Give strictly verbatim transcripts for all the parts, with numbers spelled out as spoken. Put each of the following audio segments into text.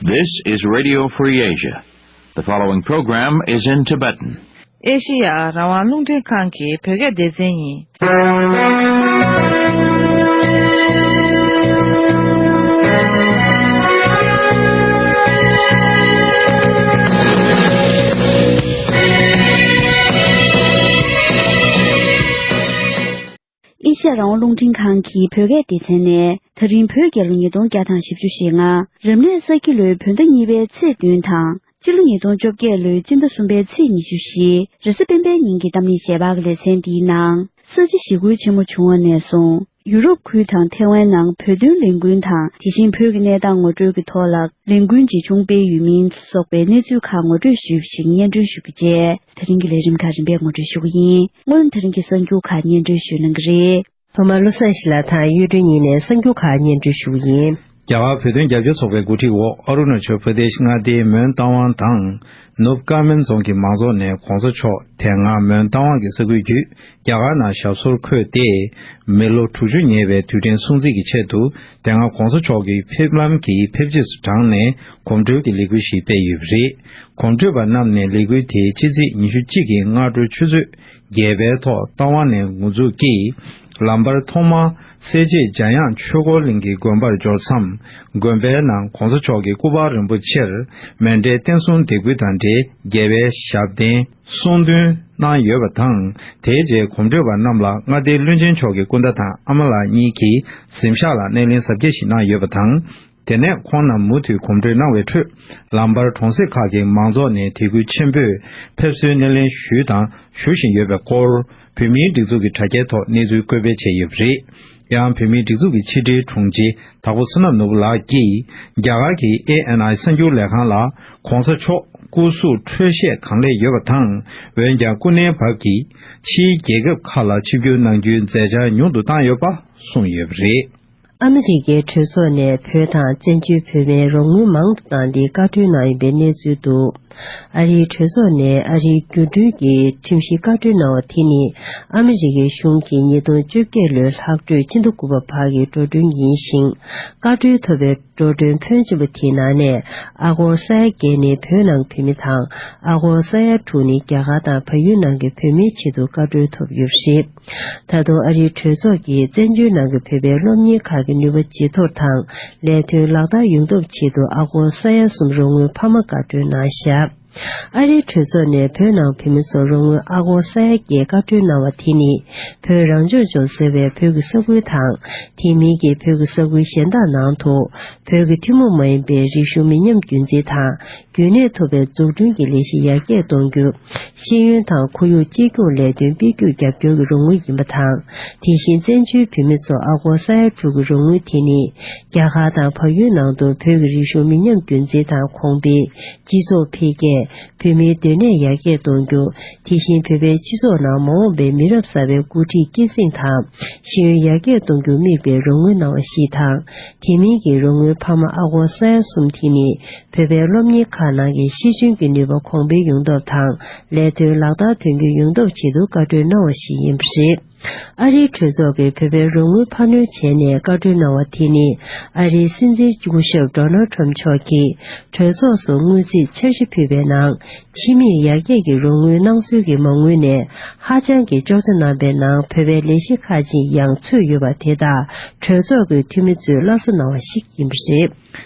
This is Radio Free Asia. The following program is in Tibetan. ཨེ་ཤི་ཡ་རང་དབང་རླུང་འཕྲིན་ཁང་གི་བོད་སྐད་སྡེ་ཚན་ཡིན། ཨེ་ཤ་ཡ་རང་དབང་རླུང་འཕྲིན་ཁང་གི་བོད་སྐད་སྡེ་ཚན་ནས། ད་རིང་བོད་རྒྱལ་ལོ་ཉིས་སྟོང་བརྒྱ་དང་བཞི་བཅུ་ཞེ་ལྔ། རབ་གནས་ས་ཁྱི་ལོའི་བོད་ཟླ་གཉིས་པའི་ཚེས་བདུན་དང་། སྤྱི་ལོ་ཉིས་སྟོང་བཅོ་བརྒྱད་ལོའི་སྤྱི་ཟླ་གསུམ་པའི་ཚེས་ཉི་ཤུ་བཞི། རེས་གཟའ་སྤེན་པའི་ཉིན་གྱི་གཏམ་གླེང་ཞལ་པར་གྱི་ལེ་ཚན་འདིའི་ནང་། ས་བྱི་ཞི་རྒོལ་ཆེན་མོ་བྱུང་བ་ནས་བཟུང་། ཡུ་རོབ་ཁུལ་དང་ཐེ་ཝན་ནང་བོད་དོན་ལས་འགུལ་དང་། དེ་བཞིན་བོད་ཀྱི་གནས་སྟངས་ངོ་སྤྲོད་ཀྱི་ཐོག་ལ་ལས་འགུལ་ཇི་བྱུང་སྤེལ་ཡོད་མིན་སོགས་པའི་གནས་ཚུལ་ཁག་ངོ་སྤྲོད་ཞུས་པ་ཞིག་སྙན་སྒྲོན་ཞུ་རྒྱུ་བཅས། ད་རིང་གི་ལས་རིམ་ཁག་རིམ་པས་ངོ་སྤྲོད་ཞུ་གི་ཡིན། སྔོན་ད་རིང་གི་གསར་འགྱུར་ཁག་སྙན་སྒྲོན་ཞུ་གནང་གི་རེད། ཐོག་མར་བློ་བཟང་ཞིག་ལ་དང་གཡུ་སྒྲོན་གཉིས་ནས་གསར་འགྱུར་ཁག་སྙན་སྒྲོན་ཞུ་གི་ཡིན། རྒྱ་གར་བོད་དོན་རྒྱབ་སྐྱོར་ཚོགས་པའི་འགོ་ཁྲིད་འོག་ཨ་རུ་ན་ཅལ་པར་དེཤ་མངའ་སྡེའི་མོན་རྟ་དབང་དང་། ནུབ་ཀ་མན་རྫོང་གི་མང་ཚོགས་ནས་གོང་ས་མཆོག་དེ་སྔ་མོན་རྟ་དབང་གི་ས་ཁུལ་བརྒྱུད་རྒྱ་གར་ནང་ཞབས་སོར་འཁོད་དེ། མི་ལོ་དྲུག་ཅུ་ཉེ་བའི་དུས་དྲན་སྲུང་བརྩི་གི་ཆེད་དུ། དེ་སྔ་གོང་ས་མཆོག་གི་ཕེབས་ལམ་གྱི་ཕེབས་རྗེས་སུ་དྲངས་ནས་གོམ་བགྲོད་ཀྱི་ལས་འགུལ་ཞིག་སྤེལ་ཡོད་པ་རེད། གོམ་བགྲོད་པ་རྣམས་ནས་ལས་འགུལ་དེའི་ཕྱི་ཚེས་ཉི་ཤུ་གཅིག་གི་སྔ་དྲོ་ཆུ་ཚོད་བརྒྱད་པའི་ཐོག་རྟ་དབང་ནས་འགོ་འཛུགས་ཀྱིས། ལམ་བར་ཐོག་མར་སེར་བྱེས་འཇམ་དབྱངས་ཆོས་འཁོར་གླིང་གི་དགོན་པར་འབྱོར་མཚམས། དགོན་པའི་ནང་གོང་ས་མཆོག་གི་སྐུ་པར་རིན་པོ་ཆེར་མཎྜལ་རྟེན་གསུམ་འདེགས་འབུལ་དང་འབྲེལ་རྒྱལ་བའི་ཞབས་བརྟན་གསུང་འདོན་གནང་ཡོད་པ་དང་། དེའི་རྗེས་གོམ་བགྲོད་པ་རྣམས་ལ་མངའ་སྡེའི་བློན་ཆེན་མཆོག་གི་སྐུ་ཟླ་དང་ཨ་མ་ལགས་གཉིས་ཀྱིས་གཟིམ་ཤག་ལ་སྣེ་ལེན་གཟབ་རྒྱས་ཤིག་གནང་ཡོད་པ་དང་། དེ་ནས་ཁོང་རྣམས་མུ་མཐུད་གོམ་བགྲོད་གནང་བའི་ཁྲོད། ལམ་བར་གྲོང་གསེབ་ཁག་གི་མང་ཚོགས་ནས་དད་གུས་ཆེན་པོས་ཕེབས་བསུའི་སྣེ་ལེན་ཞུས་དང་ཞུ་བཞིན་ཡོད་པའི་སྐོར། བོད་མིའི་སྒྲིག་འཛུགས་ཀྱི་དྲ་རྒྱའི་ཐོག་གནས་ཚུལ་བཀོད་སྤེལ་བྱས་ཡོད་པ་རེད། ཡང་བོད་མིའི་སྒྲིག་འཛུགས་ཀྱི་ཕྱི་དྲིལ་དྲུང་ཆེ་དྭགས་པོ་བསོད་ནམས་ནོར་བུ་ལགས་ཀྱིས། རྒྱ་གར་གྱི་ཨེ་ཨེན་ཨའི་གསར་འགྱུར་ལས་ཁང་ལ། གོང་ས་མཆོག་སྐུ་གཟུགས་འཕྲོད་བཞེས་གང་ལེགས་ཡོད་པ་དང་། འོན་ཀྱང་སྐུ་མནལ་བབས་ཀྱིས་ཕྱིའི་རྒྱལ་ཁབ་ཁག་ལ་ཆིབས་བསྒྱུར་གནང་རྒྱུའི་མཛད་འཆར་ཉུང་དུ་བཏང་ཡོད་པ་གསུངས་ཡོད་པ་རེད། ཨ་མི་རི་ཀའི་གྲོས་ཚོགས་ནས་བོད་དང་བཙན་བྱོལ་བོད་མིའི་རོགས་དངུལ་མང་དུ་བཏང་སྟེ་བཀའ་འཁྲོལ་གནང་ཡོད་པའི་གནས་ཚུལ་འདུག། ཨ་རིའི་གྲོས་ཚོགས་ནས་ཨ་རིའི་རྒྱུ་སྤྲོད་ཀྱི་ཁྲིམས་གཞི་བཀའ་འཁྲོལ་གནང་བ་དེ་ནི་ཨ་མི་རི་ཀའི་གཞུང་གིས་ཉིས་སྟོང་བཅོ་བརྒྱད་ལོའི་ལྷག་འཕྲོས་ཕྱི་ཟླ་དགུ་པ་བར་གྱི་འགྲོ་གྲོན་ཡིན་ཞིང་། བཀའ་འཁྲོལ་ཐོབ་པའི་འགྲོ་གྲོན་ཕོན་ཆེན་པོ་དེའི་ནང་ནས་ཨ་སྒོར་ས་ཡ་བརྒྱད་ནི་བོད་ནང་བོད་མི་དང་། ཨ་སྒོར་ས་ཡ་དྲུག་ནི་རྒྱ་གར་དང་བལ་ཡུལ་ནང་གི་བོད་མིའི་ཆེད་དུ་བཀའ་འཁྲོལ་ཐོབ་ཡོད་པ་རེད། ད་དུང་ཨ་རིའི་གྲོས་ཚོགས་ཀྱིས་བཙན་བྱོལ་ནང་གི་བོད་པའི་སློབ་གཉེར་ཁག་གི་ནུས་པ་ཇེ་མཐོར་དང་ལས་དོན་ལག་བསྟར་ཡོང་ཐབས་ཆེད་དུ་ཨ་སྒོར་ས་ཡ་གསུམ་རོགས་དངུལ་འཕར་མ་བཀའ་འཁྲོལ་གནང་བཞག། ཨ་རིའི་གྲོས་ཚོགས་ནས་བོད་ནང་བོད་མི་ཚོར་རོགས་དངུལ་ཨ་སྒོར་ས་ཡ་བརྒྱད་བཀའ་འཁྲོལ་གནང་བ་དེ་ནི་བོད་རང་སྐྱོང་ལྗོངས་ཟེར་བའི་བོད་ཀྱི་ས་ཁུལ་དང་དེ་མིན་གྱི་བོད་ཀྱི་ས་ཁུལ་གཞན་དག་ནང་དུ། བོད་ཀྱི་ཐུན་མོང་མ་ཡིན་པའི་རིག་གཞུང་མི་ཉམས་རྒྱུན་འཛིན་དང་རྒྱུན་གནས་ཐུབ་པའི་འཛུགས་སྐྲུན་གྱི་ལས་གཞི་ཡར་རྒྱས་གཏོང་རྒྱུ། ཤེས་ཡོན་དང་ཁོར་ཡུག་གཅེས་སྐྱོང་ལས་དོན་སྤེལ་རྒྱུར་རྒྱབ་སྐྱོར་གྱི་རོགས་དངུལ་ཡིན་པ་དང་། དེ་བཞིན་བཙན་བྱོལ་བོད་མི་ཚོ་ཨ་སྒོར་ས་ཡ་དྲུག་གི་རོགས་དངུལ་དེ་ནི། རྒྱ་གར་དང་བལ་ཡུལ་ནང་དུ་བོད་ཀྱི་རིག་གཞུང་མི་ཉམས་རྒྱུན་འཛིན་དང་གོང་འཕེལ། སྤྱི་ཚོགས་འཕེལ་རྒྱས། བོད་མིའི་སྡོད་གནས་ཡར་རྒྱས་གཏོང་རྒྱུ། དེ་བཞིན་བོད་པའི་སྤྱི་ཚོགས་ནང་མ་འོངས་པའི་མི་རབས་གསར་པའི་འགོ་ཁྲིད་སྐྱེད་སྲིང་དང་། ཤེས་ཡོན་ཡར་རྒྱས་གཏོང་རྒྱུར་དམིགས་པའི་རོགས་དངུལ་གནང་བ་ཞིག་དང་། དེ་མིན་གྱི་རོགས་དངུལ་འཕར་མ་ཨ་སྒོར་ས་ཡ་གསུམ་དེ་ནི། བོད་པའི་སློབ་གཉེར་ཁག་ནང་གི་ཤེས་འཇོན་གྱི་ནུས་པ་གོང་འཕེལ་ཡོང་ཐབས་དང་། ལས་དོན་ལག་བསྟར་དོན་འཁྱོལ་ཡོང་ཐབས་ཆེད་དུ་བཀའ་འཁྲོལ་གནང་བ་ཞིག་ཡིན་པ་རེད། ཨ་རིའི་གྲོས་ཚོགས་ཀྱིས་བོད་པའི་རོགས་དངུལ་འཕར་སྣོན་བྱས་ནས་བཀའ་འཁྲོལ་གནང་བ་དེ་ནི། ཨ་རིའི་སྲིད་འཛིན་སྐུ་ཞབས་ཌོ་ནལ་ཁྲམ་མཆོག་གིས་གྲོས་ཚོགས་སུ་དངུལ་རྩིས་འཆར་གཞི་ཕུལ་བའི་ནང་། ཕྱི་མིག་ཡར་རྒྱས་ཀྱི་རོགས་དངུལ་གནང་སྲོལ་གྱི་མ་དངུལ་ནས་ཧ་ཅང་གི་ཅོག་ཙེ་གནང་པའི་ནང་བོད་པའི་ལས་གཞི་ཁག་ཅིག་ཡང་ཚུད་ཡོད་པ་དེ་དག་གྲོས་ཚོགས་ཀྱི་འཐུས་མི་ཚོས་སླར་གསོ་གནང་བ་ཞིག་ཡིན་པ་རེད།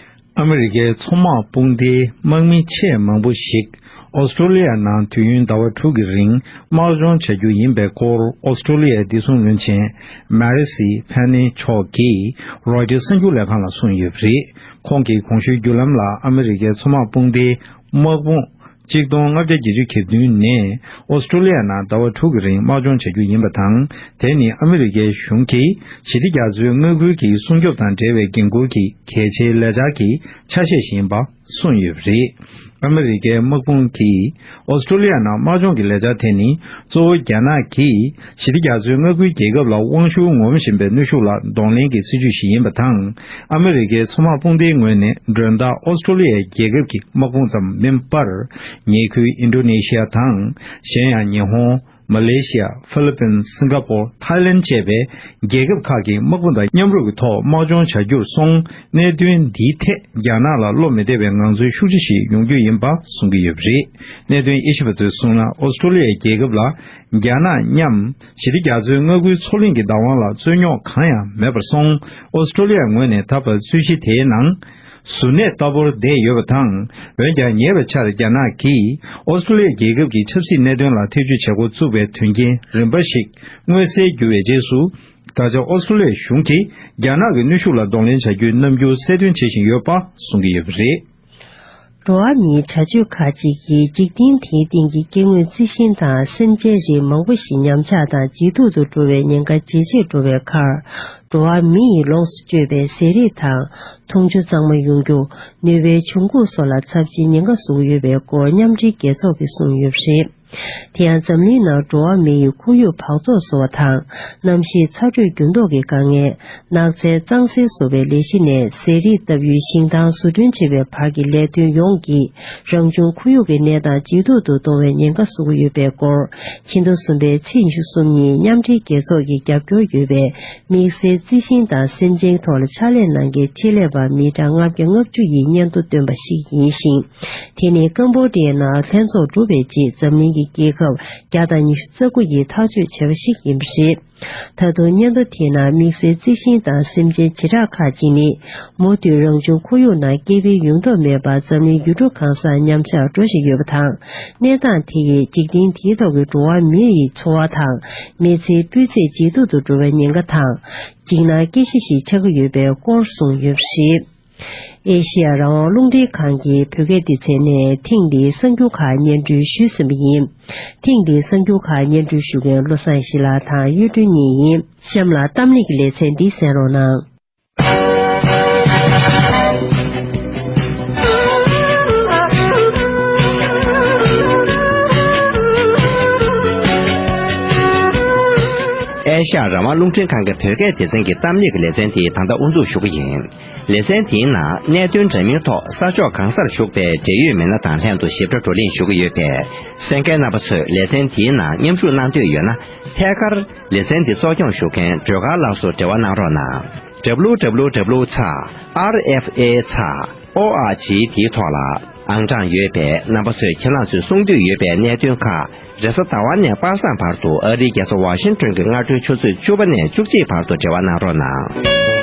ཨ་མི་རི་ཀའི་མཚོ་དམག་དཔུང་སྡེའི་དམག་མི་ཆེས་མང་པོ་ཞིག་ཨོ་སི་ཀྲོ་ལི་ཡ་ནང་དུས་ཡུན་ཟླ་བ་དྲུག་གི་རིང་དམག་སྦྱོང་བྱ་རྒྱུ་ཡིན་པའི་སྐོར། ཨོ་སི་ཀྲོ་ལི་ཡའི་བདེ་སྲུང་བློན་ཆེན་མེ་རི་སི་ཕེ་ནི་མཆོག་གིས་རོའི་ཊར་གསར་འགྱུར་ལས་ཁང་ལ་གསུངས་ཡོད་པ་རེད། ཁོང་གིས་གོང་ཞུས་བརྒྱུད་ལམ་ལ་ཨ་མི་རི་ཀའི་མཚོ་དམག་དཔུང་སྡེའི་དམག་དཔུང་གཅིག་སྟོང་ལྔ་བརྒྱ་བརྒྱད་ཅུ་གྱ་བདུན་ནས་ཨོ་སི་ཀྲོ་ལི་ཡ་ནང་ཟླ་བ་དྲུག་གི་རིང་དམག་སྦྱོང་བྱ་རྒྱུ་ཡིན་པ་དང་། དེ་ནི་ཨ་མི་རི་ཀའི་གཞུང་གིས་ཞི་བདེ་རྒྱ་མཚོའི་མངའ་ཁུལ་གྱི་སྲུང་སྐྱོབ་དང་འབྲེལ་བའི་འགན་འཁུར་གྱི་གལ་ཆེའི་ལས་འཆར་གྱི་ཆ་ཤས་ཤིག་ཡིན་པ་གསུངས་ཡོད་པ་རེད། ཨ་མི་རི་ཀའི་དམག་དཔུང་གིས་ཨོ་སི་ཀྲོ་ལི་ཡ་ནང་དམག་སྦྱོང་གི་ལས་འཆར་དེ་ནི། གཙོ་བོ་རྒྱ་ནག་གིས་ཞི་བདེ་རྒྱ་མཚོའི་མངའ་ཁུལ་རྒྱལ་ཁབ་ལ་དབང་ཤུགས་ངོམ་བཞིན་པའི་གནོན་ཤུགས་ལ་གདོང་ལེན་གྱི་སྲིད་ཇུས་ཤིག་ཡིན་པ་དང་། ཨ་མི་རི་ཀའི་མཚོ་དམག་དཔུང་སྡེའི་ངོས་ནས་མགྲོན་བདག་ཨོ་སི་ཀྲོ་ལི་ཡའི་རྒྱལ་ཁབ་ཀྱི་དམག་དཔུང་ཙམ་མིན་པར། ཉེ་ཁུལ་ཨིན་ཌོ་ནེ་ཤི་ཡ་དང་། གཞན་ཡང་ཉི་ཧོང་། མ་ལེ་ཤི་ཡ། ཧྥི་ལི་པིན། སིང་ག་པོར། ཐའི་ལན་བཅས་པའི་རྒྱལ་ཁབ་ཁག་གིས་དམག་དཔུང་དང་མཉམ་རུབ་ཀྱི་ཐོག་དམག་སྦྱོང་བྱ་རྒྱུར་སོང་། གནད་དོན་འདིའི་ཐད་རྒྱ་ནག་ལ་བློ་མི་བདེ་བའི་ངང་ཚུལ་ཤུགས་ཆེ་ཞིག་ཡོང་རྒྱུ་ཡིན་པ་གསུང་གི་ཡོད་པ་རེད། གནད་དོན་དབྱེ་ཞིབ་པ་ཚོས་གསུངས་ན། ཨོ་སི་ཀྲོ་ལི་ཡའི་རྒྱལ་ཁབ་ལ་རྒྱ་ནག་མཉམ་ཞི་བདེ་རྒྱ་མཚོའི་མངའ་ཁུལ་མཚོ་གླིང་གི་བདག་དབང་ལ་རྩོད་རྙོག་གང་ཡང་མེད་པར་སོང་། ཨོ་སི་ཀྲོ་ལི་ཡ་ངོས་ནས་ད་བར་རྩོད་གཞི་དེའི་ནང་གཟུར་གནས་ལྟ་བུར་བསྡད་ཡོད་པ་དང་། འོན་ཀྱང་ཉེ་བའི་ཆར་རྒྱ་ནག་གིས་ཨོ་སི་ཀྲོ་ལི་ཡ་རྒྱལ་ཁབ་ཀྱི་ཆབ་སྲིད་གནད་དོན་ལ་ཐེ་བྱུས་བྱེད་འགོ་བཙུགས་པའི་དོན་རྐྱེན་རིམ་པ་ཞིག་མངོན་གསལ་གྱུར་བའི་རྗེས་སུ། ད་ཆ་ཨོ་སི་ཀྲོ་ལི་ཡ་གཞུང་གིས་རྒྱ་ནག་གི་གནོན་ཤུགས་ལ་གདོང་ལེན་བྱ་རྒྱུའི་རྣམ་འགྱུར་གསལ་སྟོན་བྱེད་བཞིན་ཡོད་པ་གསུང་གི་ཡོད་པ་རེད། འགྲོ་བ་མིའི་བྱ་སྤྱོད་ཁག་ཅིག་གིས་འཇིག་རྟེན་དེའི་སྟེང་གི་སྐྱེ་དངོས་རྩི་ཤིང་དང་སེམས་ཅན་རིགས་མང་པོ་ཞིག་ཉམས་ཆག་དང་ཇེ་སྡུག་ཏུ་འགྲོ་བའི་ཉེན་ཁ་ཇེ་ཆེར་འགྲོ་བའི་ཁར། འགྲོ་བ་མི་ཡི་ལོངས་སུ་སྤྱོད་པའི་ཟས་རིགས་དང་། འཐུང་ཆུ་གཙང་མ་ཡོང་རྒྱུ། ནུས་པའི་འབྱུང་ཁུངས་སོགས་ལ་ཚབས་ཆེའི་ཉེན་ཁ་བཟོ་གི་ཡོད་པའི་སྐོར་མཉམ་འབྲེལ་རྒྱལ་ཚོགས་ཀྱིས་གསུངས་ཡོད་པ་རེད། དེ་ཡང་འཛམ་གླིང་ནང་འགྲོ་བ་མི་ཡི་ཁོར་ཡུག་འབག་བཙོག་བཟོ་བ་དང་། གནམ་གཤིས་ཚ་དྲོད་འགྱུར་ལྡོག་གི་དཀའ་ངལ། ནགས་ཚལ་གཙང་སེལ་བཟོ་བའི་ལས་གཞི་ནས་ཟས་རིགས་ལྟ་བུའི་ཞིང་ཐང་བཟོ་སྐྲུན་བྱེད་པའི་བར་གྱི་ལས་དོན་ཡོངས་ཀྱིས་རང་བྱུང་ཁོར་ཡུག་གི་གནས་སྟངས་ཇེ་སྡུག་ཏུ་གཏོང་བའི་ཉེན་ཁ་བཟོ་གི་ཡོད་པའི་སྐོར། ཕྱི་ཟླ་གསུམ་པའི་ཚེས་ཉི་ཤུ་གསུམ་ཉིན་མཉམ་འབྲེལ་རྒྱལ་ཚོགས་ཀྱི་རྒྱབ་སྐྱོར་ཡོད་པའི་དམིགས་བསལ་རྩི་ཤིང་དང་སེམས་ཅན་ཐོག་ལ་ཕྱག་ལས་གནང་མཁན་ཆེད་ལས་པ་མི་གྲངས་ལྔ་བརྒྱ་ལྔ་བཅུ་ཡིས་སྙན་ཐོ་བཏོན་པ་ཞིག་ཡིན་ཞིང་། དེ་ནི་ཀམ་བོ་ཌི་ཡའི་ནང་ལྷན་ཚོགས་གྲུབ་པའི་རྗེས་འཛམ་གླིང་གི་རྒྱལ་ཁབ་བརྒྱ་དང་ཉི་ཤུ་རྩ་དགུ་ཡིས་ཐག་གཅོད་བྱས་པ་ཞིག་ཡིན་པ་རེད། ད་དུང་སྙན་ཐོ་དེའི་ནང་དམིགས་བསལ་རྩི་ཤིང་དང་སེམས་ཅན་བྱེ་བྲག་ཁག་ཅིག་ནི། མུ་མཐུད་རང་བྱུང་ཁོར་ཡུག་ནང་སྐྱེ་འཕེལ་ཡོང་ཐབས་མེད་པར་འཛམ་གླིང་ཡུལ་གྲུ་གང་སར་ཉམས་ཆག་འགྲོ་བཞིན་ཡོད་པ་དང་། གནས་སྟངས་དེ་ཡིས་འཇིག་རྟེན་དེའི་ཐོག་གི་འགྲོ་བ་མི་ཡི་འཚོ་བ་དང་མི་ཚེའི་སྤུས་ཚད་ཇེ་སྡུག་ཏུ་འགྲོ་བའི་ཉེན་ཁ་དང་། འཇིགས་སྣང་སྐྱེ་གཞི་ཞིག་ཆགས་ཀྱི་ཡོད་པའི་སྐོར་གསུངས་ཡོད་པ་རེད། ཨེ་ཤེ་ཡ་རང་དབང་རླུང་འཕྲིན་ཁང་གི་བོད་སྐད་སྡེ་ཚན་ནས་ཐེངས་འདིའི་གསར་འགྱུར་ཁག་སྙན་སྒྲོན་ཞུས་ཟིན་པ་ཡིན། ཐེངས་འདིའི་གསར་འགྱུར་ཁག་སྙན་སྒྲོན་ཞུ་མཁན་བློ་བཟང་ཡེ་ཤེས་ལགས་དང་གཡུ་སྒྲོན་གཉིས་ཡིན། གཤམ་ལ་གཏམ་གླེང་གི་ལེ་ཚན་འདི་གསན་རོགས་གནང་། ཨེ་ཤ་ཡ་རང་དབང་རླུང་འཕྲིན་ཁང་གི་བོད་སྐད་སྡེ་ཚན་གྱི་གཏམ་གླེང་གི་ལེ་ཚན་དེ་ད་ལྟ་དབུ་འཛུགས་ཞུ་གི་ཡིན། ལེ་ཚན་དེའི་ནང་གནད་དོན་འདྲ་མིན་ཐོག་ས་ཕྱོགས་གང་སར་བཞུགས་པའི་འབྲེལ་ཡོད་མི་སྣ་དང་ལྷན་དུ་ཞིབ་ཕྲ་བགྲོ་གླེང་ཞུ་གི་ཡོད་པས། གསན་མཁན་རྣམ་པ་ཚོས་ལེ་ཚན་དེའི་ནང་མཉམ་ཞུགས་གནང་འདོད་ཡོད་ན། ཐད་ཀར་ལེ་ཚན་འདི་གཙོ་སྐྱོང་ཞུ་མཁན་སྒྲོལ་དཀར་ལགས་སུ་འབྲེལ་བ་གནང་རོགས་གནང་། W W W ཚེག་R F A ཚེག་O R G དེའི་ཐོག་ལ་ཨང་གྲངས་ཡོད་པས། རྣམ་པ་ཚོས་ཁྱེད་རང་ཚོས་གསུང་འདོད་ཡོད་པའི་གནད་དོན་ཁག་རེས་གཟའ་ཟླ་བ་ནས་པ་སངས་བར་དུ་ཨ་རིའི་རྒྱལ་ས་ཝ་ཤིང་ཏོན་གྱི་སྔ་དྲོའི་ཆུ་ཚོད་བཅུ་པ་ནས་བཅུ་གཅིག་བར་དུ་འབྲེལ་བ་གནང་རོགས་གནང་།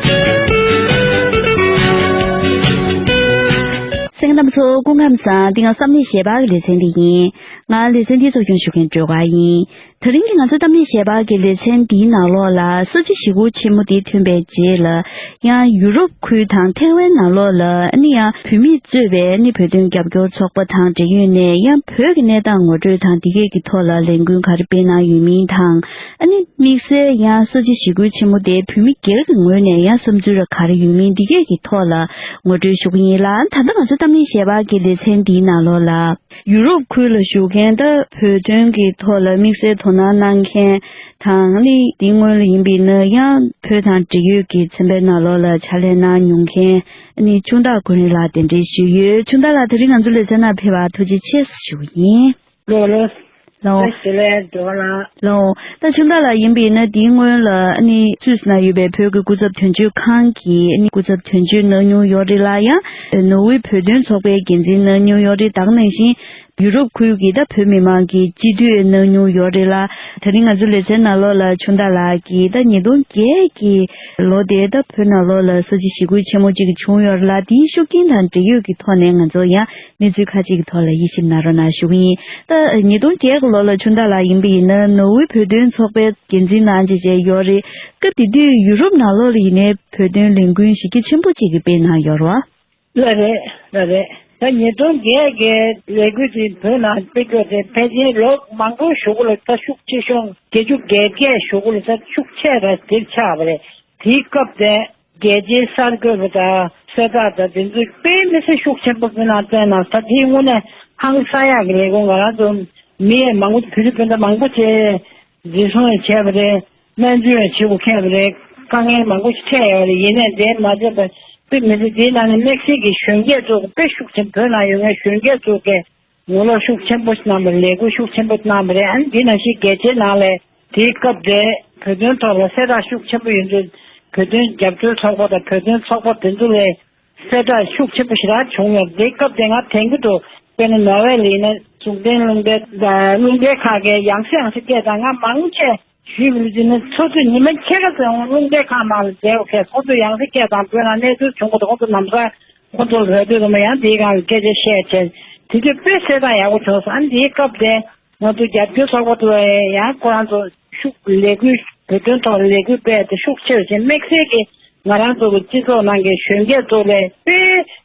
གསན་མཁན་རྣམ་པ་ཚོ་སྐུ་ཁམས་བཟང་། འདི་ང་བསམ་ནས་ཞལ་པར་གྱི་ལེ་ཚན་འདི་ཡིན། ང་ལེ་ཚན་འདི་གཙོ་སྐྱོང་ཞུ་མཁན་སྒྲོལ་དཀར་ཡིན། དེ་རིང་གི་ང་ཚོ་གཏམ་གླེང་ཞལ་པར་གྱི་ལེ་ཚན་འདིའི་ནང་ལོགས་ལ་ས་བྱི་ཞི་རྒོལ་ཆེན་མོ་འདི་ཐོན་པའི་རྗེས་ལ། ཡང་ཡུ་རོབ་ཁུལ་དང་ཐེ་ཝན་ནང་ལོགས་ལ་ཨ་ནི་ཡང་བོད་མིས་གཙོས་པའི་ཨ་ནི་བོད་དོན་རྒྱབ་སྐྱོར་ཚོགས་པ་དང་འབྲེལ་ཡོད་ནས་ཡང་བོད་ཀྱི་གནས་སྟངས་ངོ་སྤྲོད་དང་འདི་གས་ཀྱི་ཐོག་ལ་ལས་འགུལ་ག་རེ་སྤེལ་གནང་ཡོད་མིན་དང་། ཨ་ནི་དམིགས་བསལ་ཡང་ས་བྱི་ཞི་རྒོལ་ཆེན་མོ་དེ་བོད་མི་སྒེར་གྱི་ངོས་ནས་ཡང་བསམ་ཚུལ་ར་ག་རེ་ཡོད་མིན་འདི་གས་ཀྱི་ཐོག་ལ་ངོ་སྤྲོད་ཞུ་གི་ཡིན་ལ། ད་ལྟ་ང་ཚོ་གཏམ་གླེང་ཞལ་པར་གྱི་ལེ་ཚན་འདིའི་ནང་ལོགས་ལ། ཡུ་རོབ་ཁུལ་ལ་བཞུགས་མཁན་ད་བོད་དོན་གྱི་ཐོག་ལ་དམིགས་བསལ་དོ་སྣང་གནང་མཁན་དང་ནི། དེའི་སྔོན་ལ་ཡིན་པས་ན་ཡང་བོད་དང་འབྲེལ་ཡོད་ཀྱི་ཚན་པའི་ནང་ལོགས་ལ་ཕྱག་ལས་གནང་མྱོང་མཁན་ནི་ཆུང་བདག་ཀུན་རིག་ལགས་གདན་འདྲེན་ཞུས་ཡོད། ཆུང་བདག་ལགས་དེ་རིང་ང་ཚོ་ལེ་ཚན་ནང་ཕེབས་པར་ཐུགས་རྗེ་ཆེ་ཞུ་གི་ཡིན། ལོ་ལོ། ལོ། བཀྲ་ཤིས་བདེ་ལེགས་འགྲོ་བ་ལ། ལོ། ད་ཆུང་བདག་ལགས་ཡིན་པས་ན་དེའི་སྔོན་ལ་ནི་སུད་སི་ན་ཡོད་པའི་བོད་ཀྱི་སྐུ་ཚབ་དོན་གཅོད་ཁང་གི་ནི་སྐུ་ཚབ་དོན་གཅོད་གནང་མྱོང་ཡོད་རེད་ལ། ཡང་ནོར་ཝེ་བོད་དོན་ཚོགས་པའི་འགན་འཛིན་གནང་མྱོང་ཡོད་རེད། ད་ག་ནང་བཞིན། ཡུ་རོབ་ཁུལ་གྱི་ད་བོད་མི་མང་གི་སྤྱི་འཐུས་གནང་མྱོང་ཡོད་རེད་ལ། དེ་རིང་ང་ཚོ་ལེ་ཚན་ནང་ལོགས་ལ་ཆུང་བདག་ལགས་ཀྱིས་ད་ཉིས་སྟོང་བརྒྱད་ཀྱི་ལོ་དེ་ད་བོད་ནང་ལོགས་ལ་ས་བྱི་ཞི་རྒོལ་ཆེན་མོ་གཅིག་བྱུང་ཡོད་རེད་ལ། དེའི་ཤུགས་རྐྱེན་དང་འབྲེལ་ཡོད་ཀྱི་ཐོག་ནས་ང་ཚོ་ཡང་གནས་ཚུལ་ཁག་ཅིག་གི་ཐོག་ལ་དབྱེ་ཞིབ་གནང་རོགས་གནང་ཞུ་གི་ཡིན། ད་ཉིས་སྟོང་བརྒྱད་ཀྱི་ལོ་ལ་ཆུང་བདག་ལགས་ཡིན་པ་ཡིན་ན་ནོར་ཝེ་བོད་དོན་ཚོགས་པའི་འགན་འཛིན་གནང་བྱས་བྱས་ཡོད་རེད། སྐབས་དེ་དུས་ཡུ་རོབ་ནང་ལོགས་ལ་ཡིན་ནའི་བོད་དོན་ལས་འགུལ་གཞི་རྒྱ་ཆེན་པོ་གཅིག་གི་སྤེལ་གནང་ཡོད་རེད་བ། ལགས་རེད། ལགས་རེད། ད་ཉིས་སྟོང་བརྒྱད་ཀྱི་ལས་འགུལ་དེ་བོད་ནང་སྤེལ་རྒྱུ་དེ་ཕལ་ཆེར་ལོ་མང་པོ་གཞུག་གུ་ལ་ད་ཤུགས་ཆེ་ཤོས་བརྒྱད་ཅུ་གྱ་བརྒྱད་གཞུག་གུ་ལ་ད་ཤུགས་ཆེ་ར་དེར་ཆགས་པ་རེད། དེའི་སྐབས་དེ་རྒྱལ་སྤྱིའི་གསར་འགོད་པ་དང་གསལ་བསྒྲགས་དང་དེ་ཚོས་དཔེ་མི་སྲིད་ཤུགས་ཆེན་པོ་བོད་ནང་བཏོན་གནང་། ད་དེའི་དངོས་གནས་ཧང་སང་ཡག་གི་ལས་ཁུངས། ང་རང་ཚོ་མི་ཡང་མང་པོ་བོད་རིགས་སྤུན་ཟླ་མང་པོ་བྱས་འཛིན་བཟུང་ཡང་བྱས་པ་རེད། སྨན་བཅོས་ཡང་བྱེད་དགོས་ཁེལ་བ་རེད། དཀའ་ངལ་མང་པོ་ཞིག་འཕྲད་ཡོད་རེད། ཡིན་ནའི་དེ་མ་བྱས་པར་དཔེ་མི་སྲིད་དེའི་ནང་ནས་དམིགས་བསལ་གྱི་གཞོན་སྐྱེས་ཚོ་དཔེ་ཤུགས་ཆེན་བོད་ནང་ཡོད་མཁན་གཞོན་སྐྱེས་ཚོ་གིས་ ངོ་ལོག་ཤུགས་ཆེན་པོ་གནང་བ་རེད། ལས་འགུལ་ཤུགས་ཆེན་པོ་གནང་བ་རེད། ཨ་ནི་འདི་ནང་བཞིན་རྒྱལ་སྤྱིའི་ནང་ལ་དེའི་སྐབས་དེ་བོད་དོན་ཐོག་ལ་གསལ་བསྒྲགས་ཤུགས་ཆེན་པོ་ཡོད་འདུག་བོད་དོན་རྒྱབ་སྐྱོར་ཚོགས་པ་དང་བོད་དོན་ཚོགས་པ་དེ་ཚོ་ལ་གསལ་བསྒྲགས་ཤུགས་ཆེན་པོ་ཞེ་དྲག་བྱུང་ཡོད། དེའི་སྐབས་དེ་ང་དྲན་གྱི་འདུག་དཔེར་ན་ནོར་ཝེ་ལ་ཡིན་ན་གཞུང་འབྲེལ་རླུང་འཕྲིན་རླུང་འཕྲིན་ཁག་གིས་ཡང་སེ་ཡང་སེ་སྐད་བཏང་། ང་མང་ཆེ་ཞུས་པ་ལ་བརྟེན་ནས་ཚོགས་དུས་ཉི་མ་ཕྱེད་ཀ་ཙམ་རླུང་འཕྲིན་ཁང་ནང་ལ་བསྡད་ཡོད་མཁན་ཁོང་ཚོས་ཡང་སེ་སྐད་བཏང་། བོད་ནང་གནས་ཚུལ་བྱུང་གི་འདུག་ཁོང་ཚོ་ལམ་སང་ཁོང་ཚོ་ལ་འོས་བསྡུ་དུ་མ་ཡང་དེའི་སྒང་ལ་སྐད་ཆ་བཤད་བྱས། དེ་དུས་དཔེ་གསལ་ཐག་ཡག་པོ་བྱུང་སོང་། ཨ་ནི་དེའི་སྐབས་དེ་ང་ཚོ་རྒྱབ་སྐྱོར་ཚོགས་པ་དུ་ཡང་ཁོ་རང་ཚོ་ཤུགས་ལས་འགུལ་བོད་དོན་ཐོག་ལས་འགུལ་སྤེལ་དེ་ཤུགས་ཆེ་རུ་ཕྱིན། དམིགས་བསལ་གྱིས་ང་རང་ཚོ་གི་སྤྱི་ཚོགས་ནང་གི་གཞོན་སྐྱེས་ཚོ་ལས་དཔེ་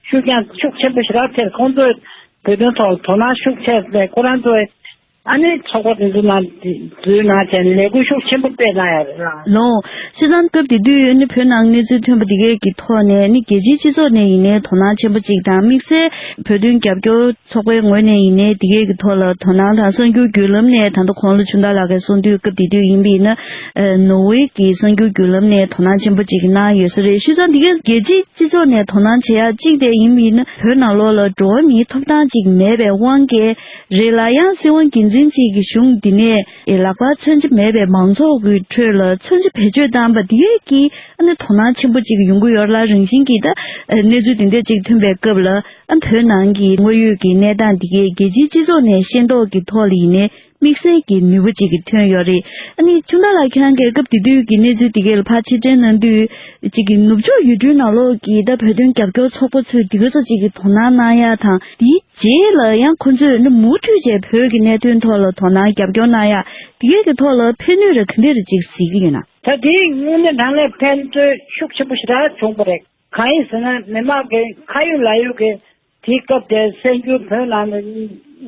ཤུགས་རྐྱེན་ཤུགས་ཆེན་པོ་ཞེ་དྲག་ཐེབས། ཁོང་ཚོས་བོད་དོན་ཐོག་དོ་སྣང་ཤུགས་ཆེ་བྱས། ཁོ་རང་ཚོས་ཨ་ནི་ཚོགས་པ་དེ་ཚོ་ནང་འཛུལ་གནང་བྱས་ནས་ལས་འགུལ་ཤུགས་ཆེན་པོ་སྤེལ་གནང་ཡོད་རེད་ལགས། ལགས། བྱས་ཙང་སྐབས་དེ་དུས་ནི་བོད་ནང་གནས་ཚུལ་ཐོན་པ་དེ་གའི་གི་ཐོག་ནས་ནི་རྒྱལ་སྤྱིའི་སྤྱི་ཚོགས་ནས་ཡིན་ནའི་དོ་སྣང་ཆེན་པོ་གཅིག་དང་། དམིགས་བསལ་བོད་དོན་རྒྱབ་སྐྱོར་ཚོགས་པའི་ངོས་ནས་ཡིན་ནའི་དེ་གའི་གི་ཐོག་ལ་དོ་སྣང་དང་། གསར་འགྱུར་བརྒྱུད་ལམ་ནས་ད་ལྟ་གོང་ལ་ཆུང་བདག་ལགས་ཀྱིས་གསུངས་དུས་སྐབས་དེ་དུས་ཡིན་པ་ཡིན་ན་ནོར་ཝེ་གི་གསར་འགྱུར་བརྒྱུད་ལམ་ནས་དོ་སྣང་ཆེན་པོ་གཅིག་གནང་ཡོད་ས་རེད། བྱས་ཙང་དེ་གའི་རྒྱལ་སྤྱིའི་སྤྱི་ཚོགས་ནས་དོ་སྣང་བྱེད་ཡག་གཅིག་དེ་ཡིན་པ་ཡིན་ན་བོད་ནང་ལོགས་ལ་འགྲོ་བ་མིའི་ཐོབ་ཐང་གཅིག་མེད་པའི་དབང་གིས་རེད་ལ། ཡང་སྲིད་དབང་སྒེར་འཛིན་གཅིག་གི་གཞུང་འདི་ནས་ལག་པ་འཚོལ་རྒྱུ་མེད་པའི་མང་ཚོགས་ཀྱི་ཁྲོད་ལ་མཚོན་ཆ་བེད་སྤྱོད་བཏང་བ་འདི་གིས་ཨ་ནི་དོ་སྣང་ཆེན་པོ་གཅིག་ཡོང་གི་ཡོད་རེད་ལ། རང་བཞིན་གྱིས་ད་གནས་ཚུལ་འདི་འདྲ་གཅིག་ཐོན་པའི་སྐབས་ལ་ཨ་བོད་ནང་གི་དངོས་ཡོད་ཀྱི་གནས་སྟངས་འདི་གའི་རྒྱལ་སྤྱིའི་སྤྱི་ཚོགས་ནས་ཤེས་རྟོགས་ཀྱི་ཐོག་ལ་ཡིན་ནའི་དམིགས་བསལ་གྱི་ནུས་པ་གཅིག་གི་ཐོན་ཡོད་རེད། ཨ་ནི་ཆུང་བདག་ལགས་ཁྱེད་རང་གིས་སྐབས་དེ་དུས་ཀྱི་གནས་ཚུལ་དེ་གའི་ལ་ཕར་ཕྱིར་དྲན་གནང་དུས་གཅིག་གི་ནུབ་ཕྱོགས་ཡུལ་གྲུའི་ནང་ལོགས་ཀྱི་ད་བོད་དོན་རྒྱབ་སྐྱོར་ཚོགས་པ་ཚོས་འདི་ག་ཚོད་ཅིག་གི་དོ་སྣང་གནང་ཡག་དང་། དེའི་རྗེས་ལ་ཡང་ཁོ་ཚོས་ནི་མུ་མཐུད་བྱས་བོད་ཀྱི་གནད་དོན་ཐོག་ལ་དོ་སྣང་རྒྱབ་སྐྱོར་གནང་ཡག་དེ་གའི་གི་ཐོག་ལ་ཕན་ནུས་ར་ག་འདྲ་ར་ཅིག་གཟིགས་ཀྱི་ཡོད་ན། ད་དེའི་དངོས་གནས་དྲང་གནས་ཕན་ཐོགས་ཤུགས་ཆེན་པོ་ཞེ་དྲག་བྱུང་བ་རེད། གང་ཡིན་ཟེར་ན་མི་མང་གི་ཁ་ཡོད་ལག་ཡོད་ཀྱི་དེའི་སྐབས་དེར་གསར་འགྱུར་བོད་ནང་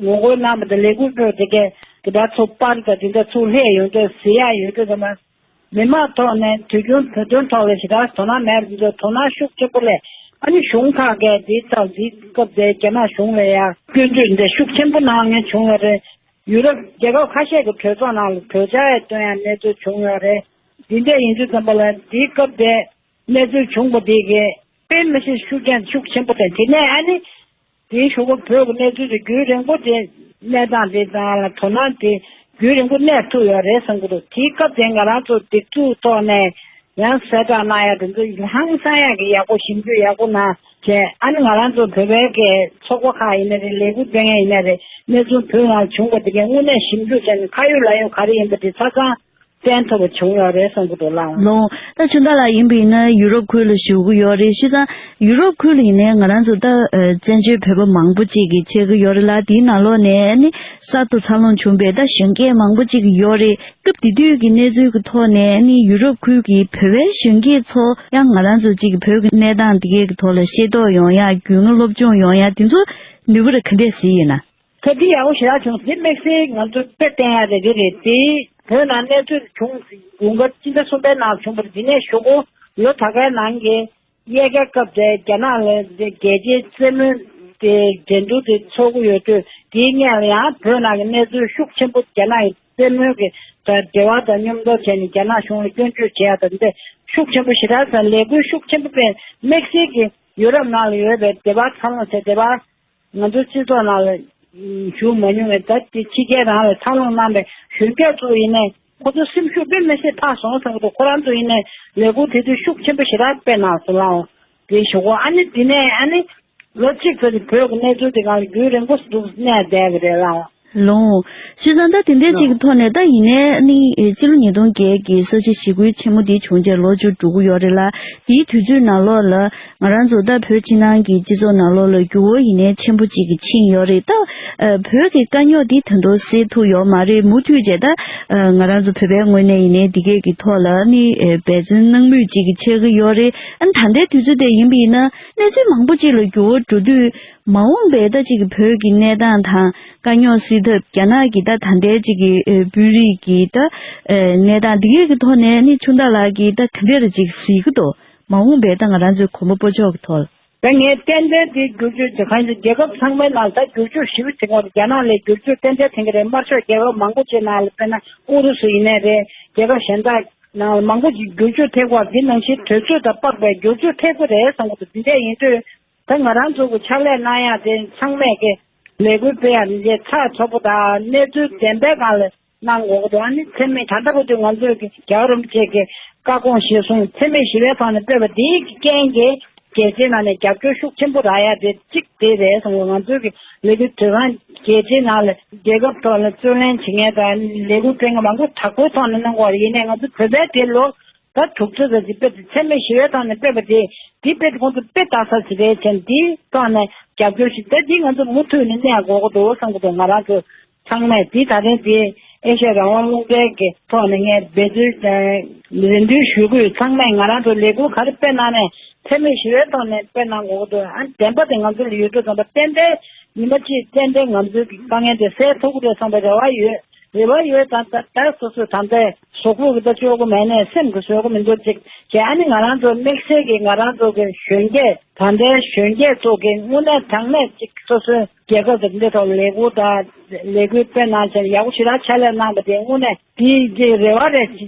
ངོ་རྒོལ་གནང་བ་དང་ལས་འགུལ་སྤེལ་བ་དེ་གས་དེ་འདྲ་ཚོ་པར་དང་དེ་འདྲ་ཚོ་ལྷད་ཡོང་དུས་གཟིགས་ཡག་ཡོད་དུས་ཙམ་པ། མི་མང་ཐོག་ནས་དུས་རྒྱུན་བོད་དོན་ཐོག་ལ་ཞེ་དྲག་དོ་སྣང་མེད་པ་དེ་ཚོ་དོ་སྣང་ཤུགས་ཆེན་པོ་སླེབས། ཨ་ནི་གཞུང་ཁག་གིས་དེའི་ཐོག་དེའི་སྐབས་དེར་རྒྱ་ནག་གཞུང་ལ་ཡང་སྐྱོན་བརྗོད་འདི་ཤུགས་ཆེན་པོ་གནང་མཁན་བྱུང་བ་རེད། ཡུ་རོབ་རྒྱལ་ཁབ་ཁ་ཤས་ཀྱི་གྲོས་ཚོགས་ནང་ལ་གྲོས་འཆར་ཡང་བཏོན་ཡག་གནས་ཚུལ་བྱུང་ཡོད་རེད། འདི་འདྲ་ཡིན་དུས་ཙམ་པ་ལ་དེའི་སྐབས་དེ་གནས་ཚུལ་བྱུང་བ་དེ་གས་དཔེ་མི་སྲིད་ཤུགས་རྐྱེན་ཤུགས་ཆེན་པོ་དང་། དེ་ནས་ཨ་ནི་དེའི་གཞུག་གུ་བོད་ཀྱི་གནས་ཚུལ་དེ་རྒྱུན་རིང་པོ་དེ་གནས་སྟངས་དེ་དང་ལ་དོ་སྣང་དེ་རྒྱུན་རིང་པོ་གནས་ཐུབ་ཡོད་རེད་བསམ་གྱི་འདུག་དེའི་སྐབས་དེ་ང་རང་ཚོ་སྒྲིག་འཛུགས་ཐོག་ནས་ཡང་གསལ་བསྒྲགས་གནང་ཡག་དེ་ཚོ་ཧང་སང་ཡག་གི་ཡག་པོ་ཞིབ་འཇུག་ཡག་པོ་གནང་བྱས། ཨ་ནི་ང་རང་ཚོ་བོད་པའི་གི་ཚོགས་པ་ཁག་ཡིན་ན་རེད། ལས་འགུལ་སྤེལ་མཁན་ཡིན་ན་རེད། གནས་ཚུལ་བོད་ནང་བྱུང་བ་དེ་གའི་དངོས་གནས་ཞིབ་འཇུག་བྱས་ནས་ཁ་ཡོད་ལག་ཡོད་ག་རེ་ཡིན་པ་དེ་ཆ་ཚང་བསྟན་ཐུབ་པ་བྱུང་ཡོད་རེད་བསམ་གྱི་འདུག་ལགས། ལགས། ད་ཆུང་བདག་ལགས་ཡིན་པ་ཡིན་ན་ཡུ་རོབ་ཁུལ་ལ་བཞུགས་ཀྱི་ཡོད་རེད། བྱས་ཙང་ཡུ་རོབ་ཁུལ་ལ་ཡིན་ནའི་ང་རང་ཚོ་ད་ཨ་བཙན་བྱོལ་བོད་པ་མང་པོ་ཅིག་གིས་ཕྱད་ཀྱི་ཡོད་རེད་ལ། དེའི་ནང་ལོགས་ནས་ནི་གསར་དུ་འཚར་ལོངས་བྱུང་བའི་ད་གཞོན་སྐྱེས་མང་པོ་ཅིག་ཡོད་རེད། སྐབས་དེ་དུས་ཀྱི་གནས་ཚུལ་གྱི་ཐོག་ནས་ནི་ཡུ་རོབ་ཁུལ་གྱི་བོད་པའི་གཞོན་སྐྱེས་ཚོ་ཡང་ང་རང་ཚོ་ཅིག་བོད་ཀྱི་གནས་སྟངས་དེ་གའི་གི་ཐོག་ལ་ཤེས་རྟོགས་ཡོང་ཡག་རྒྱུས་མངའ་སློབ་སྦྱོང་ཡོང་ཡག་དེ་ཚོ་ནུས་པ་ར་ག་འདྲས་གཟིགས་ཡོད་ན། ད་འདི་ཡག་པོ་ཞེ་དྲག་བྱུང་། དེ་དམིགས་བསལ་ང་ཚོ་དཔེ་བསྟན་ཡག་རེད། འདི་རེད། དེ་བོད་ནང་གནས་ཚུལ་བྱུང་དགུན་ཁ་སྤྱི་ཟླ་གསུམ་པའི་ནང་བྱུང་བ་རེད། འདི་ནས་གཞུག་གུ་ལོ་ད་གའི་ནང་གི་དབྱར་ཁའི་སྐབས་དེ་རྒྱ་ནག་ལ་རྒྱལ་སྤྱིའི་རྩེད་མོའི་དེ་འགྲན་བསྡུར་དེ་ཚོགས་ཀྱི་ཡོད་དུས་དེའི་སྔོན་ལ་ཡང་བོད་ནང་གི་གནས་ཚུལ་ཤུགས་ཆེན་པོ་རྒྱ་ནག་གི་རྩེད་མོའི་གི་ད་འབྲེལ་བ་དང་མཉམ་དུ་བྱས་ནས་རྒྱ་ནག་གཞུང་ལ་སྐྱོན་བརྗོད་བྱེད་ཡག་དང་འདི་ཤུགས་ཆེན་པོ་ཞེ་དྲག་དང་ལས་འགུལ་ཤུགས་ཆེན་པོ་སྤེལ། དམིགས་བསལ་གྱི་ཡུ་རོབ་ནང་ལ་ཡོད་པའི་སྡེ་པ་འཚར་ལོངས་བྱས་སྡེ་པ། ང་ཚོའི་སྤྱི་ཚོགས་ནང་ལ་བཞུགས་མ་མྱོང་བའི་ད་དེ་ཕྱི་རྒྱལ་རང་ལ་འཚར་ལོངས་གནང་པའི་གཞོན་སྐྱེས་ཚོ་ཡིན་ནའི་ཁོ་ཚོ་སེམས་ཤུགས་དཔེ་མི་སྲིད་འཕར་སོང་བསམ་གྱི་འདུག་ཁོ་རང་ཚོ་ཡིན་ནའི་ལས་འགུལ་དེ་དུས་ཤུགས་ཆེན་པོ་ཞེ་དྲག་སྤེལ་གནང་སོང་ལགས། དེ་ཞུ་གོ་ཨ་ནི་དེ་ནས་ཨ་ནི་ལོ་གཅིག་ཙམ་གྱི་བོད་ཀྱི་གནས་ཚུལ་དེ་གང་ལ་རྒྱུན་རིང་པོ་འདུག་གནས་བསྡད་པ་རེད་ལགས། ལོང་། བྱས་ཙང་ད་དེ་འདྲའི་ཅིག་གི་ཐོག་ནས་ད་ཡིན་ནའི་ནི་ཕྱི་ལོ་ཉིས་སྟོང་བརྒྱད་ཀྱི་ས་བྱི་ཞི་རྒོལ་ཆེན་མོ་འདི་བྱུང་རྗེས་ལོ་བཅུ་འགྲོ་གི་ཡོད་རེད་ལ། དེའི་དུས་ཚོད་ནང་ལོགས་ལ་ང་རང་ཚོ་ད་བོད་ཕྱི་ནང་གི་སྤྱི་ཚོགས་ནང་ལོགས་ལ་འགྱུར་བ་ཡིན་ནའི་ཆེན་པོ་ཅིག་གི་ཕྱིན་ཡོད་རེད། ད་ཨ་བོད་ཀྱི་དཀའ་རྙོག་འདི་ད་དུང་སེལ་ཐུབ་ཡོད་མ་རེད། མུ་མཐུད་བྱས་ད་ཨ་ང་རང་ཚོ་བོད་པའི་ངོས་ནས་ཡིན་ནའི་འདི་གས་ཀྱི་ཐོག་ལ་ནི་ཨ་འབད་བརྩོན་གནང་མུས་ཅིག་གི་ཆགས་ཀྱི་ཡོད་རེད། ཨ་ནི་ད་ལྟའི་དུས་ཚོད་དེ་ཡིན་པ་ཡིན་ན་གནས་ཚུལ་མང་པོ་ཅིག་ལ་འགྱུར་བ་འགྲོ་དུས། མ་འོངས་པའི་ད་ཅིག་བོད་ཀྱི་གནས་སྟངས་དང་དཀའ་རྙོག་སེལ་ཐབས། རྒྱ་ནག་གི་ད་ད་ལྟའི་ཅིག་གི་ཨེ་དཔོན་རིགས་ཀྱི་ད་ཨེ་གནས་སྟངས་འདི་གའི་གི་ཐོག་ནས་ནི་ཆུང་བདག་ལགས་ཀྱིས་ད་ག་འདྲ་རེ་ཅིག་གཟིགས་ཀྱི་འདུག་མ་འོངས་པའི་ད་ང་རང་ཚོའི་གོམ་པ་སྤོ་ཕྱོགས་ཀྱི་ཐོག་ད་ངས་ཏན་ཏན་དེ་བསྒྱུར་བཅོས་ཀྱི་གང་ཞིག་རྒྱལ་ཁབ་ཚང་མའི་ནང་ད་བསྒྱུར་བཅོས་ཞེ་པོ་བྱེད་དགོས་རེད། རྒྱ་ནག་ལ་བསྒྱུར་བཅོས་ཏན་ཏན་ཐེབས་ཀྱི་རེད། དམར་ཤོག་རྒྱལ་ཁབ་མང་པོ་ཅིག་ནང་ལ་དཔེར་ན་ཨུ་རུ་སུ་ཡིན་ནའི་རེད། རྒྱལ་ཁབ་གཞན་དག་ནང་ལ་མང་པོ་ཅིག་བསྒྱུར་བཅོས་ཐེབས་ཀྱི་རེད། འདི་ནང་བཞིན་དུས་ཚོད་དང་དཔག་པའི་བསྒྱུར་བཅོས་ཐེབས་ཀྱི་རེད་བསམ་གྱི་འདུག་འདི་འདྲ་ཡིན་དུས། ད་ང་རང་ཚོ་གི་ཕྱག་ལས་གནང་ཡག་དེ་ཚང་མས་ཀྱི་ ལས་འགུལ་སྤེལ་ཡག་དེ་ཚགས་ཚུད་པོ་དང་གནས་ཚུལ་བདེན་པའི་སྒང་ལ་གནང་དགོས་ཀྱི་འདུག་ཨ་ནི་འཚེ་མེད་ད་ལྟ་བར་དུ་ང་ཚོས་ཀྱི་རྒྱལ་བ་རིན་པོ་ཆེ་གི་བཀའ་དགོངས་གཞིར་བཟུང་འཚེ་མེད་ཞི་བའི་ཐོག་ནས་སྤེལ་བ་དེའི་རྐྱེན་གྱིས་རྒྱལ་སྤྱིའི་ནང་ནས་རྒྱབ་སྐྱོར་ཤུགས་ཆེན་པོ་རག་ཡག་དེ་གཅིག་དེ་རེད་བསམ་གྱི། ང་ཚོའི་གི་ལས་འགུལ་དེ་རང་རྒྱལ་སྤྱིའི་ནང་ལ་རྒྱལ་ཁབ་ཐོག་ལ་རྩོད་ལེན་བྱེད་མཁན་དང་ལས་འགུལ་སྤེལ་མཁན་མང་པོ་དྲག་པོའི་ཐོག་ནས་གནང་དགོས་རེད། ཡིན་ནའི་ང་ཚོ་བོད་པའི་དེ་ལོ་ད་དྲུག་ཅུ་ཙམ་ཅིག་སྤེལ་ཏེ་འཚེ་མེད་ཞི་བའི་ཐོག་ནས་སྤེལ་བ་དེ་དེ་དཔེ་ཁོང་ཚོ་དཔེ་ལྟ་ས་ཞིག་རེད་བྱས་ནས་དེའི་ཐོག་ནས་རྒྱབ་སྐྱོར་ཞིག་ད་དེ་ང་ཚོ་མུ་མཐུད་ནས་གནས་དགོས་ཀྱི་འདུག་བསམ་གྱི་འདུག་ང་རང་ཚོ་ཚང་མས་དེ་ད་ཐེངས་དེ་ཨེ་ཤ་ཡ་རང་དབང་རླུང་འཕྲིན་གྱི་ཐོག་ནས་ངས་འབད་བརྩོན་རེ་འདུན་ཞུ་གི་ཡོད། ཚང་མས་ང་རང་ཚོ་ལས་འགུལ་ག་རེ་སྤེལ་གནང་ནས་འཚེ་མེད་ཞི་བའི་ཐོག་ནས་སྤེལ་གནང་དགོས་ཀྱི་འདུག་ཨ་བདེན་པ་དེ་ང་ཚོ་ལ་ཡོད་དུས་ཙམ་པ་ཏན་ཏན་ཉི་མ་གཅིག་ཏན་ཏན་ང་ཚོའི་དཀའ་ངལ་དེ་སེལ་ཐུབ་ཀྱི་རེད་བསམ་པའི་རེ་བ་ཡོད། རེ་བ་ཡོད་ཙང་ད་ད་སོ་སོས་ད་ལྟའི་གཟུགས་པོ་གི་ད་སྤྱོད་སྒོ་མེད་ནས་སེམས་ཀྱི་བཟོད་སྒོ་མི་འདུག་ཅིག་བྱས། ཨ་ནི་ང་རང་ཚོ་དམིགས་བསལ་གྱི་ང་རང་ཚོ་གི་གཞོན་སྐྱེས་ད་ལྟའི་གཞོན་སྐྱེས་ཚོ་གི་དངོས་གནས་དྲང་གནས་ཅིག་སོ་སོའི་རྒྱལ་ཁབ་དེ་འདྲའི་ཐོག་ལས་འགུལ་དང་ལས་འགུལ་སྤེལ་གནང་བྱས་ཡག་པོ་ཞེ་དྲག་ཕྱག་ལས་གནང་བ་དེ་དངོས་གནས་དེའི་གི་རེ་བ་རེ་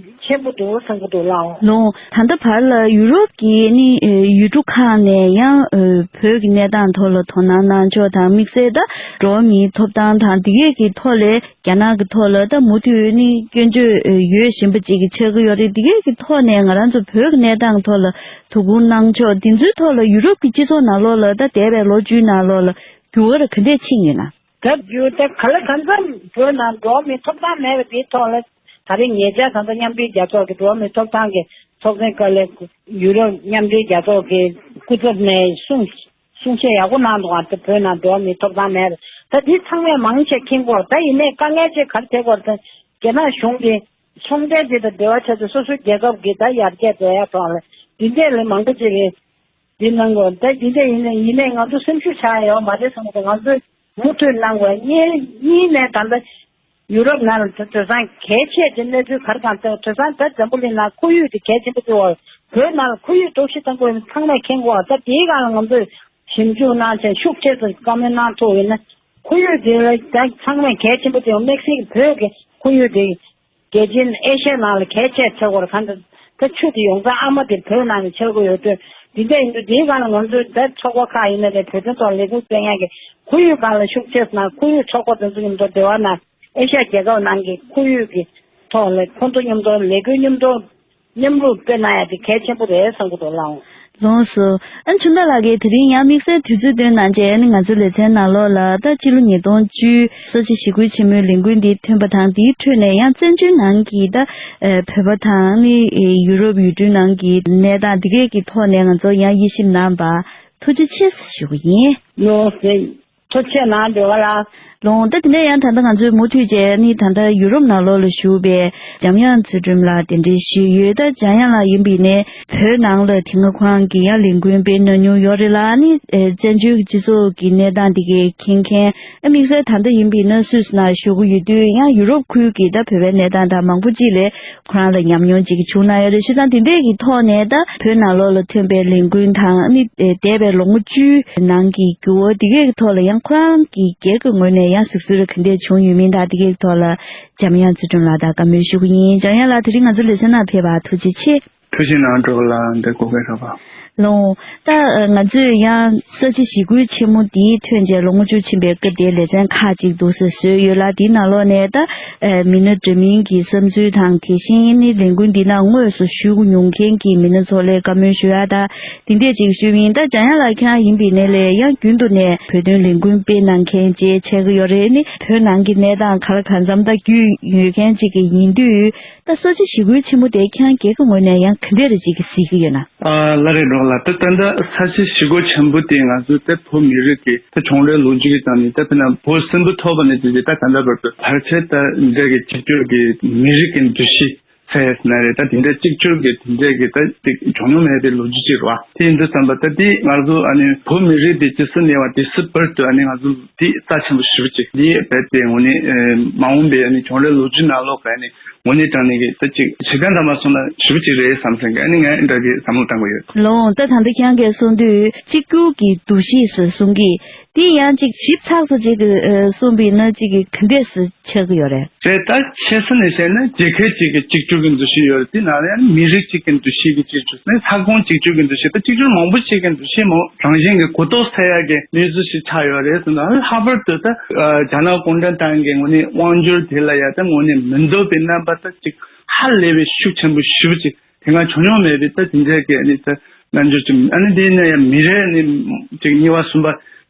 ཆེན་པོ་འདུག་བསམ་གྱི་འདུག་ལགས། ལོ། ད་ལྟ་བར་ལ་ཡུ་རོབ་ཀྱི་ནི་ཡུལ་གྲུ་ཁག་ནས་ཡང་བོད་ཀྱི་གནས་སྟངས་ཐོག་ལ་དོ་སྣང་གནང་ཕྱོགས་དང་དམིགས་བསལ་ད་འགྲོ་བ་མིའི་ཐོབ་ཐང་དང་འདི་གས་ཀྱི་ཐོག་ལས། རྒྱ་ནག་གི་ཐོག་ལ་ད་མུ་མཐུད་ནི་སྐྱོན་བརྗོད་ཡོད་བཞིན་པ་ཅིག་གི་ཆགས་ཀྱི་ཡོད་རེད། འདི་གས་ཀྱི་ཐོག་ནས་ང་རང་ཚོ་བོད་ཀྱི་གནས་སྟངས་ཐོག་ལ་དོ་ཁུར་གནང་ཕྱོགས་འདི་ཚོའི་ཐོག་ལ་ཡུ་རོབ་ཀྱི་སྤྱི་ཚོགས་ནང་ལོགས་ལ་ད་འདས་པའི་ལོ་བཅུའི་ནང་ལོགས་ལ་འགྱུར་བ་ར་ག་འདྲས་ཕྱིན་ཡོད་ན། ད་འགྱུར་ད་ག་ལ་གང་འཚམ་བོད་ནང་འགྲོ་བ་མིའི་ཐོབ་ཐང་མེད་པ་དེའི་ཐོག་ལ་ད་རེས་ཉེ་ཆར་ད་ལྟ་མཉམ་འབྲེལ་རྒྱལ་ཚོགས་ཀྱི་འགྲོ་བ་མིའི་ཐོབ་ཐང་གི་ཚོགས་ཆེན་སྐབས་ལ་ཡུ་རོབ་མཉམ་འབྲེལ་རྒྱལ་ཚོགས་ཀྱི་སྐུ་ཚབ་ནས་གསུངས། གསུང་བཤད་ཡག་པོ་གནང་འདུག་ཨ་ད་བོད་ནང་འགྲོ་བ་མིའི་ཐོབ་ཐང་མེད་རེད། ད་འདི་ཚང་མས་མང་ཆེ་མཁྱེན་གྱི་ཡོད་རེད། ད་ཡིན་ནའི་དཀའ་ངལ་ཆེ་ག་རེ་འཕྲད་ཀྱི་ཡོད་རེད། ད་རྒྱ་ནག་གཞུང་གིས་ཚོང་འབྲེལ་འདི་དང་འབྲེལ་བ་བྱས་ཏེ་སོ་སོའི་རྒྱལ་ཁབ་ཀྱི་ད་ཡར་རྒྱས་འགྲོ་ཡ་ཐོག་ལ་འདི་འདྲས་ལས་མང་པོ་ཅིག་རེད། འདི་གནང་གི་ཡོད་རེད། ད་འདི་འདྲས་ཡིན་ནའི་ཡིན་ནའི་ང་ཚོ་སེམས་ཤུགས་ཆག་ཡ་ཡོད་མ་རེད་བསམ་གྱི་འདུག་ང་ཚོས་མུ་མཐུད་གནང་དགོས། གཉིས་གཉིས་ནས་ད་ལྟ་ཡུ་རོབ་ནང་ལ་དེང་སང་གལ་ཆེ་ཆེ་གནས་ཚུལ་ག་རེ་དང་ལྟོས། དེང་སང་ད་འཛམ་བུ་གླིང་ནང་ཁོར་ཡུག་དེ་གལ་ཆེན་པོ་ཆེ་བ། བོད་ནང་ལ་ཁོར་ཡུག་གཏོར་བཤིག་བཏང་དགོས་ཡིན་ཚང་མས་མཁྱེན་གྱི་ཡོད་རེད། ད་དེའི་སྒང་ལ་ང་ཚོས་ཞིབ་འཇུག་གནང་བྱས་ཤུགས་ཆེ་ཙམ་བཀའ་མོལ་གནང་ཐུབ་ཡིན་ན་ཁོར་ཡུག་དེ་ལ་ད་ཚང་མས་གལ་ཆེན་པོ་ཆེ་བ། དམིགས་བསལ་གྱི་བོད་ཀྱི་ཁོར་ཡུག་དེ་རྒྱལ་སྤྱིའི་ཨེ་ཤ་ཡ་ནང་ལ་གལ་ཆེ་ཆགས་ཀྱི་ཡོད་རེད། གང་ལྟར་ད་ཆུ་དེ་ཡོངས་གྲགས་ཨ་མ་དེ་བོད་ནང་ནས་ཆགས་ཀྱི་ཡོད་དུས་འདི་འདྲ་ཡིན་དུས་དེའི་སྒང་ལ་ང་ཚོས་ད་ཚོགས་པ་ཁག་ཡིན་ན་རེད། བོད་དོན་ཐོག་ལས་འགུལ་སྤེལ་མཁན་གྱི་ཁོར་ཡུག་སྒང་ལ་ཤུགས་ཆེ་ཙམ་གནང་། ཁོར་ཡུག་ཚོགས་པ་དེ་ཚོ་མཉམ་དུ་འབྲེལ་བ་གནང་། ཨེ་ཤ་ཡ་རྒྱལ་ཁབ་ནང་གི་ཁོར་ཡུག་གི་ཐོག་ལ་ཁོང་ཚོ་མཉམ་དུ་ལས་འགུལ་མཉམ་དུ་མཉམ་རུབ་སྤེལ་གནང་ཡ་དེ་གལ་ཆེན་པོ་རེད་བསམ་གྱི་འདུག་ལགས། ལགས་སོ། ཨ་ནི་ཆུ་མདའ་ལགས་ཀྱིས་དེ་རིང་ཡང་དམིགས་བསལ་དུས་ཚོད་བཏོན་གནང་བྱས་ཨ་ནི་ང་ཚོའི་ལེ་ཚན་ནང་ལོགས་ལ་ད་ཕྱི་ལོ་ཉིས་སྟོང་བཅུ་ས་བྱི་ཞི་རྒོལ་ཆེན་མོའི་ལས་འགུལ་འདི་ཐོན་པ་དང་དེའི་ཁྲོད་ནས་ཡང་བཙན་བྱོལ་ནང་གི་ད་བོད་པ་དང་ནི་ཡུ་རོབ་ཡུལ་གྲུའི་ནང་གི་གནས་སྟངས་འདི་གས་ཀྱི་ཐོག་ནས་ང་ཚོ་ཡང་དབྱེ་ཞིབ་གནང་བ་ཐུགས་རྗེ་ཆེ་ཞུ་གི་ཡིན། ལགས་སོ། ཐུགས་རྗེ་གནང་འདོད་པ་ལ། ལོང་ད་དེ་ནས་ཡང་ད་ལྟ་ང་ཚོས་མུ་མཐུད་བྱས་ནི་ད་ལྟ་ཡུ་རོབ་ནང་ལོགས་ལ་བཞུགས་པའི་འཇམ་དབྱངས་ཚུལ་ཁྲིམས་ལགས་གདན་འདྲེན་ཞུས་ཡོད། ད་འཇམ་དབྱངས་ལགས་ཡིན་པ་ཡིན་ནའི་བོད་ནང་ལ་དེ་སྔ་ཁོ་རང་གིས་ཡང་ལས་འགུལ་སྤེལ་གནང་མྱོང་ཡོད་རེད་ལ་ནི་བཙན་བྱོལ་གྱི་སྤྱི་ཚོགས་ཀྱི་གནས་སྟངས་དེ་གའི་མཁྱེན་མཁན་དམིགས་བསལ་ད་ལྟ་ཡིན་པ་ཡིན་ན་སུད་སི་ནང་བཞུགས་ཀྱི་ཡོད་དུས་ཡང་ཡུ་རོབ་ཁུལ་གྱི་ད་བོད་པའི་གནས་སྟངས་དང་མང་པོ་ཅིག་ལས་ཁོ་རང་ལ་ཉམས་མྱོང་ཅིག་བྱུང་གནང་ཡོད་རེད། བྱས་ཙང་དེ་འདྲས་ཀྱི་ཐོག་ནས་ད་བོད་ནང་ལོགས་ལ་ཐོན་པའི་ལས་འགུལ་དང་ནི་འདས་པའི་ལོ་ངོ་བཅུའི་ནང་གི་འགྱུར་བ་དེ་གའི་ཐོག་ལ་ཡང་ཁོ་རང་གི་སྒེར་གྱི་ངོས་ནས་ཡང་གཟིགས་ཚུལ་ག་འདྲས་བྱུང་ཡོད་མིན་དང་དེ་གའི་ཐོག་ལ་འཇམ་དབྱངས་ཚུལ་ཁྲིམས་ལགས་དང་བཀའ་མོལ་ཞུ་གི་ཡིན། འཇམ་དབྱངས་ལགས་དེ་རིང་ང་ཚོ་ལེ་ཚན་ནང་ཕེབས་པར་ཐུགས་རྗེ་ཆེ། ཐུགས་རྗེ་གནང་གྲོགས་ལ་འདི་གོ་སྐབས་རག་པ། ལོ། ད་ང་ཚོས་ཡང་ས་བྱི་ཞི་རྒོལ་ཆེན་མོ་འདིའི་ཐོན་རྗེས་ལོ་ངོ་བཅུ་ཕྱིན་པའི་སྐབས་དེའི་ལེ་ཚན་ཁག་ཅིག་འདུག་སེ་བཟོས་ཡོད་ལ་དེའི་ནང་ལོགས་ནས་ད་མི་སྣ་འདྲ་མིན་གྱི་བསམ་ཚུལ་དང་དེ་བཞིན་ནི་ལས་འགུལ་འདི་ནང་དངོས་སུ་ཞུགས་མྱོང་མཁན་གྱི་མི་སྣ་ཚོ་ལ་བཀའ་མོལ་ཞུ་ཡ་ད་དེ་འདྲས་ཅིག་ཞུས་པ་ཡིན། ད་འཇམ་དབྱངས་ལགས་ཁྱེད་རང་ཡིན་པ་ཡིན་ནའི་ལས་ཡང་རྒྱུན་དུ་ནས་བོད་དོན་ལས་འགུལ་སྤེལ་གནང་མཁན་ཅིག་ཆགས་ཀྱི་ཡོད་རེད། ནི་བོད་ནང་གི་གནས་སྟངས་ག་ལ་གང་འཚམ་ད་རྒྱུས་ཡོད་མཁན་ཅིག་ཡིན་དུས། ད་ས་བྱི་ཞི་རྒོལ་ཆེན་མོ་དེ་ཁྱེད་རང་སྒེར་གྱི་ངོས་ནས་ཡང་ག་འདྲས་རེ་ཅིག་གཟིགས་ཀྱི་ཡོད་ན། ཨ་ལགས་རེད་གྲོགས་ལགས། ད་ད་ལྟ་ས་བྱི་ཞི་རྒོལ་ཆེན་པོ་དེ་ང་ཚོ་ད་བོད་མི་རིགས་ཀྱི་ད་གཞུང་འབྲེལ་ལོ་རྒྱུས་ཀྱི་སྟེང་ནས་ད་དཔེར་ན་བོད་སིལ་བུ་ཐོགས་པ་ནས་བྱས་ཏེ་ད་ད་ལྟ་བར་དུ་ཕལ་ཆེར་ད་འདྲ་གི་གཅིག་གྱུར་གྱི་མི་རིགས་ཀྱི་འདུ་ཤེས་ཟེར་ན་རེད། ད་དེ་འདྲ་གཅིག་གྱུར་གྱི་དེ་འདྲ་གི་ད་ཅིག་བྱུང་མྱོང་མེད་པའི་ལོ་རྒྱུས་ཅིག་རེད་བ། དེ་ཡིན་དུས་ཙམ་པ་ད་དེ་ང་ཚོ་ཨ་ནི་བོད་མི་རིགས་དེ་ཇི་སྲིད་གནས་པ་དེ་སྲིད་བར་དུ་ཨ་ནི་ང་ཚོ་དེ་རྩ་ཆེན་པོ་ཞེ་པོ་ཅིག་དེ་རྦད་དེ་དངོས་གནས་མ་འོངས་པའི་ཨ་ནི་གཞུང་འབྲེལ་ལོ་རྒྱུས་ནང་ལོགས་ཀྱི་ཨ་ནི་དངོས་གནས་དྲང་གནས་ཀྱི་ད་ཅིག་གཞི་རྟེན་ཙམ་མ་སོང་ན་ཞེ་པོ་ཅིག་རེད་བསམ་སོང་གི། ཨ་ནི་ངས་འདྲ་གི་བསམ་བློ་བཏང་གི་ཡོད། ལོང་ད་ད་ལྟ་ཁྱེད་རང་གིས་གསུངས་དུས་གཅིག་གྱུར་གྱི་འདུ་ཤེས་སུ་གསུང་གི། དེ་ཡང་ཅིག་ཞིབ་ཚགས་སུ་ཅིག་གི་ཨ་གསུངས་པ་ཡིན་ན་ཅིག་གི་ག་འདྲས་སུ་ཆགས་ཀྱི་ཡོད་རེད། རེད། ད་ཆེ་ས་ནས་བཤད་ན་རྒྱལ་ཁབ་ཅིག་གི་གཅིག་གྱུར་གྱི་འདུ་ཤེས་ཡོད་རེད། དེ་ནང་ལ་ཡང་མི་རིགས་གཅིག་གི་འདུ་ཤེས་ཀྱི་གཅིག་གྱུར་ནས་ས་ཁོངས་གཅིག་གྱུར་གྱི་འདུ་ཤེས། ད་གཅིག་གྱུར་མང་པོ་ཞིག་གི་འདུ་ཤེས་མོ་རང་བཞིན་གྱི་གོ་རྟོགས་འཚོལ་ཡག་གི་གནས་ཚུལ་ཞིག་ཆགས་ཡོད་རེད་ཟེར་ན། ལྷག་པར་དུ་ད་ཨ་རྒྱ་ནག་གུང་ཁྲན་ཏང་གི་ངོས་ནས་དབང་སྒྱུར་དེ་ལ་ཡང་ད་ངོས་ནས་མི་འདོད་པའི་རྣམ་པ་ད་ཅིག་ཧ་ལས་པའི་ཤུགས་ཆེན་པོ་ཞེ་པོ་ཅིག་དེ་སྔ་བྱུང་མྱོང་མེད་པའི་ད་དེ་འདྲའི་གི་ཨ་ནི་ད་རྣམ་འགྱུར་ཅིག་ཨ་ནི་དེ་ནས་ཡང་མི་རེ་ནས་ཅིག་གཉིས་པ་གསུམ་པ་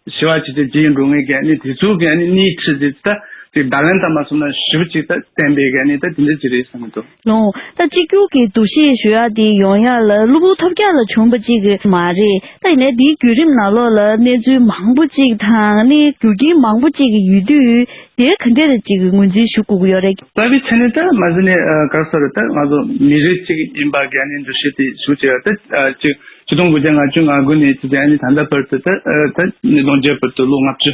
བཞི་པ་ཅིག་དེ་རྗེས་འགྲོ་ངེས་གི་ཨ་ནི་དེ་ཚོ་གི་ཨ་ནི་སྣེ་ཁྲིད་དེ་ད་ཅིག་བརྡ་ལན་ལྟ་མ་སོང་ན་ཞེ་པོ་ཅིག་ད་བསྟན་པའི་གི་ཨ་ནི་ད་དེ་འདྲ་ཅིག་རེད་བསམ་གི་འདུག་ལོ། ད་གཅིག་གྱུར་གྱི་འདུ་ཤེས་ཞུ་ཡག་དེ་ཡོང་ཡག་ལ་གློ་བུར་ཐོལ་རྒྱག་ལ་བྱུང་བ་གཅིག་གི་མ་རེད། ད་ཡིན་ནའི་དེའི་བརྒྱུད་རིམ་ནང་ལོགས་ལ་གནས་ཚུལ་མང་པོ་གཅིག་དང་ནི་རྒྱུ་རྐྱེན་མང་པོ་གཅིག་གི་ཡོད་དུས། དེ་ག་འདྲས་ཅིག་ངོས་འཛིན་ཞུ་དགོས་ཀྱི་ཡོད་རེད། རྩ་བའི་ཆ་ནས་ད་མ་ཟིན་ནས་ཨ་ག་རེ་ཟེར་ད་ང་ཚོ་མི་རིགས་གཅིག་ཡིན་པ་གི་ཨ་ནི་འདུ་ཤེས་དེ་ཞུ་བྱས་ད་ཨ་ཅིག་ཆིག་སྟོང་དགུ་བརྒྱ་ལྔ་བཅུ་ང་དགུ་ནས་བྱས་ཨ་ནི་ད་ལྟ་བར་དུ་ད་ཨ་ད་ཉིས་སྟོང་བརྒྱད་བར་དུ་ལོ་ལྔ་བཅུ་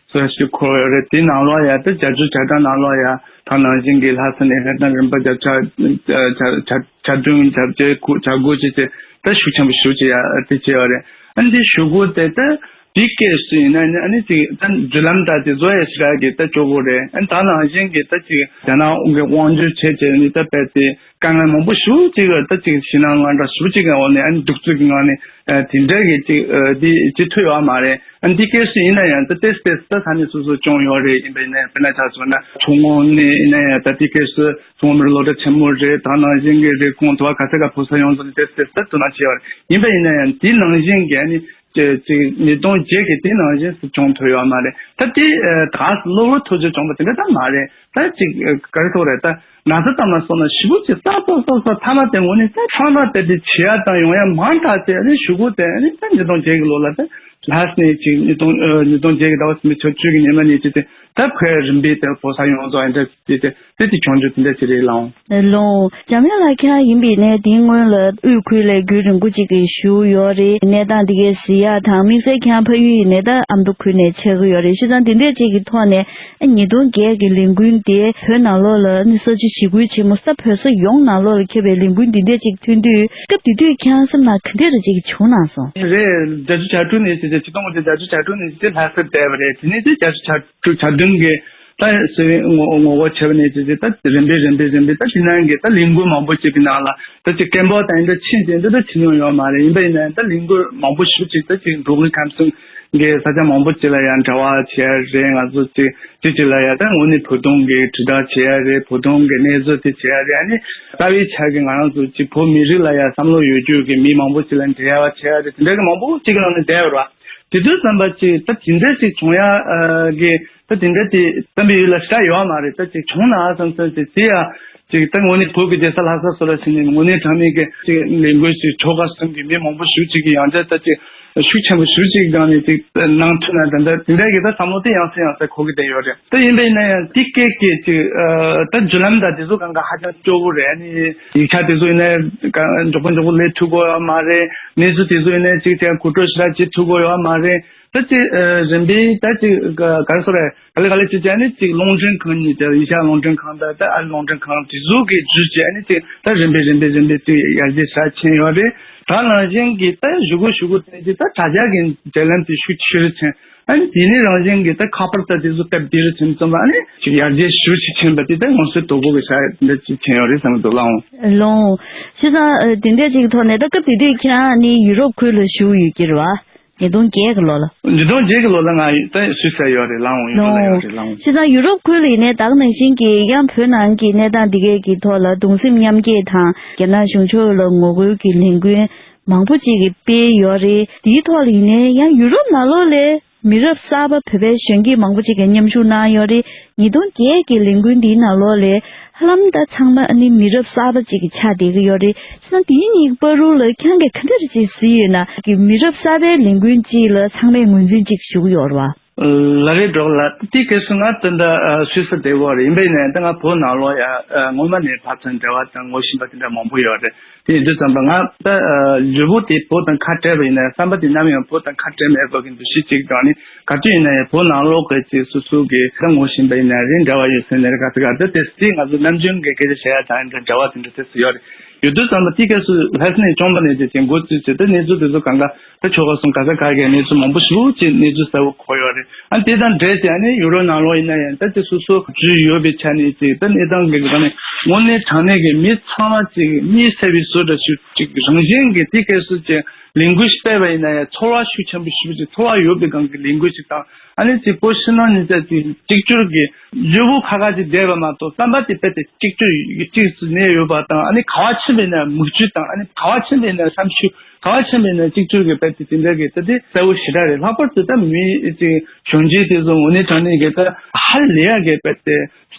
སོ་ཞིག་འཁོར་ཡོད་རེད། དེ་ནང་ལོགས་ཡ་ད་བརྒྱད་ཅུ་གྱ་གྲངས་ནང་ལོགས་ཡ་ད་ནང་བཞིན་གྱི་ལྷ་ས་ནས་ཧེ་ཏན་རིམ་པ་བརྒྱ་ཆ་ཆ་ཆ་ཆ་བདུན་བརྒྱད་ཅུ་གོ་གྱ་དགུ་བྱས་བྱས་ད་ཤུགས་ཆེན་པོ་ཞེ་པོ་ཅིག་ཡ་དེ་བྱས་ཡོད་རེད། ཨ་ནི་དེ་ཞུ་དགོས་དེ་ད། དེའི་སྐབས་སུ་ཡིན་ན་ནི་ཨ་ནི་ཅིག་ད་མདུན་ལམ་དང་དེ་བཟོ་ཡ་ཞིག་ག་གི་ད་སྤྱོད་སྒོ་རེད། ཨ་ནི་ད་ནང་བཞིན་གྱི་ད་ཅིག་རྒྱ་ནག་གི་དབང་སྒྱུར་བྱས་བྱས་ནི་ད་དཔེ་དེ་དཀའ་ངལ་མང་པོ་ཞེ་པོ་ཅིག་ད་ཅིག་ཞེད་སྣང་དངངས་སྐྲག་ཞེ་པོ་ཅིག་གི་འོག་ནས་ཨ་ནི་གདུག་རྩུབ་ཀྱི་ངང་ནས་ཨ་དེ་འདྲ་གི་ཅིག་ཨ་དེ་ཅིག་ཐུབ་ཡོད་མ་རེད། ཨ་ནི་དེའི་སྐབས་སུ་ཡིན་ན་ཡང་ད་ཏེ་སྤེ་སི་ད་ས་གནས་སོ་སོ་སྐྱོང་ཡོད་རེད། ཡིན་པ་ཡིན་ན་ཡང་དཔེར་ན་ཆ་བཞག་ན་མཚོ་སྔོན་ནས་ཡིན་ན་ཡང་ད་དེའི་སྐབས་སུ་མཚོ་སྔོན་མི་རིགས་སློབ་གྲྭ་ཆེན་མོ་རེད། ད་ནང་བཞིན་གྱི་རེབ་གོང་དུ་བ་ག་ས་ག་ཕོ་གསར་ཡོངས་རྫོགས་ནས་ཏེ་སྤེ་སི་ད་ཚུར་ནང་བྱས་ཡོད་རེད། ཡིན་པ་ཡིན་ན་ཡང་དེ་ནང་བཞིན་གྱི་ཨ་ནི། ཅིག་ཅིག་ཉིས་སྟོང་བརྒྱད་ཀྱི་དེ་ནང་བཞིན་སུ་བྱུང་ཐུབ་ཡོད་མ་རེད། ད་དེ་ཨ་ད་གློ་བུར་ཐོལ་རྒྱག་བྱུང་བ་དེ་འདྲ་ད་མ་རེད། ད་ཅིག་ཨ་ག་རེ་ཐུག་རེད། ད་ན་ཚ་ལྟ་མ་སོང་ན་ཞེ་པོ་ཅིག་ས་ས་ས་ས་ཐ་མ་དེ་ངོ་ནས་ད་ཚང་མ་དེ་དེ་བྱེད་ཡ་དང་ཡོང་ཡ་མང་དྲགས་ཏེ་ཨ་ནི་ཞུ་སྒོ་དེ་ཨ་ནི་ད་ཉིས་སྟོང་བརྒྱད་ཀྱི་ལོ་ལ་ད་ལྷ་ས་ནས་ཅིག་ཉིས་སྟོང་ཨ་ཉིས་སྟོང་བརྒྱད་ཀྱི་ཟླ་བ་ཕྱི་མའི་ཚེས་བཅུ་གི་ཉི་མ་ནས་ཅིག་དེ་ད་བོད་རིམ་པས་དེ་ཕོ་གསར་ཡོངས་རྫོགས་ཨ་འདྲ་དེ་དེ་དེ་དེ་བྱུང་རྒྱུ་དེ་འདྲ་ཅིག་རེད་ལགས། ལོ། འཇམ་དབྱངས་ལགས་ཁྱེད་རང་ཡིན་པ་ཡིན་ནའི་དེའི་སྔོན་ལ་དབུས་ཁུལ་ལ་རྒྱུན་རིང་པོ་ཅིག་གི་བཞུགས་ཡོད་རེད། གནས་སྟངས་འདི་གའི་གཟིགས་ཡག་དང་དམིགས་བསལ་ཁྱེད་རང་ཕ་ཡུལ་ཡི་གནས་སྟངས་ཨ་མདོ་ཁུལ་ནས་ཆགས་ཀྱི་ཡོད་རེད། བྱས་ཙང་དེ་འདྲས་ཅིག་གི་ཐོག་ནས་ཨ་ཉིས་སྟོང་བརྒྱད་ཀྱི་ལས་འགུལ་འདི་བོད་ནང་ལོགས་ལ་ནི་ས་ཆ་ཞི་རྒོལ་ཆེན་མོ་ས་བོད་ས་ཡོངས་ནང་ལོགས་ལ་ཁྱབ་པའི་ལས་འགུལ་འདི་འདྲས་ཅིག་ཐོན་དུས་སྐབས་དེ་དུས་ཁྱེད་རང་སེམས་ནང་ག་འདྲས་རེ་ཅིག་བྱུང་གནང་སོང་། རེད། བརྒྱད་ཅུ་གྱ་དྲུག་ནས་བྱས་ཏེ་ཆིག་སྟོང་དགུ་བརྒྱ་བརྒྱད་ཅུ་གྱ་དྲུག་ནས་བྱས་ཏེ་ལྷ་སར་བསྡད་པ་རེད། དེ་ནས་དེ་བརྒྱད་ཅུ་གྱ་དྲུག་གྱ་བདུན་གྱི་ད་སེ་བའི་ངོ་ངོ་རྒོལ་བྱས་པ་ནས་བྱས་ཏེ་ད་རིམ་པས་རིམ་པས་རིམ་པས་ད་དེ་ནང་གི་ད་ལས་འགུལ་མང་པོ་ཅིག་གི་ནང་ལ་ད་ཅིག་སྐད་འབོད་དང་ཡིན་ད་ཕྱིན་ཏེ་འདི་ད་ཕྱིན་མྱོང་ཡོད་མ་རེད། ཡིན་པ་ཡིན་ན་ཡང་ད་ལས་འགུལ་མང་པོ་ཞེ་པོ་ཅིག་ད་ཅིག་འགྲོ་གི་ཁམས་གསུམ་གི་ས་ཆ་མང་པོ་ཅིག་ལ་ཡང་འབྲེལ་བ་བྱས་རེད། ང་ཚོ་ཅིག་ཅིག་ཅིག་ལ་ཡང་ད་དངོས་གནས་བོད་དོན་གི་དྲིལ་བསྒྲགས་བྱས་རེད། བོད་དོན་གི་གནས་ཚུལ་དེ་བྱས་རེད། ཨ་ནི་རྩ་བའི་ཆ་གི་ང་རང་ཚོ་ཅིག་བོད་མི་རིགས་ལ་ཡང་བསམ་བློ་ཡོད་རྒྱུ་གི་མི་མང་པོ་ཅིག་ལ་འབྲེལ་བ་བྱས་རེད། དེ་འདྲ་གི་མང་པོ་ཅིག་གི་ནང་ནས་བསྡད་ཡོད་རེད་བ། དེ་དུས་ཙམ་པ་ཅིག་ད་དེ་འདྲ་ཅིག་བྱུང་ཡ་གི་ད་དེ་འདྲ་དེ་བསམ་པའི་ཡུལ་ལ་ཞེ་དྲག་ཡོད་མ་རེད། ད་ཅིག་བྱུང་ན་བསམ་བསམ་ཅིག་དེ་ཡ་ཅིག་ད་དངོས་གནས་བོད་ཀྱི་རྒྱལ་ས་ལྷ་ས་སོགས་ལ་ཕྱིན་ནས་དངོས་གནས་དྲང་གནས་ཀྱི་ཅིག་ལས་འགུལ་ཅིག་ཆོལ་ཁ་གསུམ་གྱི་མི་མང་པོ་ཞེ་པོ་ཅིག་གིས་ཡང་བསྐྱར་ད་ཅིག་ཤུགས་ཆེན་པོ་ཞེ་པོ་ཅིག་སྒང་ནས་ཅིག་གནང་ཐུབ་ན་ད་ལྟ་དེ་འདྲ་གི་ད་བསམ་བློ་དེ་ཡང་སེ་ཡང་སེ་འཁོར་གི་བསྡད་ཡོད་རེད། ད་ཡིན་པ་ཡིན་ན་ཡང་དེ་སྐད་ཀྱི་ཅིག་ད་བརྒྱུད་ལམ་དང་དེ་ཚོ་གང་ག་ཧ་ཅང་སྐྱོ་བོ་རེད། ཨ་ནི་ཡིག་ཆ་དེ་ཚོ་ཡིན་ན་མགྱོགས་པོ་མགྱོགས་པོ་སླེབས་ཐུབ་ཀྱི་ཡོད་མ་རེད། གནས་ཚུལ་དེ་ཚོ་ཡིན་ན་ཅིག་ཅིག་གོ་སྒྲིག་ཞེ་དྲག་བྱེད་ཐུབ་ཀྱི་ཡོད་མ་རེད། ད་ཅིག་རིམ་པས་ད་ཅིག་ག་རེ་ཟེར་རེད། ག་ལེ་ག་ལེ་བྱས་བྱས་ནས་ཅིག་རླུང་འཕྲིན་ཁང་གཉིས་དེ་ཡེ་ཤ་རླུང་འཕྲིན་ཁང་དང་ད་ཨ་རླུང་འཕྲིན་ཁང་དེ་ཚོ་གི་བརྒྱུད་བྱས་ནས་ཅིག་ད་རིམ་པས་རིམ་པས་རིམ་པས་ཅིག་ཡར་རྒྱས་ཤར་ཕྱིན་ཡོད་རེད། ད་ནང་བཞིན་གྱི་ད་གཞུག་གུ་གཞུག་གུ་དེ་ཅིག་ད་དྲ་རྒྱ་གི་འབྲེལ་ལམ་དེ་ཤུགས་ཆེ་རུ་ཕྱིན། ཨ་ནི་དེ་ནས་རང་བཞིན་གྱི་ད་ཁ་པར་ད་དེ་ཚོ་སྟབས་བདེ་རུ་ཕྱིན་ཙམ་ལ་ཨ་ནི་ཅིག་ཡར་རྒྱས་ཤུགས་ཆེ་ཕྱིན་པ་དེ་ད་ང་ཚོའི་དོ་ཁུར་གྱི་ས་འདི་ཅིག་ཕྱིན་ཡོད་རེད་བསམ་གྱི་འདུག་ལགས། ལགས། བྱས་ཙང་དེ་འདྲ་ཅིག་ཐོག་ནས་ད་སྐབས་དེ་དུས་ཁྱེད་རང་ནི་ཡུ་རོབ་ཁུལ་ལ་བཞུགས་ཡོད་ཀྱི་རེད་བ། ཉིས་སྟོང་བརྒྱད་ཀྱི་ལོ་ལ། ཉིས་སྟོང་བརྒྱད་ཀྱི་ལོ་ལ་ང་ད་སུད་སི་ཡོད་རེད་ལགས། ཡུ་རོབ་ལ་ཡོད་རེད་ལགས། བྱས་ཙང་ཡུ་རོབ་ཁུལ་ལ་ཡིན་ནའི་ད་ག་ནང་བཞིན་གྱི་ཡང་བོད་ནང་གི་གནས་སྟངས་འདི་གའི་གི་ཐོག་ལ་གདུང་སེམས་མཉམ་སྐྱེད་དང་རྒྱ་ནག་གཞུང་ཕྱོགས་ལ་ངོ་རྒོལ་གྱི་ལས་འགུལ་མང་པོ་ཅིག་གི་སྤེལ་ཡོད་རེད། དེའི་ཐོག་ལ་ཡིན་ནའི་ཡང་ཡུ་རོབ་ནང་ལོགས་ལ་མི་རབས་གསར་པ་བོད་པའི་གཞོན་སྐྱེས་མང་པོ་ཅིག་གིས་མཉམ་ཞུགས་གནང་ཡོད་རེད། ཉིས་སྟོང་བརྒྱད་ཀྱི་ལས་འགུལ་འདིའི་ནང་ལོགས་ལ་ཧ་ལམ་ད་ཚང་མ་ཨ་ནི་མི་རབས་གསར་པ་ཅིག་གི་ཆགས་བསྡད་ཀྱི་ཡོད་རེད། བྱས་ཙང་དེའི་གཉིས་ཀྱི་བར་དུ་ལ་ཁྱེད་རང་གིས་ག་འདྲ་རེ་ཅིག་གཟིགས་ཡོད་ན། གི་མི་རབས་གསར་པའི་ལས་འགུལ་ཅིག་ལ་ཚང་མས་ངོས་འཛིན་ཅིག་ཞུ་གི་ཡོད་རེད་བ། ལ་རེ་སྒྲོག་ལ་དེའི་སྐབས་སུ་ང་ད་ལྟ་སུད་སི་བསྡད་ཡོད་རེད། ཡིན་པ་ཡིན་ནའི་ད་ང་བོད་ནང་ལོགས་ཡ་སྔོན་མ་ནས་ཕར་ཚུར་འབྲེལ་བ་དང་ངོ་ཤེས་པ་དེ་འདྲ་མང་པོ་ཡོད་རེད། དེ་ཡིན་དུས་ཙམ་པ་ང་ད་ལུས་པོ་དེ་བོད་དང་ཁ་བྲལ་བ་ཡིན་ནའི་བསམ་པ་དེ་ནམ་ཡང་བོད་དང་ཁ་བྲལ་མེད་པ་གི་འདུ་ཤེས་ཅིག་དང་ནི་ག་དུས་ཡིན་ན་ཡང་བོད་ནང་ལོགས་ཀྱི་ཅིག་སོ་སོ་གི་ད་ངོ་ཤེས་པ་ཡིན་ན་རེད། འབྲེལ་བ་ཡོད་ཟེར་ནས་རེད། ག་ཚོད་ག་ཚོད་དེ་སྲིད་ང་ཚོ་ནམ་རྒྱུན་གྱི་སྐད་ཆ་བཤད་ཡ་དང་འདྲ་འབྲེལ་བ་དེ་འདྲ་དེ་སྲིད་ཡོད་རེད། ཡོད་དུས་ཙམ་པ་དེ་སྐབས་སུ་ལྷ་ས་ནས་བཅོམ་པ་ནས་ཅིག་ཅིག་འགོ་བཙུགས་བྱས་ད་གནས་ཚུལ་དེ་ཚོ་གང་ག་ད་ཆོལ་ཁ་གསུམ་ག་ས་ག་གའི་གནས་ཚུལ་མང་པོ་ཞེ་པོ་ཅིག་གནས་ཚུལ་གསལ་པོ་གོ་ཡོད་རེད། ཨ་དེ་དང་འབྲེལ་བྱས་ཨ་ནི་ཡུ་རོབ་ནང་ལོགས་ཡིན་ན་ཡང་ད་ཅིག་སོ་སོ་འཛུལ་ཡོད་པའི་ཆ་ནས་ཅིག་ད་གནས་སྟངས་ཀྱི་སྒང་ནས་དངོས་གནས་དྲང་གནས་ཀྱི་མི་ཚང་མ་ཅིག་གཉིད་སད་པའི་བཟོ་འདྲ་ཞིག་ཅིག་རང་བཞིན་གྱི་དེ་སྐབས་སུ་ཅིག་ལས་འགུལ་ཞིག་སྤེལ་བ་ཡིན་ན་ཡང་ཚོར་བ་ཤུགས་ཆེན་པོ་ཞེ་པོ་ཅིག་ཚོར་བ་ཡོད་པའི་སྒང་གི་ལས་འགུལ་ཞིག་དང་། ཨ་ནི་གཅིག་པོ་ཕྱི་ནང་གཉིས་ཆ་གཅིག་གཅིག་གྱུར་གྱི་ལུས་པོ་ཁ་ཁ་ཅིག་བསྡད་པ་མ་གཏོགས་བསམ་པ་དེ་རྦད་དེ་གཅིག་གྱུར་གཅིག་སུ་གནས་ཡོད་པ་དང་། ཨ་ནི་ག་བ་ཕྱིན་པ་ཡིན་ན་མིག་ཆུ་དང་། ཨ་ནི་ག་བ་ཕྱིན་པ་ཡིན་ན་བསམ་ཤུགས། ག་བ་ཕྱིན་པ་ཡིན་ན་གཅིག་གྱུར་གྱི་རྦད་དེ་དེ་འདྲ་གི་ད་དེ་གསལ་པོ་ཞེ་དྲག་རེད། ལྷག་པར་དུ་ད་མི་གཅིག་གཞོན་སྐྱེས་དེ་ཚོ་དངོས་གནས་དྲང་གནས་ཀྱི་ད་ཧ་ལས་ཡག་གི་རྦད་དེ་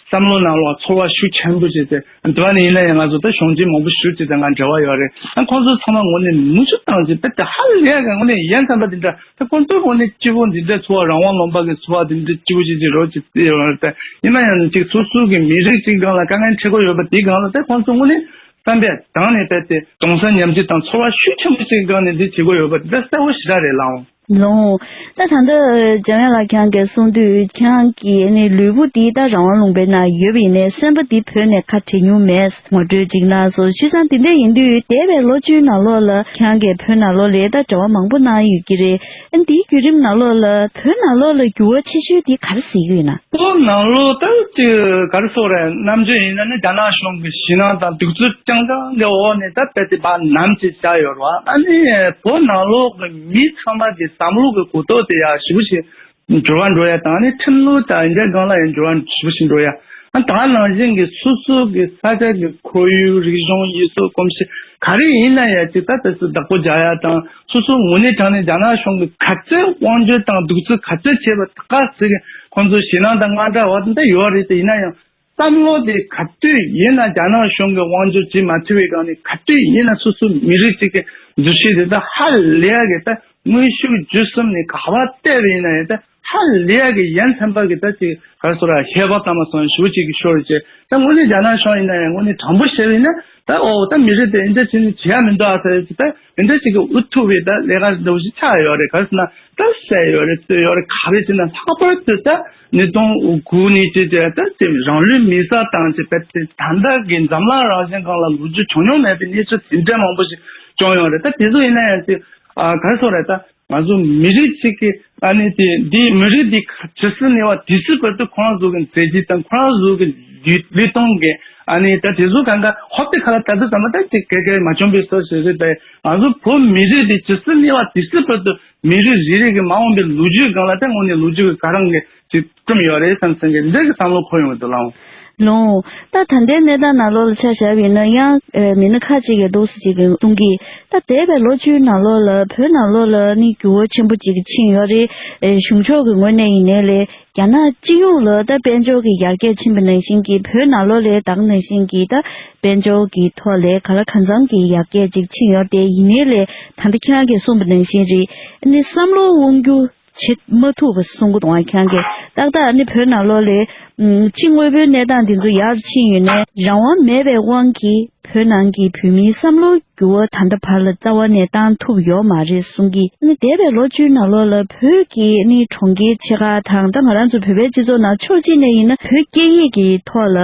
བསམ་བློ་ནང་ལ་ཚོར་བ་ཤུགས་ཆེན་པོ་ཅིག་དེ་འདི་བ་ནི་ཡིན་ན་ཡང་ང་ཚོ་ད་གཞོན་སྐྱེས་མང་པོ་ཞེ་པོ་ཅིག་དང་ང་འབྲེལ་བ་ཡོད་རེད། ཨ་ཁོང་ཚོ་ཚང་མ་དངོས་གནས་མིག་ཆུ་བཏང་ཅིག་རྦད་དེ་ཧ་ལས་ཡག་གི་དངོས་གནས་ཡ་མཚན་པ་དེ་འདྲ། ད་ཁོང་ཚོའི་ངོས་ནས་སྐྱིད་པོ་འདི་འདྲ་འཚོ་བ་རང་དབང་ལུང་པ་གི་འཚོ་བ་འདི་འདྲ་སྐྱིད་པོ་ཅིག་ཅིག་རོགས་ཅིག་བརྩི་ཡོད་རེད། ད་ཡིན་ན་ཡང་ཅིག་སོ་སོ་གི་མི་རིགས་ཅིག་སྒང་ལ་དཀའ་ངལ་འཕྲད་ཀྱི་ཡོད་པ་དེའི་སྒང་ལ་ད་ཁོང་ཚོ་དངོས་གནས་བསམ་པའི་གདངས་ནས་བལྟས་ཏེ་གདུང་སེམས་མཉམ་སྐྱེད་དང་ཚོར་བ་ཤུགས་ཆེན་པོ་ཅིག་སྒང་ནས་འདི་བྱེད་ཀྱི་ཡོད་པ་དེ་ད་གསལ་པོ་ཞེ་དྲག་རེད་ལགས། ལོང་། ད་ད་ལྟ་འཇམ་དབྱངས་ལགས་ཁྱེད་རང་གིས་གསུངས་དུས་ཁྱེད་རང་གི་ནི་ལུས་པོ་འདི་ད་རང་དབང་ལུང་པའི་ནང་ཡོད་པ་ཡིན་ནའི་སེམས་པ་འདི་བོད་ནས་ཁ་བྲལ་མྱོང་མེད་ངོ་སྤྲོད་ཅིག་གནང་སོང་། བྱས་ཙང་དེ་འདྲ་ཡིན་དུས་འདས་པའི་ལོ་བཅུའི་ནང་ལོགས་ལ་ཁྱེད་རང་གིས་བོད་ནང་ལོགས་ལ་ད་འབྲེལ་བ་མང་པོ་གནང་ཡོད་ཀྱི་རེད། ཨ་འདིའི་བརྒྱུད་རིམ་ནང་ལོགས་ལ་བོད་ནང་ལོགས་ལ་འགྱུར་བ་ཆེ་ཤོས་འདི་ག་རེ་གཟིགས་ཡོད་ན། བོད་ནང་ལོགས་ད་ཅིག་ག་རེ་ཟེར་རེད། ནམ་རྒྱུན་ཡིན་ན་ནི་རྒྱ་ནག་གཞུང་གི་ཞེད་སྣང་དང་གདུག་རྩུབ་རྐྱང་རྐྱང་གི་འོག་ནས་ད་རྦད་དེ་ཕར་ནམ་ཅིག་བཞག་ཡོད་རེད་བ། ཨ་ནི་བོད་ནང་ལོགས་ཀྱི་མི་ཚང་མ་གི་བསམ་བློ་གི་གོ་རྟོགས་དེ་ཡང་ཞེ་པོ་ཞིག་འགྱུར་བ་འགྲོ་ཡ་དང་། ཨ་ནི་ཁྲིམས་ལུགས་དང་འདི་འདྲའི་སྒང་ལ་ཡང་འགྱུར་བ་ཞེ་པོ་ཞིག་འགྲོ་ཡ། ཨ་ད་ག་ནང་བཞིན་གྱི་སོ་སོ་གི་ས་ཆ་གི་ཁོར་ཡུག་རིག་གཞུང་ཡུལ་སྲོལ་གོམས་གཤིས་ག་རེ་ཡིན་ན་ཡང་ཅིག་ད་དེ་ཚོ་བདག་པོ་རྒྱག་ཡ་དང་། སོ་སོ་དངོས་གནས་དྲང་གནས་རྒྱ་ནག་གཞུང་གི་ག་ཚོད་དབང་སྒྱུར་དང་གདུག་རྩུབ་ག་ཚོད་བྱས་པ་ད་ག་ཚོད་ཀྱི་ཁོང་ཚོ་ཞེད་སྣང་དང་དངངས་སྐྲག་འོག་ཏུ་ཡོད་རེད། དེ་ཡིན་ན་ཡང་བསམ་བློ་དེ་ག་དུས་ཡིན་ན་རྒྱ་ནག་གཞུང་གི་དབང་སྒྱུར་བྱེད་མ་ཐུབ་པའི་སྒང་ནས་ག་དུས་ཡིན་ན་སོ་སོ་མི་རིགས་གཅིག་གི་འདུ་ཤེས་དེ་ད་ཧ་ལས་ཡ་གི་ད་དངོས་ཤུགས་བརྒྱུད་གསུམ་ནས་ག་པར་བལྟས་པ་ཡིན་ན་ཡང་ད་ཧ་ལས་ཡ་གི་ཡ་མཚན་པ་གི་ད་ཅིག་ག་རེ་ཟེར་ར་ཧེ་བག་ཙམ་མ་སོང་ཞེ་པོ་ཅིག་གི་ཤོར་རེད་ཅེ། ད་དངོས་གནས་རྒྱ་ནག་གཞུང་ཡིན་ན་ཡང་དངོས་གནས་དྲང་པོ་བཤད་པ་ཡིན་ན་ད་ཨོ་ད་མི་རིགས་དེ་འདི་འདྲ་བྱས་ནས་བྱེད་ཡ་མི་འདུག་ཨ་ཟེར་ཅིག་ད་འདི་འདྲ་ཅིག་གི་འུ་ཐུག་པའི་ད་ལས་ཀ་འདྲ་བོ་ཞིག་ཆགས་ཡོད་རེད། ག་རེ་ཟེར་ན་ད་བསད་ཡོད་རེད་གསོད་ཡོད་རེད། ག་རེ་བྱས་ན་ལྷག་པར་དུ་ད་ཉིས་སྟོང་དགུ་ནས་བྱས་བྱས་ད་དེ་རང་ལུས་མེ་སྲེག་བཏང་བྱས་པ་དེ་ད་ལྟ་གི་འཛམ་གླིང་རང་བཞིན་སྒང་ལ་ལོ་རྒྱུས་བྱུང་མྱོང་མེད་པའི་གནས་ཚུལ་དེ་འདྲ་མང་པོ་ཞིག་བྱུང་ཡོད་རེད། ད་དེ་ཚོ་ཡིན་ན་ཡང་ཅིག་ཨ་ག་རེ་ཟེར་རེད། ད་ང་ཚོ་མི་རིགས་གཅིག་གི་ཨ་ནི་དེ་འདི་མི་རིགས་འདི་ཇི་སྲིད་གནས་པ་དེ་སྲིད་བར་དུ་ཁོ་རང་ཚོ་གི་མཛད་རྗེས་དང་ཁོ་རང་ཚོ་གི་ལུས་ལུས་སྟོང་གི་ཨ་ནི་ད་དེ་ཚོ་གང་ག་ཧོབ་སྟེ་ཁ་ལ་ད་ཚོ་ཙམ་པ་ད་ཅིག་གལ་གལ་མ་བྱུང་བའི་བཟོ་ཞིག་རེད། ད་ང་ཚོ་བོད་མི་རིགས་འདི་ཇི་སྲིད་གནས་པ་དེ་སྲིད་བར་དུ་མི་རིགས་རེ་རེ་གི་མ་འོངས་པའི་ལོ་རྒྱུས་སྒང་ལ་ད་དངོས་གནས་ལོ་རྒྱུས་ཀྱི་ག་རང་གི་ཅིག་བསྐྲུན་ཡོད་རེད་བསམ་བསམ་གི་འདི་གི་བསམ་བློ་འཁོར་ཡོང་གི་འདུག་ལགས། ལོང་། ད་ད་ལྟའི་གནས་སྟངས་ནང་ལོགས་ལ་ཆ་བཞག་པ་ཡིན་ན་ཡང་ཨེ་མི་སྣ་ཁག་ཅིག་གིས་འདུག་སེ་ཅིག་གིས་གསུང་གི། ད་འདས་པའི་ལོ་བཅུའི་ནང་ལོགས་ལ་བོད་ནང་ལོགས་ལ་ནི་འགྱུར་བ་ཆེན་པོ་ཅིག་ཕྱིན་ཡོད་རེད། ཨེ་གཞུང་ཕྱོགས་ཀྱི་ངོས་ནས་ཡིན་ནའི་ལས་རྒྱ་ནག་སྤྱི་ཡོངས་ལ་ད་དཔལ་འབྱོར་གྱི་ཡར་རྒྱས་ཕྱིན་པ་ནང་བཞིན་གྱི་བོད་ནང་ལོགས་ལ་ད་ག་ནང་བཞིན་གྱི་ད་དཔལ་འབྱོར་གྱི་ཐོག་ལ་ག་ལ་གང་འཚམ་གྱི་ཡར་རྒྱས་ཅིག་ཕྱིན་ཡོད་དེ། ཡིན་ནའི་ལས་ད་ལྟ་ཁྱེད་རང་གིས་གསུངས་པ་ནང་བཞིན་རེད། ནི་བསམ་བློ་དབང་སྒྱུར་བྱེད་མ་ཐུབ་པ་གསུང་གི་འདུག་ཨ་ཁྱེད་རང་གིས། ཏག་ཏག་ནི་བོད་ནང་ལོགས་ལ་ཨམ་ཕྱི་དངོས་པོའི་གནས་སྟངས་འདི་ཚོ་ཡར་ཕྱིན་ཡོད་ནའི་རང་དབང་མེད་པའི་དབང་གིས་བོད་ནང་གི་བོད་མིའི་བསམ་བློའི་འགྱུར་བ་ད་ལྟ་བར་ལ་རྩ་བ་ནས་བཏང་ཐུབ་ཡོད་མ་རེད་གསུང་གི། ནི་འདས་པའི་ལོ་བཅུའི་ནང་ལོགས་ལ་བོད་ཀྱི་ནི་གྲོང་ཁྱེར་ཆེ་ཁག་དང་ད་ང་རང་ཚོ་བོད་པའི་སྤྱི་ཚོགས་ནང་ཕྱོགས་གཅིག་ནས་ཡིན་ན་བོད་སྐད་ཡིག་གི་ཐོག་ལ་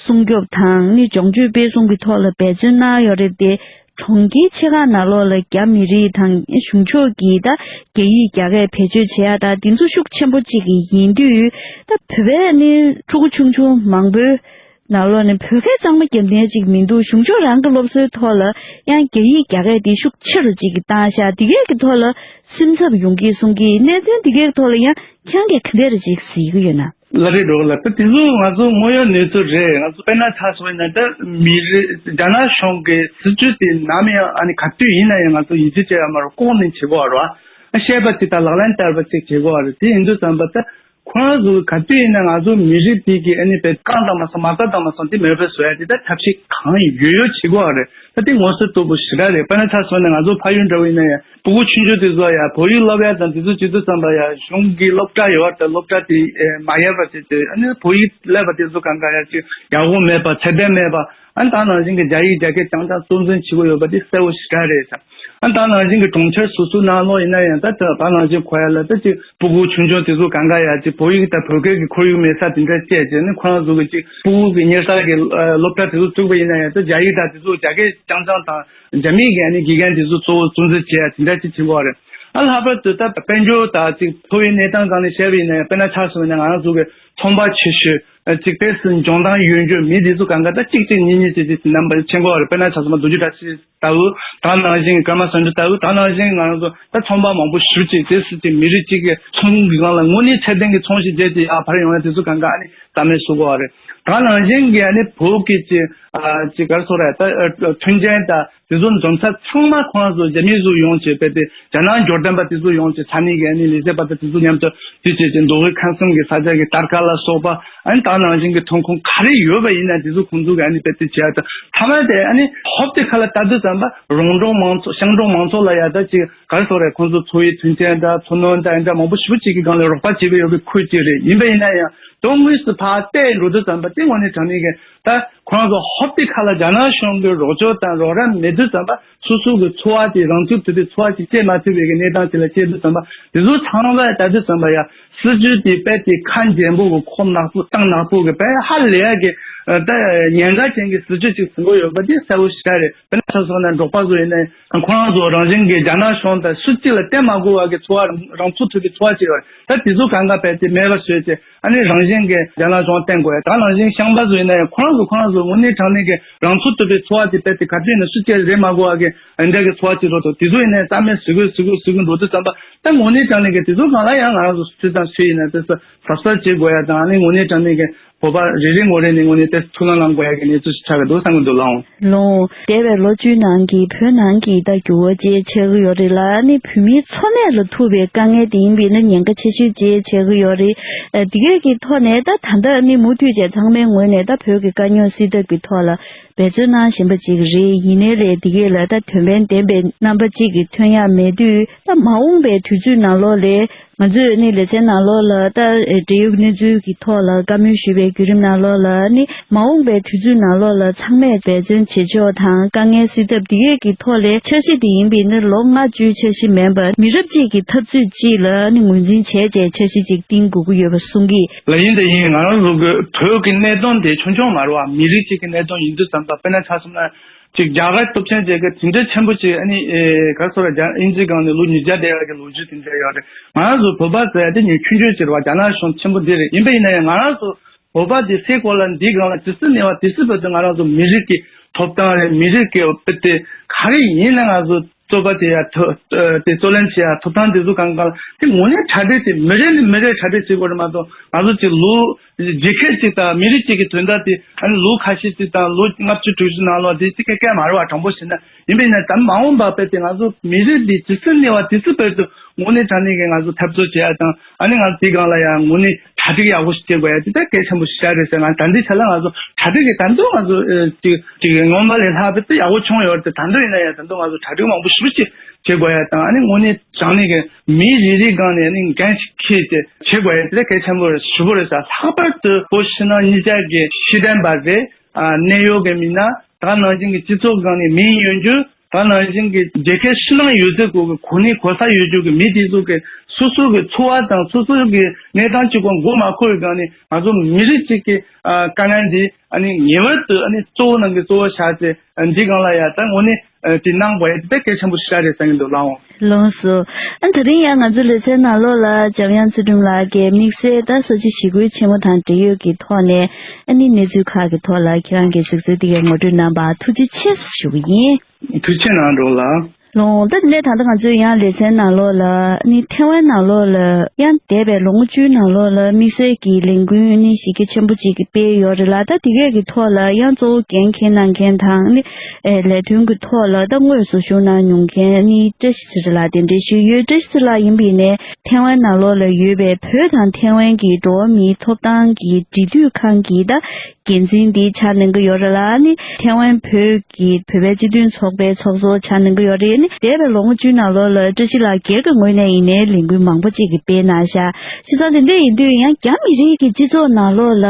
སྲུང་སྐྱོབ་དང་ནི་སྦྱོང་སྤྱོད་སྤེལ་གསུམ་གྱི་ཐོག་ལ་འབད་བརྩོན་གནང་ཡོད་རེད་དེ། གྲོང་ཁྱེར་ཆེ་ཁག་ནང་ལོགས་ལ་རྒྱ་མི་རིགས་དང་གཞུང་ཕྱོགས་ཀྱི་ད་རྒྱ་ཡིག་རྒྱ་སྐད་བེད་སྤྱོད་བྱེད་ཡ་ད་འདི་ཚོ་ཤུགས་ཆེན་པོ་གཅིག་ཡིན་དུས། ད་བོད་པའི་ནི་ཕྲུ་གུ་ཆུང་ཆུང་མང་པོའི་ནང་ལོགས་ནས་བོད་སྐད་གཙང་མ་རྒྱབ་མཁན་གཅིག་མི་འདུག་གཞུང་ཕྱོགས་རང་གི་སློབ་གསོའི་ཐོག་ལ་ཡང་རྒྱ་ཡིག་རྒྱ་སྐད་འདི་ཤུགས་ཆེ་རུ་གཅིག་གི་བཏང་ཤག་འདི་གས་ཀྱི་ཐོག་ལ་སེམས་འཚབ་ཡོང་གི་གསུང་གི། གནད་དོན་འདི་གས་ཀྱི་ཐོག་ལ་ཡང་ཁྱེད་རང་གིས་ག་འདྲ་རེ་གཅིག་གཟིགས་ཀྱི་ཡོད་ན། ལ་རེ་འགྲོ་ལ་ད་དེ་ཚོ་ང་ཚོ་དངོས་ཡོད་གནས་ཚུལ་རེད། ང་ཚོ་དཔེར་ན་ཆ་བཞག་ན་ད་མི་རེ་རྒྱ་ནག་གཞུང་གི་སྲིད་བྱུས་དེ་ནམ་ཡང་ཨ་ནི་ག་དུས་ཡིན་ན་ཡང་ང་ཚོ་ཡིད་ཆེས་བྱེད་ཡ་མ་རེད། ལྐོག་ནས་བྱེད་དགོས་རེད་བ། བཤད་པ་ཅིག་དང་ལག་ལེན་བསྟར་བ་ཅིག་བྱེད་དགོས་རེད། དེ་ཡིན་དུས་ཙམ་པ་ད་ཁོ་རང་ཚོ་ག་དུས་ཡིན་ན་ང་ཚོ་མི་རིགས་དེ་གི་ཨ་ནི་བེད་བཀག་དང་མ་སོང་མ་རྩ་དང་མ་སོང་དེ་མེད་པ་བཟོ་ཡ་དེ་ད་ཐབས་ཤེས་གང་ཡོད་ཡོད་བྱེད་དགོས་རེད། ད་དེ་ངོ་སོ་སྟོབས་པོ་ཞེ་དྲག་རེད། དཔེར་ན་ཆ་བཞག་ན་ང་ཚོ་ཕ་ཡུལ་འདྲ་བོ་ཡིན་ན་ཡང་། ཕྲུ་གུ་ཆུང་ཆུང་དེ་ཚོ་ཡང་བོད་ཡིག་སློབ་ཡ་དང་དེ་ཚོ་བྱེད་དུས་ཙམ་པ་ཡང་གཞུང་གི་སློབ་གྲྭ་ཡོད་པ་དང་སློབ་གྲྭ་དེ་མ་ཡལ་བ་བྱེད་དུས། ཨ་ནི་བོད་ཡིག་སློབ་པ་དེ་ཚོ་གང་ག་ཡང་ཅིག་ཡག་པོ་མེད་པ་ཚད་ལྡན་མེད་པ། ཨ་ནི་ད་ནང་བཞིན་གྱི་རྒྱ་ཡིག་རྒྱ་སྐད་རྐྱང་རྐྱང་སྟངས་འཛིན་བྱེད་དགོས་ཡོད་པ་དེ་གསལ་པོ་ཞེ་དྲག་རེད་ཟེར། ཨ་ད་ནང་བཞིན་གྱི་གྲོང་ཁྱེར་སོ་སོའི་ནང་ལོགས་ཡིན་ན་ཡང་ད་ད་ད་ནང་བཞིན་ཁོ་ཡ་ལ་ད་ཅིག་སྤུ་གུ་ཆུང་ཆུང་དེ་ཚོ་གང་ག་ཡ་ཅིག་བོད་ཡིག་དང་བོད་སྐད་ཀྱི་ཁོར་ཡུག་མེད་ས་དེ་འདྲ་བཅས་བྱས་ནས་ཁོ་རང་ཚོ་གི་ཅིག་སྤུ་གུ་གི་གཉེར་ས་གི་ཨ་སློབ་གྲྭ་དེ་ཚོ་བཙུགས་པ་ཡིན་ན་ཡང་ད་རྒྱ་ཡིག་དང་དེ་ཚོ་རྒྱ་སྐད་རྐྱང་རྐྱང་དང་རྒྱ་མིའི་གི་ཨ་ནི་དགེ་རྒན་དེ་ཚོ་གཙོ་བོ་གཙོ་འཛིན་བྱས་ཡ་དེ་འདྲ་ཅིག་བྱེད་དགོས་རེད། ཨ་ལྷག་པར་དུ་ད་དཔལ་འབྱོར་དང་ཅིག་འཚོ་བའི་གནས་སྟངས་སྒང་ནས་བཤད་པ་ཡིན་ན་ཡང་དཔེར་ན་ཆ་བཞག་ན་ང་རང་ཚོ་གི་ཚོང་པ་ཆེ་ཤོས་ཨ་ཅིག་དེ་སུ་འཇོན་ཐང་ཡོད་རྒྱུ་མི་དེ་ཚོ་གང་ག་ད་གཅིག་གཅིག་གཉིས་གཉིས་བྱས་བྱས་ཟིན་ན་མ་ཆེན་གོ་རེད། དཔེར་ན་ཆ་བཞག་ན་རྡོ་རྗེ་བཀྲ་ཤིས་ལྟ་བུ་ད་ནང་བཞིན་ཀརྨ་བཟང་གྲུབ་ལྟ་བུ་ད་ནང་བཞིན་ང་རང་ཚོ་ད་ཚོང་པ་མང་པོ་ཞེ་ཅིག་དེ་སུ་ཅིག་མི་རིགས་གཅིག་གི་ཚོང་གི་སྒང་ལ་དངོས་གནས་ཚད་ལྡན་གྱི་ཚོང་ཞིག་བྱས་ཏེ་ཨ་ཕར་ཡོང་ཡ་དེ་ཚོ་གང་ག་ཨ་ནི་རྩ་མེད་བཟོ་གོ་རེད། ད་ནང་བཞིན་གྱི་ཨ་ནི་བོད་ཀྱི་ཅིག་ཨ་ཅིག་ག་རེ་ཟེར་རེད། ད་ཨ་མཐུན་རྐྱེན་དང་དེ་ཚོ་འཛོམས་ས་ཚང་མ་ཁོང་ཚོ་རྒྱ་མི་ཚོ་ཡོང་བྱས་པས་ཏེ་རྒྱ་ནག་འབྱོར་ལྡན་པ་དེ་ཚོ་ཡོང་བྱས་ས་གནས་ཀྱི་ཨ་ནི་ལས་བྱེད་པ་དང་དེ་ཚོ་མཉམ་དུ་དེ་བྱས་ཏེ་མདོ་དབུས་ཁམས་གསུམ་གྱི་ས་ཆ་གི་སྟར་ཀ་ལ་སོགས་པ་ཨ་ནི་ད་ནང་བཞིན་གྱི་ཐོན་ཁུངས་ག་རེ་ཡོད་པ་ཡིན་ན་དེ་ཚོ་ཁོང་ཚོ་གི་ཨ་ནི་དཔེ་དེ་བྱས་ཏེ་མཐའ་མ་དེ་ཨ་ནི་ཧོབ་དེ་ཁ་ལ་ལྟ་དུས་ཙམ་པ་རོང་འབྲོག་མང་ཚོགས་ཤང་འབྲོག་མང་ཚོགས་ལ་ཡ་ད་ཅིག་ག་རེ་ཟེར་རེད། ཁོང་ཚོ་འཚོ་བའི་མཐུན་རྐྱེན་དང་འཚོ་སྣོན་དང་ཨ་འདྲ་མང་པོ་ཞེ་པོ་ཅིག་གི་སྒང་ལ་རོགས་པ་བྱེད་ཀྱི་ཡོད་པའི་ཁུལ་ཅིག་རེད། ཡིན་པ་ཡིན་ན་ཡང་དོན་དངོས་སུ་ཕར་བལྟས་འགྲོ་དུས་ཙམ་པ་དེ་དངོས་གནས་དྲང་གནས་ཀྱི་ད་ཁོ་རང་ཚོ་ཧོབ་དེ་ཁ་ལ་རྒྱ་ནག་གཞུང་གི་རོགས་སྐྱོར་དང་རོགས་རམ་མེད་དུས་ཙམ་པ་སོ་སོ་གི་འཚོ་བ་དེ་རང་ཚུགས་ཐུབ་པའི་འཚོ་བ་ཅིག་སྐྱེལ་མ་ཐུབ་པའི་གི་གནས་སྟངས་ཅིག་ལ་སྐྱེལ་དུས་ཙམ་པ་དེ་ཚོ་ཚང་མ་ལྟ་དུས་ཙམ་པ་ཡ་སྲིད་ཇུས་དེ་དཔེ་དེ་ཁ་འཇམ་པོ་གི་ཁོག་ནག་པོ་གཏིང་ནག་པོ་གི་དཔེ་ཧ་ལས་ཡ་གི་ད་ཉེན་ཁ་ཅན་གྱི་སྲིད་ཇུས་ཅིག་ཟིན་གྱི་ཡོད་པ་དེ་གསལ་པོ་ཞེ་དྲག་རེད། དཔེར་ན་ཆ་བཞག་ན་འབྲོག་པ་ཚོ་ཡིན་ན་ཁོ་རང་ཚོ་རང་བཞིན་གྱི་རྒྱ་ནག་གཞུང་དང་སུ་གཅིག་ལ་བརྟེན་མ་དགོས་པ་གི་འཚོ་བ་རང་ཚུགས་ཐུབ་པའི་འཚོ་བ་ཅིག་ཡོད་རེད། ད་དེ་ཚོ་གང་ག་དཔེ་དེ་མེད་པ་བཟོས་ཏེ་ཨ་ནི་རང་བཞིན་གྱི་རྒྱ་ནག་གཞུང་བརྟེན་དགོས་ཡ། ད་རང་བཞིན་ཤང་པ་ཚོ་ཡིན་ན་ཡང་ཁོ་རང་ཚོ་ཁོ་རང་ཚོ་དངོས་གནས་དྲང་གནས་ཀྱི་རང་ཚུགས་ཐུབ་པའི་འཚོ་བ་ཅིག་དཔེ་དེ་ག་དུས་ཡིན་ན་སུ་གཅིག་རེད་མ་དགོས་པ་གི་ཨ་འདྲ་གི་འཚོ་བ་ཅིག་རོ་ཐུབ། དེ་ཚོ་ཡིན་ན་ཡང་རྩ་མེད་བཟོས་དགོས་བཟོས་དགོས་བཟོས་དགོས་འགྲོ་དུས་ཙམ་པ་ད་དངོས་གནས་དྲང་གནས་ཀྱི་དེ་ཚོ་གང་ལ་ཡང་ང་རང་ཚོ་སུ་དང་སུ་ཡིན་ན་དེ་ཚོ་གཟབ་གཟབ་བྱེད་དགོས་ཡ་དང་ཨ་ནི་དངོས་གནས་དྲང་གནས་ཀྱི་བོད་པ་རེ་རེ་ངོ་རེ་ནས་དངོས་གནས་དེ་ཐུགས་སྣང་གནང་དགོས་ཡ་གི་གནས་ཚུལ་ཞིག་ཆགས་ཀྱི་འདུག་བསམ་གྱི་འདུག་ལགས། ལོ། འདས་པའི་ལོ་བཅུའི་ནང་གི་བོད་ནང་གི་ད་འགྱུར་བ་ཅིག་ཆགས་ཀྱི་ཡོད་རེད་ལ་ནི་བོད་མིའི་འཚོ་གནས་ལ་ཐུག་པའི་དཀའ་ངལ་དེ་ཡིན་པས་ན་ཉེན་ཁ་ཆེ་ཤོས་ཅིག་ཆགས་ཀྱི་ཡོད་རེད། ཨ་དེ་གས་ཀྱི་ཐོག་ནས་ད་ད་ལྟ་ནི་མུ་མཐུད་བྱས་ཚང་མའི་ངོས་ནས་ད་བོད་ཀྱི་དཀའ་རྙོག་སེལ་ཐབས་ཀྱི་ཐོག་ལ་འབད་བརྩོན་གནང་བཞིན་པ་ཅིག་རེད། ཡིན་ནའི་ལས་དེ་གས་ལ་ད་དོན་ཕན་ལྡན་པའི་རྣམ་པ་ཅིག་གི་ཐོན་ཡག་མེད་དུས་ད་མ་འོངས་པའི་དུས་ཚོད་ནང་ལོགས་ལས། ང་ཚོས་ནི་ལེ་ཚན་ནང་ལོགས་ལ་ད་འབྲེལ་ཡོད་གནས་ཚུལ་གྱི་ཐོག་ལ་བཀའ་མོལ་ཞུས་པའི་བརྒྱུད་རིམ་ནང་ལོགས་ལ་ནི་མ་འོངས་པའི་དུས་ཚོད་ནང་ལོགས་ལ་ཚང་མས་འབད་བརྩོན་བྱེད་ཕྱོགས་དང་དཀའ་ངལ་སེལ་ཐབས་འདི་གས་ཀྱི་ཐོག་ལས་འཆར་གཞི་འདི་ཡིན་པས་ནི་ལོ་ལྔ་བཅུའི་འཆར་གཞི་མིན་པར་མི་རབས་གཅིག་གི་འཐབ་རྩོད་གཅིག་ལ་ནི་ངོས་འཛིན་བྱས་རྗེས་འཆར་གཞི་གཅིག་བཏིང་དགོས་ཀྱི་ཡོད་པ་གསུང་གི། ལགས་ཡིན་དེ་ཡིན། ང་རང་ཚོ་གི་བོད་ཀྱི་གནད་དོན་དེ་ཆུང་ཆུང་མ་རེད་བ། མི་རིགས་གཅིག་གི་གནད་དོན་ཡིན་དུས་ཙམ་པ་དཔེར་ན་ཆ་བཞག་ན། ཅིག་རྒྱ་གར་སྟོབས་ཆེན་བྱེད་མཁན་དེ་འདྲ་ཆེན་པོ་ཅིག་ཨ་ནི་ཨེ་ག་རེ་ཟེར་རྒྱ་དབྱིན་ཇིའི་སྒང་ནས་ལོ་ཉིས་བརྒྱ་བསྡད་ཡག་གི་ལོ་རྒྱུས་དེ་འདྲ་ཡོད་རེད། ང་རང་ཚོ་བོད་པ་ཟེར་ཡ་དེ་ཉིད་ཆུང་ཆུང་ཅིག་རེད་བ། རྒྱ་ནག་གཞུང་ཆེན་པོ་འདི་རེད། ཡིན་པ་ཡིན་ན་ཡང་ང་རང་ཚོ་བོད་པ་དེ་སའི་གོ་ལ་འདིའི་སྒང་ལ་ཇི་སྲིད་གནས་པ་དེ་སྲིད་བར་དུ་ང་རང་ཚོ་མི་རིགས་ཀྱི་ཐོབ་ཐང་རེད། མི་རིགས་ཀྱི་དཔེ་དེ་ག་རེ་ཡིན་ན་ང་ཚོ་རྩོད་པ་དེ་ཡ་ཐོ་དེ་རྩོད་ལེན་བྱེད་ཡ་ཐོབ་ཐང་དེ་ཚོ་གང་གང་ལ་དེ་དངོས་གནས་གྲ་སྒྲིག་དེ་མི་རེ་ནས་མི་རེ་གྲ་སྒྲིག་བྱེད་དགོས་རེད་མ་གཏོགས་ང་ཚོ་ཅིག་ལོ་རྒྱལ་ཁབ་ཅིག་དང་མི་རིགས་གཅིག་གི་དོན་དག་དེ་ཨ་ནི་ལོ་ཁ་ཤས་ཅིག་དང་ལོ་ལྔ་བཅུ་དྲུག་ཅུ་ནང་ལོགས་དེ་ཅིག་སྐད་སྐད་མ་རེད་བ། དྲང་པོ་བཤད་ན་ཡིན་པས་ན་ད་མ་འོངས་པ་དཔེ་དེ་ང་ཚོ་མི་རིགས་འདི་ཇི་སྲིད་གནས་པ་དེ་སྲིད་བར་དུ་དངོས་གནས་དྲང་གནས་ཀྱི་ང་ཚོ་འཐབ་རྩོད་བྱེད་ཡ་དང་ཨ་ནི་ང་ཚོ་དེ་སྒང་ལ་ཡང་དངོས་གནས་གྲ་སྒྲིག་ཡག་པོ་ཞིག་བྱེད་དགོས་ཡ་དེ་ད་གལ་ཆེན་པོ་ཞིག་ཆགས་རེད་ཟེར། ང་ད་ལྟའི་ཆ་ལ་ང་ཚོ་གྲ་སྒྲིག་གི་ད་དུང་ང་ཚོ་ཅིག་ཅིག་སྔོན་མ་ལས་ལྷག་པའི་ད་ཡག་པོ་བྱུང་ཡོད་རེད་དེ། ད་དུང་ཡིན་ན་ཡང་ད་དུང་ང་ཚོ་གྲ་སྒྲིག་མང་པོ་ཞེ་པོ་ཅིག་བྱེད་དགོས་ཡ་དང་ཨ་ནི་དངོས་གནས་དྲང་གནས་ཀྱི་མི་རེ་རེའི་སྒང་ནས་ནི་འགན་ཞིག་འཁྱེར་ཏེ་བྱེད་དགོས་ཡ་དེ་གལ་ཆེན་པོ་རེད་ཞུ་དགོས་རེད་ཟེར། ལྷག་པར་དུ་བོད་ཕྱི་ནང་གཉིས་ཆར་གྱི་ཤེས་ལྡན་པ་རེད། ཨ་གནད་ཡོད་ཀྱི་མི་སྣ་ད་ནང་བཞིན་གྱི་སྤྱི་ཚོགས་སྒང་ནས་མིང་ཡོད་རྒྱུ་ད་ནང་བཞིན་གྱི་རྒྱལ་ཁབ་ཕྱི་ནང་ཡོད་ཚད་གོ་གི་གོ་གནས་གོ་ས་ཡོད་རྒྱུ་གི་མི་དེ་ཚོ་གི་སོ་སོ་གི་འཚོ་བ་དང་སོ་སོ་གི་གནས་སྟངས་གཅིག་གོ་མགོ་མ་འཁོར་བའི་སྒང་ནས་ང་ཚོ་མི་རིགས་གཅིག་གི་ཨ་དཀའ་ངལ་འདི་ཨ་ནི་ངེས་པར་དུ་ཨ་ནི་གཙོ་བོ་ནང་གི་གཙོ་བོ་བཞག་སྟེ་འདི་སྒང་ལ་ཡ་ད་དངོས་གནས། ཨ་དེ་གནང་དགོས་ཡ་དེ་གལ་ཆེན་པོ་ཞིག་རེད་བསམ་གྱི་འདུག་ལགས་འོང་། ལགས་སོ། ཨ་ད་རིང་ཡང་ང་ཚོའི་ལེ་ཚན་ནང་ལོགས་ལ་འཇམ་དབྱངས་ཚུལ་ཁྲིམས་ལགས་ཀྱིས་དམིགས་བསལ་ད་ས་བྱི་ཞི་རྒོལ་ཆེན་མོ་དང་འབྲེལ་ཡོད་ཀྱི་ཐོག་ནས་ཨ་ནི་གནས་ཚུལ་ཁག་གི་ཐོག་ལ་ཁྱེད་རང་གིས་གཟིགས་ཚུལ་དེ་གའི་ངོ་སྤྲོད་གནང་བར་ཐུགས་རྗེ་ཆེ་ཞུ་གི་ཡིན། ཐུགས་རྗེ་གནང་འགྲོ་ལགས། ལགས་འོང་། ད་དེ་ནས་ད་ལྟ་ང་ཚོའི་ཡང་ལེ་ཚན་ནང་ལོགས་ལ་ཨ་ནི་ཐེ་ཝན་ནང་ལོགས་ལ་ཡང་འདས་པའི་ལོ་ངོ་བཅུའི་ནང་ལོགས་ལ་དམིགས་བསལ་གྱི་ལས་འགུལ་ཨ་ནི་གཞི་རྒྱ་ཆེན་པོ་ཅིག་སྤེལ་ཡོད་རེད་ལ། ད་དེ་གས་ཀྱི་ཐོག་ལ་ཡང་གཙོ་བོ་འགན་འཁྱེར་གནང་མཁན་དང་ཨ་ནི་ཨེ་ལས་དོན་གྱི་ཐོག་ལ་ད་དངོས་སུ་ཞུགས་གནང་མྱོང་མཁན་ཨ་ནི་བཀྲ་ཤིས་ཚེ་རིང་ལགས་དེ་འདྲ་ཞིག་ཡོད། བཀྲ་ཤིས་ཚེ་རིང་ལགས་ཡིན་པ་ཡིན་ནའི་ཐེ་ཝན་ནང་ལོགས་ལ་ཡོད་པའི་བོད་དང་ཐེ་ཝན་གྱི་འགྲོ་བ་མིའི་ཐོབ་ཐང་གི་འབྲེལ་མཐུད་ཁང་གི་ད་ འགན་འཛིན་འདི་ཕྱག་གནང་གི་ཡོད་རེད་ལ། ཨ་ནི་ཐའེ་ཝན་བོད་ཀྱི་བོད་པའི་སྤྱི་མཐུན་ཚོགས་པའི་ཚོགས་གཙོ་ཕྱག་གནང་གི་ཡོད་རེད། ཨ་ནི་འདས་པའི་ལོ་ངོ་བཅུའི་ནང་ལོགས་ལ་བཀྲ་ཤིས་ལགས་སྒེར་གྱི་ངོས་ནས་ཡིན་ནའི་ལས་འགུལ་མང་པོ་ཅིག་གི་སྤེལ་གནང་ཤག་བྱས་ཙང་དེ་འདྲ་ཡིན་དུས་ཡང་རྒྱ་མི་རིགས་ཀྱི་སྤྱི་ཚོགས་ནང་ལོགས་ལ་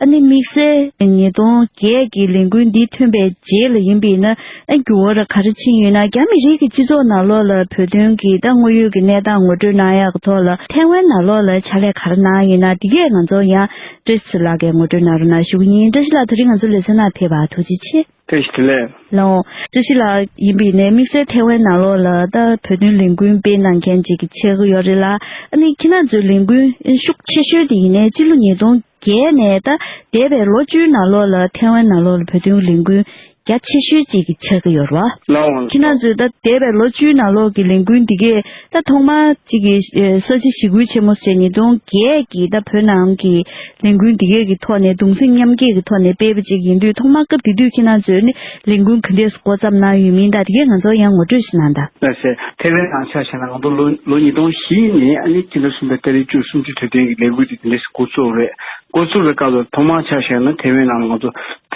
ཨ་ནི་དམིགས་བསལ་ཉིས་སྟོང་བརྒྱད་ཀྱི་ལས་འགུལ་འདི་ཐོན་པའི་རྗེས་ལ་ཡིན་པས་ན། ཨ། འགྱུར་བ་ར་ག་རེ་ཕྱིན་ཡོད་ན། རྒྱ་མི་རིགས་ཀྱི་སྤྱི་ཚོགས་ནང་ལོགས་ལ་བོད་དོན་གྱི་ད་དངོས་ཡོད་ཀྱི་གནས་སྟངས་ངོ་སྤྲོད་གནང་ཡག་གི་ཐོག་ལ་ཐའེ་ཝན་ནང་ལོགས་ལ་ཕྱག་ལས་ག་རེ་གནང་ཡོད་ན། འདི་གས་ང་ཚོ་ཡང་བཀྲ་ཤིས་ཚེ་ལགས་ཀྱིས་ངོ་སྤྲོད་གནང་རོགས་གནང་ཞུ་གི་ཡིན། བཀྲ་ཤིས་ལགས་ད་རིང་ང་ཚོ་ལེ་ཚན་ནང་ཕེབས་པར་ཐུགས་རྗེ་ཆེ། བཀྲ་ཤིས་བདེ་ལེགས། ལགས་འོང་། བཀྲ་ཤིས་ལགས་ཡིན་པས་ན་དམིགས་བསལ་ཐའེ་ཝན་ནང་ལོགས་ལ་ད་བོད་དོན་ལས་འགུལ་སྤེལ་གནང་མཁན་ཅིག་གི་ཆགས་ཀྱི་ཡོད་རེད་ལ། ཨ་ནི་ཁྱེད་རང་ཚོའི་ལས་འགུལ་ཤུགས་ཆེ་ཤོས་དེ་ཡིན་ནའི་སྤྱི་ལོ་ཉིས་སྟོང་བརྒྱད་ནས་ད་འདས་པའི་ལོ་བཅུའི་ནང་ལོགས་ལ་ཐའེ་ཝན་ནང་ལོགས་ལ་བོད་དོན་ལས་འགུལ་རྒྱ་ཆེ་ཤོས་ཅིག་གི་ཆགས་ཀྱི་ཡོད་རེད་བ། ལགས་འོང་། ཁྱེད་རང་ཚོས་ད་འདས་པའི་ལོ་བཅུའི་ནང་ལོགས་ཀྱི་ལས་འགུལ་འདི་གས་ད་ཐོག་མར་ཅིག་གི་ཨེ་ས་བྱི་ཞི་རྒོལ་ཆེན་མོ་ཟེར་ཉིས་སྟོང་བརྒྱད་ཀྱི་ད་བོད་ནང་གི་ལས་འགུལ་འདི་གས་ཀྱི་ཐོག་ནས་གདུང་སེམས་མཉམ་སྐྱེད་ཀྱི་ཐོག་ནས་སྤེལ་བ་ཅིག་ཡིན་དུས། ཐོག་མར་སྐབས་དེ་དུས་ཁྱེད་རང་ཚོས་ནི་ལས་འགུལ་ག་འདྲས་འགོ་བརྩམས་གནང་ཡོད་མིན་དང་དེ་གས་ང་ཚོར་ཡང་ངོ་སྤྲོད་ཞིག་གནང་དང་། ལགས་སེ། ཐའེ་ཝན་ནང་ཆ་བཞག་ན་ང་ཚོ་ལོ་ལོ་ཉིས་སྟོང་བཞི་ནས་ཨ་ནི་སྤྱི་ཟླ་གསུམ་པའི་ཏ་རིག་བཅུ་གསུམ་བཅུ་དོན་ལྡན་གྱི་ལས་འགུལ་དེ་དེ་འདྲས་འགོ་བཙུགས་རེད། འགོ་བཙུགས་པའི་སྐབས་ལ་ཐོག་མར་ཆ་བཞག་ན་ཐའེ་ཝན་ནང་ལ་ང་ཚོ་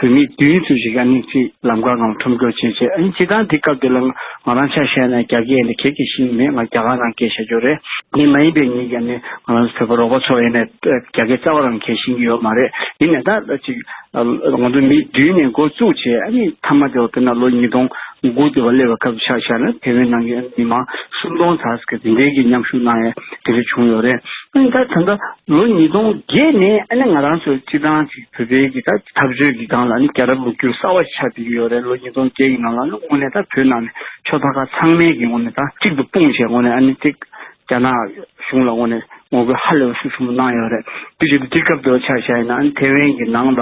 བོད་མི་བདུན་ཙམ་ཞིག་ཨ་ནི་ཅིག་ལམ་ཁ་སྒང་ཁྲོམ་སྐྱོར་བྱས་བྱས། ཨ་ནི་སྤྱིར་བཏང་དེ་སྐབས་དེ་ལ་ང་རང་ཆ་བཞག་ན་རྒྱ་སྐད་འདི་ག་གེ་ཤེས་ཀྱི་མེད། ང་རྒྱ་གར་ནང་སྐྱེས་བཞག་རྒྱུ་རེད། དེ་མ་ཡིན་པའི་ངེད་ཀྱི་ཨ་ནི་ང་རང་ཚོ་བོད་པ་རོགས་པ་ཚོ་ཡིན་ནའི་རྒྱ་སྐད་རྩ་བ་རང་གིས་ཤེས་ཀྱི་ཡོད་མ་རེད། ཡིན་ནའི་ད་ཅིག་ང་ཚོ་མི་བདུན་ནས་འགོ་བཙུགས་བྱས། ཨ་ནི་མཐའ་མ་དེ་བ་དཔེར་ན་ལོ་ཉིས་སྟོང་དགུ་དེ་བ་སླེབས་པའི་སྐབས་ཆ་བཞག་ན་ཐའེ་ཝན་ནང་གི་མི་མང་སུམ་སྟོང་ཙམ་ཞིག་དེ་འདྲའི་གི་མཉམ་ཞུགས་གནང་ཡས་དེ་འདྲ་བྱུང་ཡོད་རེད། ཨ་ནི་ད་ད་ལྟ་ལོ་ཉིས་སྟོང་བརྒྱད་ནས་ཨ་ནི་ང་རང་ཚོའི་སྤྱི་བཏང་ཅིག་བོད་པའི་གི་ད་འཐབ་རྩོད་ཀྱི་སྒང་ལ་ཨ་ནི་རྒྱལ་རབས་ལོ་རྒྱུས་གསར་བ་ཆགས་བསྡད་ཀྱི་ཡོད་རེད། ལོ་ཉིས་སྟོང་བརྒྱད་ཀྱི་ནང་ལ་ཨ་ནི་དངོས་གནས་ད་བོད་ནང་ནས་ཆོས་ད་ག་ཚང་མས་ཀྱི་དངོས་གནས་ད་གཅིག་ཏུ་སྤུངས་བྱས་དངོས་གནས་ཨ་ནི་ཅིག་རྒྱ་ནག་གཞུང་ལ་དངོས་གནས་ངོ་རྒོལ་ཧ་ལས་པ་ཤུགས་ཆེན་པོ་གནང་ཡོད་རེད། དེ་བཞིན་དུ་དེ་སྐབས་དེ་ཆ་བཞག་ཡིན་ན་ཨ་ནི་ཐའེ་ཝན་གྱི་ནང་ལ་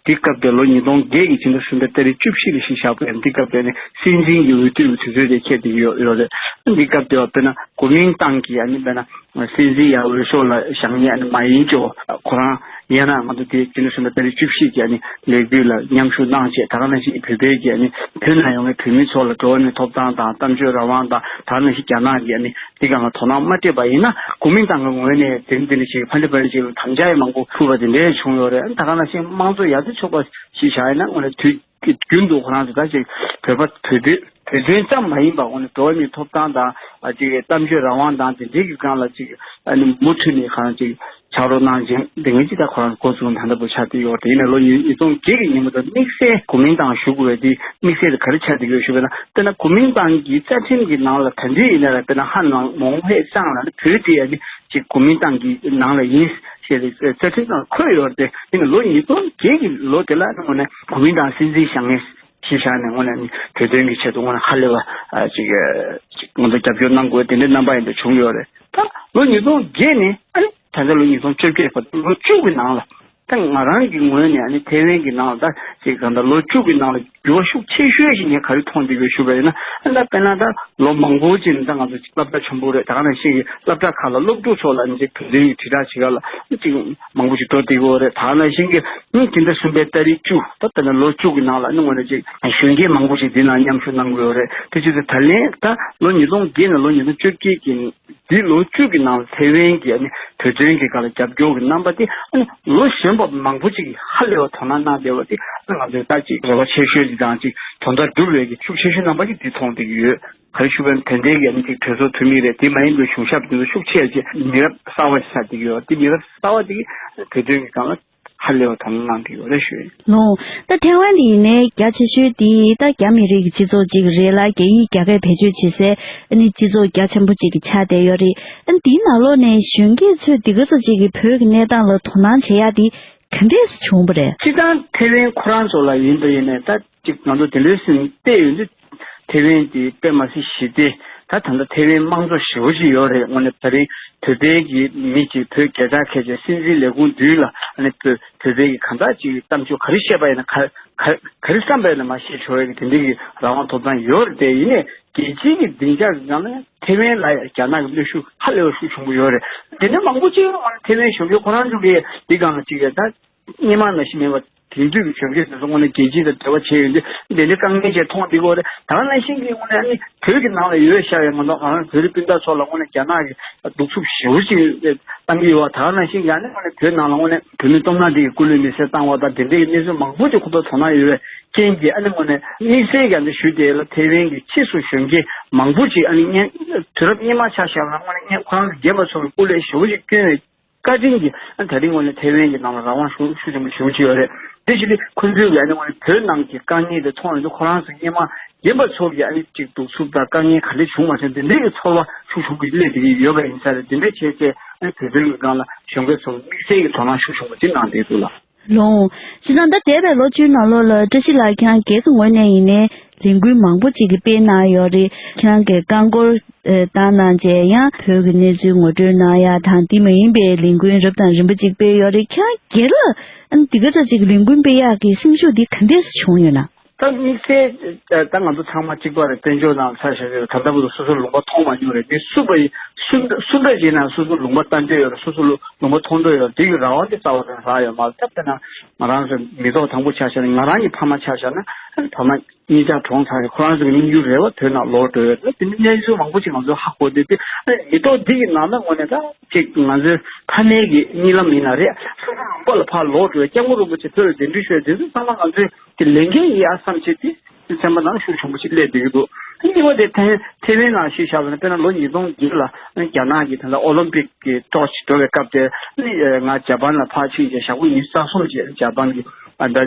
དེ་སྐབས་དེ་ལོ་ཉིས་སྟོང་བརྒྱད་ཀྱི་ཕྱི་ཟླ་གསུམ་པའི་ཏ་རིག་བཅུ་བཞི་ལ་གཞི་བཞག་པ་ཡིན། དེ་སྐབས་དེ་ནི་སྲིད་འཛིན་གྱི་འོས་བསྡུ་བའི་དུས་ཚོད་དེ་འཁེལ་བསྡད་ཡོད་ཡོད་རེད། དེ་སྐབས་དེ་བ་དཔེར་ན་གོ་མིན་ཏང་གི་ཨ་ནི་དཔེར་ན་སྲིད་འཛིན་ཡང་འོས་ཤོག་ལ་བཞེངས་མཁན་ཨ་ནི་མ་ཡིན་ཅོ་ཁོ་རང་ཡིན་ན་ང་ཚོ་དེ་ཕྱི་ཟླ་གསུམ་པའི་ཏ་རིག་བཅུ་བཞི་གི་ཨ་ནི་ལས་འགུལ་ལ་མཉམ་ཞུགས་གནང་བྱས། ད་ག་ནང་བཞིན་བོད་པའི་གི་ཨ་ནི་བོད་ནང་ཡོད་མཁན་བོད་མི་ཚོ་ལ་འགྲོ་བ་མིའི་ཐོབ་ཐང་དང་གཏམ་བརྗོད་རང་དབང་དང་། ད་ག་ནང་བཞིན་རྒྱ་ནག་གི་ཨ་ནི་དེ་སྒང་ལ་དོ་སྣང་མ་སྤྲད་པ་ཡིན་ན། གོ་མིན་ཏང་གི་ངོས་ནས་དེ་འདི་འདྲ་ཞིག་ཕ་ལི་པ་ལི་ཅིག་ལ་དམ་བཅའ་ཡང་མང་པོ་ཕུལ་བ་དེ་འདྲ་བྱུང་ཡོད་རེད། ད་ག་ནང་བཞིན་དམངས་གཙོ་ཡར་ཐོན་ཚོགས་པ་ཞིག་བཞག་ཡིན་ན་དངོས་གནས་དུས་རྒྱུན་དུ་ཁོ་རང་ཚོ་ད་ཅིག་བོད་པ་བོད་དོན་བོད་དོན་ཙམ་མ་ཡིན་པ་དངོས་གནས་འགྲོ་བ་མིའི་ཐོབ་ཐང་དང་ཨ་ཅིག་གཏམ་བརྗོད་རང་དབང་དང་དེ་འདྲའི་གི་སྒང་ལ་ཅིག་ཨ་ནི་མུ་མཐུད་ནས་ཁོ་རང་ཅིག་ཕྱག་རོགས་གནང་བྱས་དེ་ངས་ཅིག་ད་ཁོ་རང་འགོ་བཙུགས་ད་ལྟ་བུ་ཆགས་བསྡད་ཡོད་རེད། ཡིན་ནའི་ལོ་ཉིས་སྟོང་བརྒྱད་ཀྱི་ཉིན་མོ་དང་དམིགས་བསལ་གོ་མིན་ཏང་ཞུ་དགོས་པའི་དེ་དམིགས་བསལ་དེ་ག་རེ་ཆགས་བསྡད་ཡོད་ཞུས་པ་ཡིན་ན། དཔེར་ན་གོ་མིན་ཏང་གི་རྩ་ཁྲིམས་ཀྱི་ནང་ལ་ད་འདི་ཡིན་ན་ར་དཔེར་ན་ཧ་ནང་མོང་ཧེ་ཙང་ལ་ནི་བོད་དེ་ཡ་ནི་ཅིག་གོ་མིན་ཏང་གི་ནང་ལ་ཡིན་ཞེས་རྩ་ཁྲིམས་ནང་འཁོད་ཡོད་རེད་དེ། ཡིན་ནའི་ལོ་ཉིས་སྟོང་བརྒྱད་ཀྱི་ལོ་དེ་ལ་ནི་དངོས་གནས་གོ་མིན་ཏང་སྲིད་འཛིན་བཞེངས་མཁན་ཞིག་བཞག་ནས་དངོས་གནས་ནི་བོད་དོན་གྱི་ཆེད་དུ་དངོས་གནས་ཧ་ལས་པ་ཅིག་ཅིག་ང་ཚོ་རྒྱབ་སྐྱོར་གནང་དགོས་དེ་འདྲའི་རྣམ་པ་ཡིན་འདྲ་བྱུང་ཡོད་རེད། ད་ལོ་ཉིས་སྟོང་བརྒྱད་ནས་ཨ་ནི་ད་ལྟ་ལོ་ཉིས་སྟོང་བཅོ་བརྒྱད་བར་དུ་ལོ་བཅུ་གི་ནང་ལ། ད་ང་རང་གི་ངོས་ནས་ཨ་ནི་ཐའེ་ཝན་གྱི་ནང་ལ་ད་ཅིག་གང་ལྟར་ལོ་བཅུ་གི་ནང་ལ་འགྱུར་བ་ཤུགས་ཆེ་ཤོས་ཤིག་ངས་ག་རེ་མཐོང་བསྡད་ཡོད་ཞུས་པ་ཡིན་ན། ཨ་ད་དཔེར་ན་ད་ལོ་མང་པོ་ཅིག་ནས་ད་ང་ཚོ་ཅིག་སློབ་གྲྭ་ཆེན་པོ་རེད། ད་ག་ནང་བཞིན་གྱི་སློབ་གྲྭ་ཁག་ལ་སློབ་ཕྲུག་ཚོ་ལ་ཨ་ནི་ཅིག་བོད་དོན་གྱི་དྲིལ་བསྒྲགས་བྱེད་ག་ལ་ཅིག་མང་པོ་ཞིག་འགྲོ་བསྡད་ཀྱི་ཡོད་རེད། ད་ག་ནང་བཞིན་གྱི་ཨ་ནི་ཕྱི་ཟླ་གསུམ་པའི་ཏ་རིག་བཅུ་ད་དཔེར་ན་ལོ་བཅུ་གི་ནང་ལ་ཨ་ནི་དངོས་གནས་ཅིག་གཞོན་སྐྱེས་མང་པོ་ཞིག་འདི་ནང་མཉམ་ཞུགས་གནང་གི་ཡོད་རེད། དེ་བྱས་ཙང་ད་ལན་ད་ལོ་ཉིས་སྟོང་བརྒྱད་ནས་ལོ་ཉིས་སྟོང་བཅོ་བརྒྱད་ཀྱི་འདི་ལོ་བཅུ་གི་ནང་ལ་ཐའེ་ཝན་གྱི་ཨ་ནི་བོད་དོན་གྱི་སྒང་ལ་རྒྱབ་སྐྱོར་གྱི་རྣམ་པ་དེ་ཨ་ནི་ལོ་གཞོན་པ་མང་པོ་ཅིག་གིས་ཧ་ལས་པ་དོ་སྣང་གནང་བསྡད་པ་དེ་ཨ་ནི་ང་ཚོའི་ད་ཅིག་རེ་བ་ཆེ་ཤོས་ཅིག་དང་ཅིག་དོན་དག་སྒྲུབ་པའི་གི་ཤུགས་ཆེ་ཤོས་རྣམ་པ་ཅིག་དེ་མཐོང་བསྡད་ཀྱི་ཡོད། ག་རེ་ཞུ་བ་ཡིན་ན་དེ་འདྲའི་གི་ཨ་ནི་ཅིག་གྲོས་ཚོགས་འཐུས་མི་རེད། དེ་མ་ཡིན་པའི་གཞུང་ཞབས་དེ་ཚོ་ཤུགས་ཆེ་ཅིག་མི་རབས་གསར་པ་ཞིག་ཆགས་བསྡད་ཀྱི་ཡོད། དེ་མི་རབས་གསར་པ་དེ་གིས་བོད་དོན་གྱི་སྒང་ལ་ཧ་ལས་པ་དོ་སྣང་གནང་གི་ཡོད་རེད་ཞུ་ཡིན། ལོ། ད་ཐའེ་ཝན་དེ་ཡིན་ནའི་རྒྱ་ཆེ་ཤོས་དེ་ད་རྒྱ་མི་རིགས་ཀྱི་སྤྱི་ཚོགས་གཅིག་རེད་ལ། རྒྱ་ཡིག་རྒྱ་སྐད་བེད་སྤྱོད་བྱེད་སའི་ཨ་ནི་སྤྱི་ཚོགས་རྒྱ་ཆེན་པོ་གཅིག་གི་ཆགས་བསྡད་ཡོད་རེད། ཨ་ནི་དེའི་ནང་ལོགས་ནས་གཞོན་སྐྱེས་ཚོས་འདི་ག་ཚོད་ཅིག་གིས་བོད་ཀྱི་གནས་སྟངས་ལ་དོ་སྣང་བྱེད་ཡག་དེ་ག་འདྲས་བྱུང་བ་རེད། སྤྱིར་བཏང་ཐའེ་ཝན་ཁོ་རང་ཚོ་ལ་ཡིན་པ་ཡིན་ནའི་ད་ཅིག་ང་ཚོ་དེ་འདྲའི་སེམས་གཏད་ཡོད་དུས། ཐེ་ཝན་དེ་དཔེ་མ་སྲིད་ཞི་བདེ། ད་ད་ལྟ་ཐེ་ཝན་དམངས་གཙོ་ཞེ་པོ་ཅིག་ཡོད་རེད། དངོས་གནས་ད་རིང་བོད་པའི་གི་མི་གཅིག་བོད་རྒྱལ་དར་འཁྱེར་བྱས་སྲིད་འཛིན་ལས་ཁུངས་མདུན་ལ་ཨ་ནི་བོད་བོད་པའི་གི་གང་ལྟར་ཅིག་གཏམ་བརྗོད་ག་རེ་བཤད་པ་ཡིན་ན་ག་ག་ག་རེ་བསམ་པ་ཡིན་ན་མར་བཤད་ཆོག་ཡ་གི་དེ་འདྲའི་གི་རང་དབང་ཐོབ་ཐང་ཡོད་རེད་དེ། ཡིན་ནའི་རྒྱལ་སྤྱིའི་གི་སྡིངས་ཆ་གི་ནང་ན་ཐེ་ཝན་ལ་ཡང་རྒྱ་ནག་གི་གནོན་ཤུགས་ཧ་ལས་པ་ཤུགས་ཆེན་པོ་ཡོད་རེད། དེ་ནས་མང་པོ་ཅིག་ཐེ་ཝན་གཞོན་སྐྱེས་ཁོ་རང་ཚོ་གི་འདི་སྒང་ལ་ཅིག་ཡ་ད། སྔོན་མ་ནང་བཞིན་མེད་པ། དེང་དུས་ཀྱི་གཞོན་སྐྱེས་དེ་ཚོ་དངོས་གནས་རྒྱལ་སྤྱི་དང་འབྲེལ་བ་བྱས་ཡོད་དུས་དེ་འདྲའི་དཀའ་ངལ་ཅིག་མཐོང་བསྡད་ཀྱི་ཡོད་རེད། ད་ག་ནང་བཞིན་གྱི་དངོས་གནས་ཨ་ནི་བོད་ཀྱི་ནང་ལ་ཡོད་བཞག་པའི་ང་ཚོ་ང་རང་བོད་རིགས་སྤུན་ཟླ་ཚོ་ལ་དངོས་གནས་རྒྱ་ནག་གི་གདུག་རྩུབ་ཞེ་པོ་ཅིག་ད་ བཏང་གི་ཡོད་པ། ད་ག་ནང་བཞིན་ཡང་ནས་དངོས་གནས་བོད་ནང་ལ་དངོས་གནས་བོད་མི་སྟོབས་ལྔ་འདི་གི་སྐུ་ལུས་མེ་སྲེག་བཏང་བ་དང་དེ་འདྲའི་གི་གནས་ཚུལ་མང་པོ་ཅིག་ཁོ་ཚོ་དོ་སྣང་ཡོད་པའི་རྐྱེན་གྱིས། ཨ་ནི་དངོས་གནས་དམིགས་བསལ་གྱི་ཨ་ནི་ཞུ་དེ་ལ་ཐེ་ཝན་གྱི་ཕྱིས་སུ་གཞོན་སྐྱེས་མང་པོ་ཅིག་ཨ་ནི་སྔོན་དུས་རབས་སྔོན་མ་ཆ་བཞག་ན་དངོས་གནས་ཁོ་རང་གི་རྒན་པ་ཚོ་གི་སྐུ་ལས་ཞེ་པོ་ཅིག་བསྐྱོན་པའི་བཀའ་དྲིན་གྱིས་ཨ་ནི་ད་རིང་དངོས་གནས་ཐེ་ཝན་གྱི་ནང་ལ་རང་དབང་ཤུགས་ཤུགས་ཆེན་པོ་ཞེ་པོ་ཅིག་ཡོད་རེད། དེ་བཞིན་དུ་ཁོ་ཚོས་ཀྱི་ཨ་ནི་དངོས་གནས་བོད་ནང་གི་དཀའ་ངལ་དེ་མཐོང་ཡོང་དུས་ཁོ་རང་ཚོ་སྔོན་མ་རྒན་པ་ཚོ་གི་ཨ་ནི་ཅིག་གདུག་རྩུབ་དང་དཀའ་ངལ་ག་འདྲ་བྱུང་མ་སོང་། དེ་འདྲའི་གི་ཚོར་བ་ཤུགས་ཆེན་པོ་སླེབས་བསྡད་ཀྱི་ཡོད་པ་ཡིན་ས་རེད། དེ་འདྲ་བྱས་ཚེ་ཨ་ནི་བོད་དོན་གྱི་སྒང་ལ་གཞོན་སྐྱེས་ཚོ་དམིགས་བསལ་གྱི་དོ་སྣང་ཤུགས་ཆེན་པོ་ཅིག་གནང་བསྡད་འདུག་ལགས། ལོང་། བྱས་ཙང་ད་འདས་པའི་ལོ་བཅུའི་ནང་ལོགས་ལ་བཀྲ་ཤིས་ལགས་ཁྱེད་རང་སྒེར་གྱི་ངོས་ནས་ཡིན་ནའི་ལས་འགུལ་མང་པོ་ཅིག་གི་སྤེལ་གནང་ཡོད་རེད། ཁྱེད་རང་གིས་རྐང་འཁོར་ཨེ་བཏང་གནང་བྱས་ཡང་བོད་ཀྱི་གནས་ཚུལ་ངོ་སྤྲོད་གནང་ཡག་དང་དེ་མ་ཡིན་པའི་ལས་འགུལ་རབ་དང་རིམ་པ་ཅིག་སྤེལ་ཡོད་རེད། ཁྱེད་རང་སྒེར་ལ་ཨ་ནི་འདི་ག་འདྲ་ཅིག་ལས་འགུལ་སྤེལ་ཡག་གི་སེམས་ཤུགས་འདི་ག་འདྲས་བྱུང་ཡོད་ན། ད་དམིགས་བསལ་ད་ང་ཚོ་ཚང་མ་གཅིག་པ་རེད། དཔལ་འབྱོར་ནང་ཆ་བཞག་ཡོད། ད་ལྟ་བར་དུ་སོ་སོའི་ལུང་པ་མཐོང་མ་མྱོང་རེད། མི་སུ་པ་ཡིན་སུ་སུ་འདྲ་ཡིན་ན་སོ་སོའི་ལུང་པ་ལྟ་འདོད་ཡོད་རེད། སོ་སོའི་ལུང་པ་མཐོང་འདོད་ཡོད་རེད། དེ་གི་རང་དབང་དེ་རྩ་བ་ནས་རག་ཡོད་མ་རེད། ད་དཔེར་ན་ང་རང་ཚོ་མི་ཐོག་དང་པོ་ཆ་བཞག་ན་ང་རང་གི་ཕ་མ་ཆ་བཞག་ན་ཕ་མ་གཉིས་ཆ་གྲོངས་ཚར་རེད། ཁོ་རང་ཚོ་གི་སྙིང་རྗེ་རེ་བ་བོད་ནང་ལོག་འགྲོ་ཡོད་རེད། དེ་འདྲའི་གནས་ཚུལ་མང་པོ་ཅིག་ང་ཚོས་ཧ་གོ་བསྡད་དེ། མི་ཐོག་འདི་གི་ནང་ན་དངོས་གནས་ད་ཅིག་ང་ཚོའི་ཕ་མའི་གི་གཉིད་ལམ་ཡིན་ན་རེད། སོ་སོ་ལུང་པ་ལ་ཕར་ལོག་འགྲོ་བའི་སྐྱབས་མགོན་རིན་པོ་ཆེ་བོད་ལ་གདན་འདྲེན་ཞུ་བའི་དེ་ཚོ་ཚང་མ་ང་ཚོའི་གི་ལས་འགན་ཡིན་ཨ་བསམ་བྱས་ཏེ་སེམས་པ་ནང་ཤུགས་ཆེན་པོ་ཅིག་སླེབས་བསྡད་ཀྱི་འདུག་གཉིས་པ་དེ་ཐེ་ཐེ་ཝན་ནང་གཞི་བཞག་པ་ན་དཔེར་ན་ལོ་ཉིས་སྟོང་བརྒྱད་ལ་རྒྱ་ནག་གི་ད་ལྟ་ཨོ་ལིམ་པིག་གི་ཏོག་ཅིག་འགྲོ་བའི་སྐབས་དེར་ང་ཇ་པན་ལ་ཕར་ཕྱིན་བྱས་ཞག་པོ་ཉི་ཤུ་རྩ་གསུམ་བྱས་ཇ་པན་གྱི་ཨ་ད་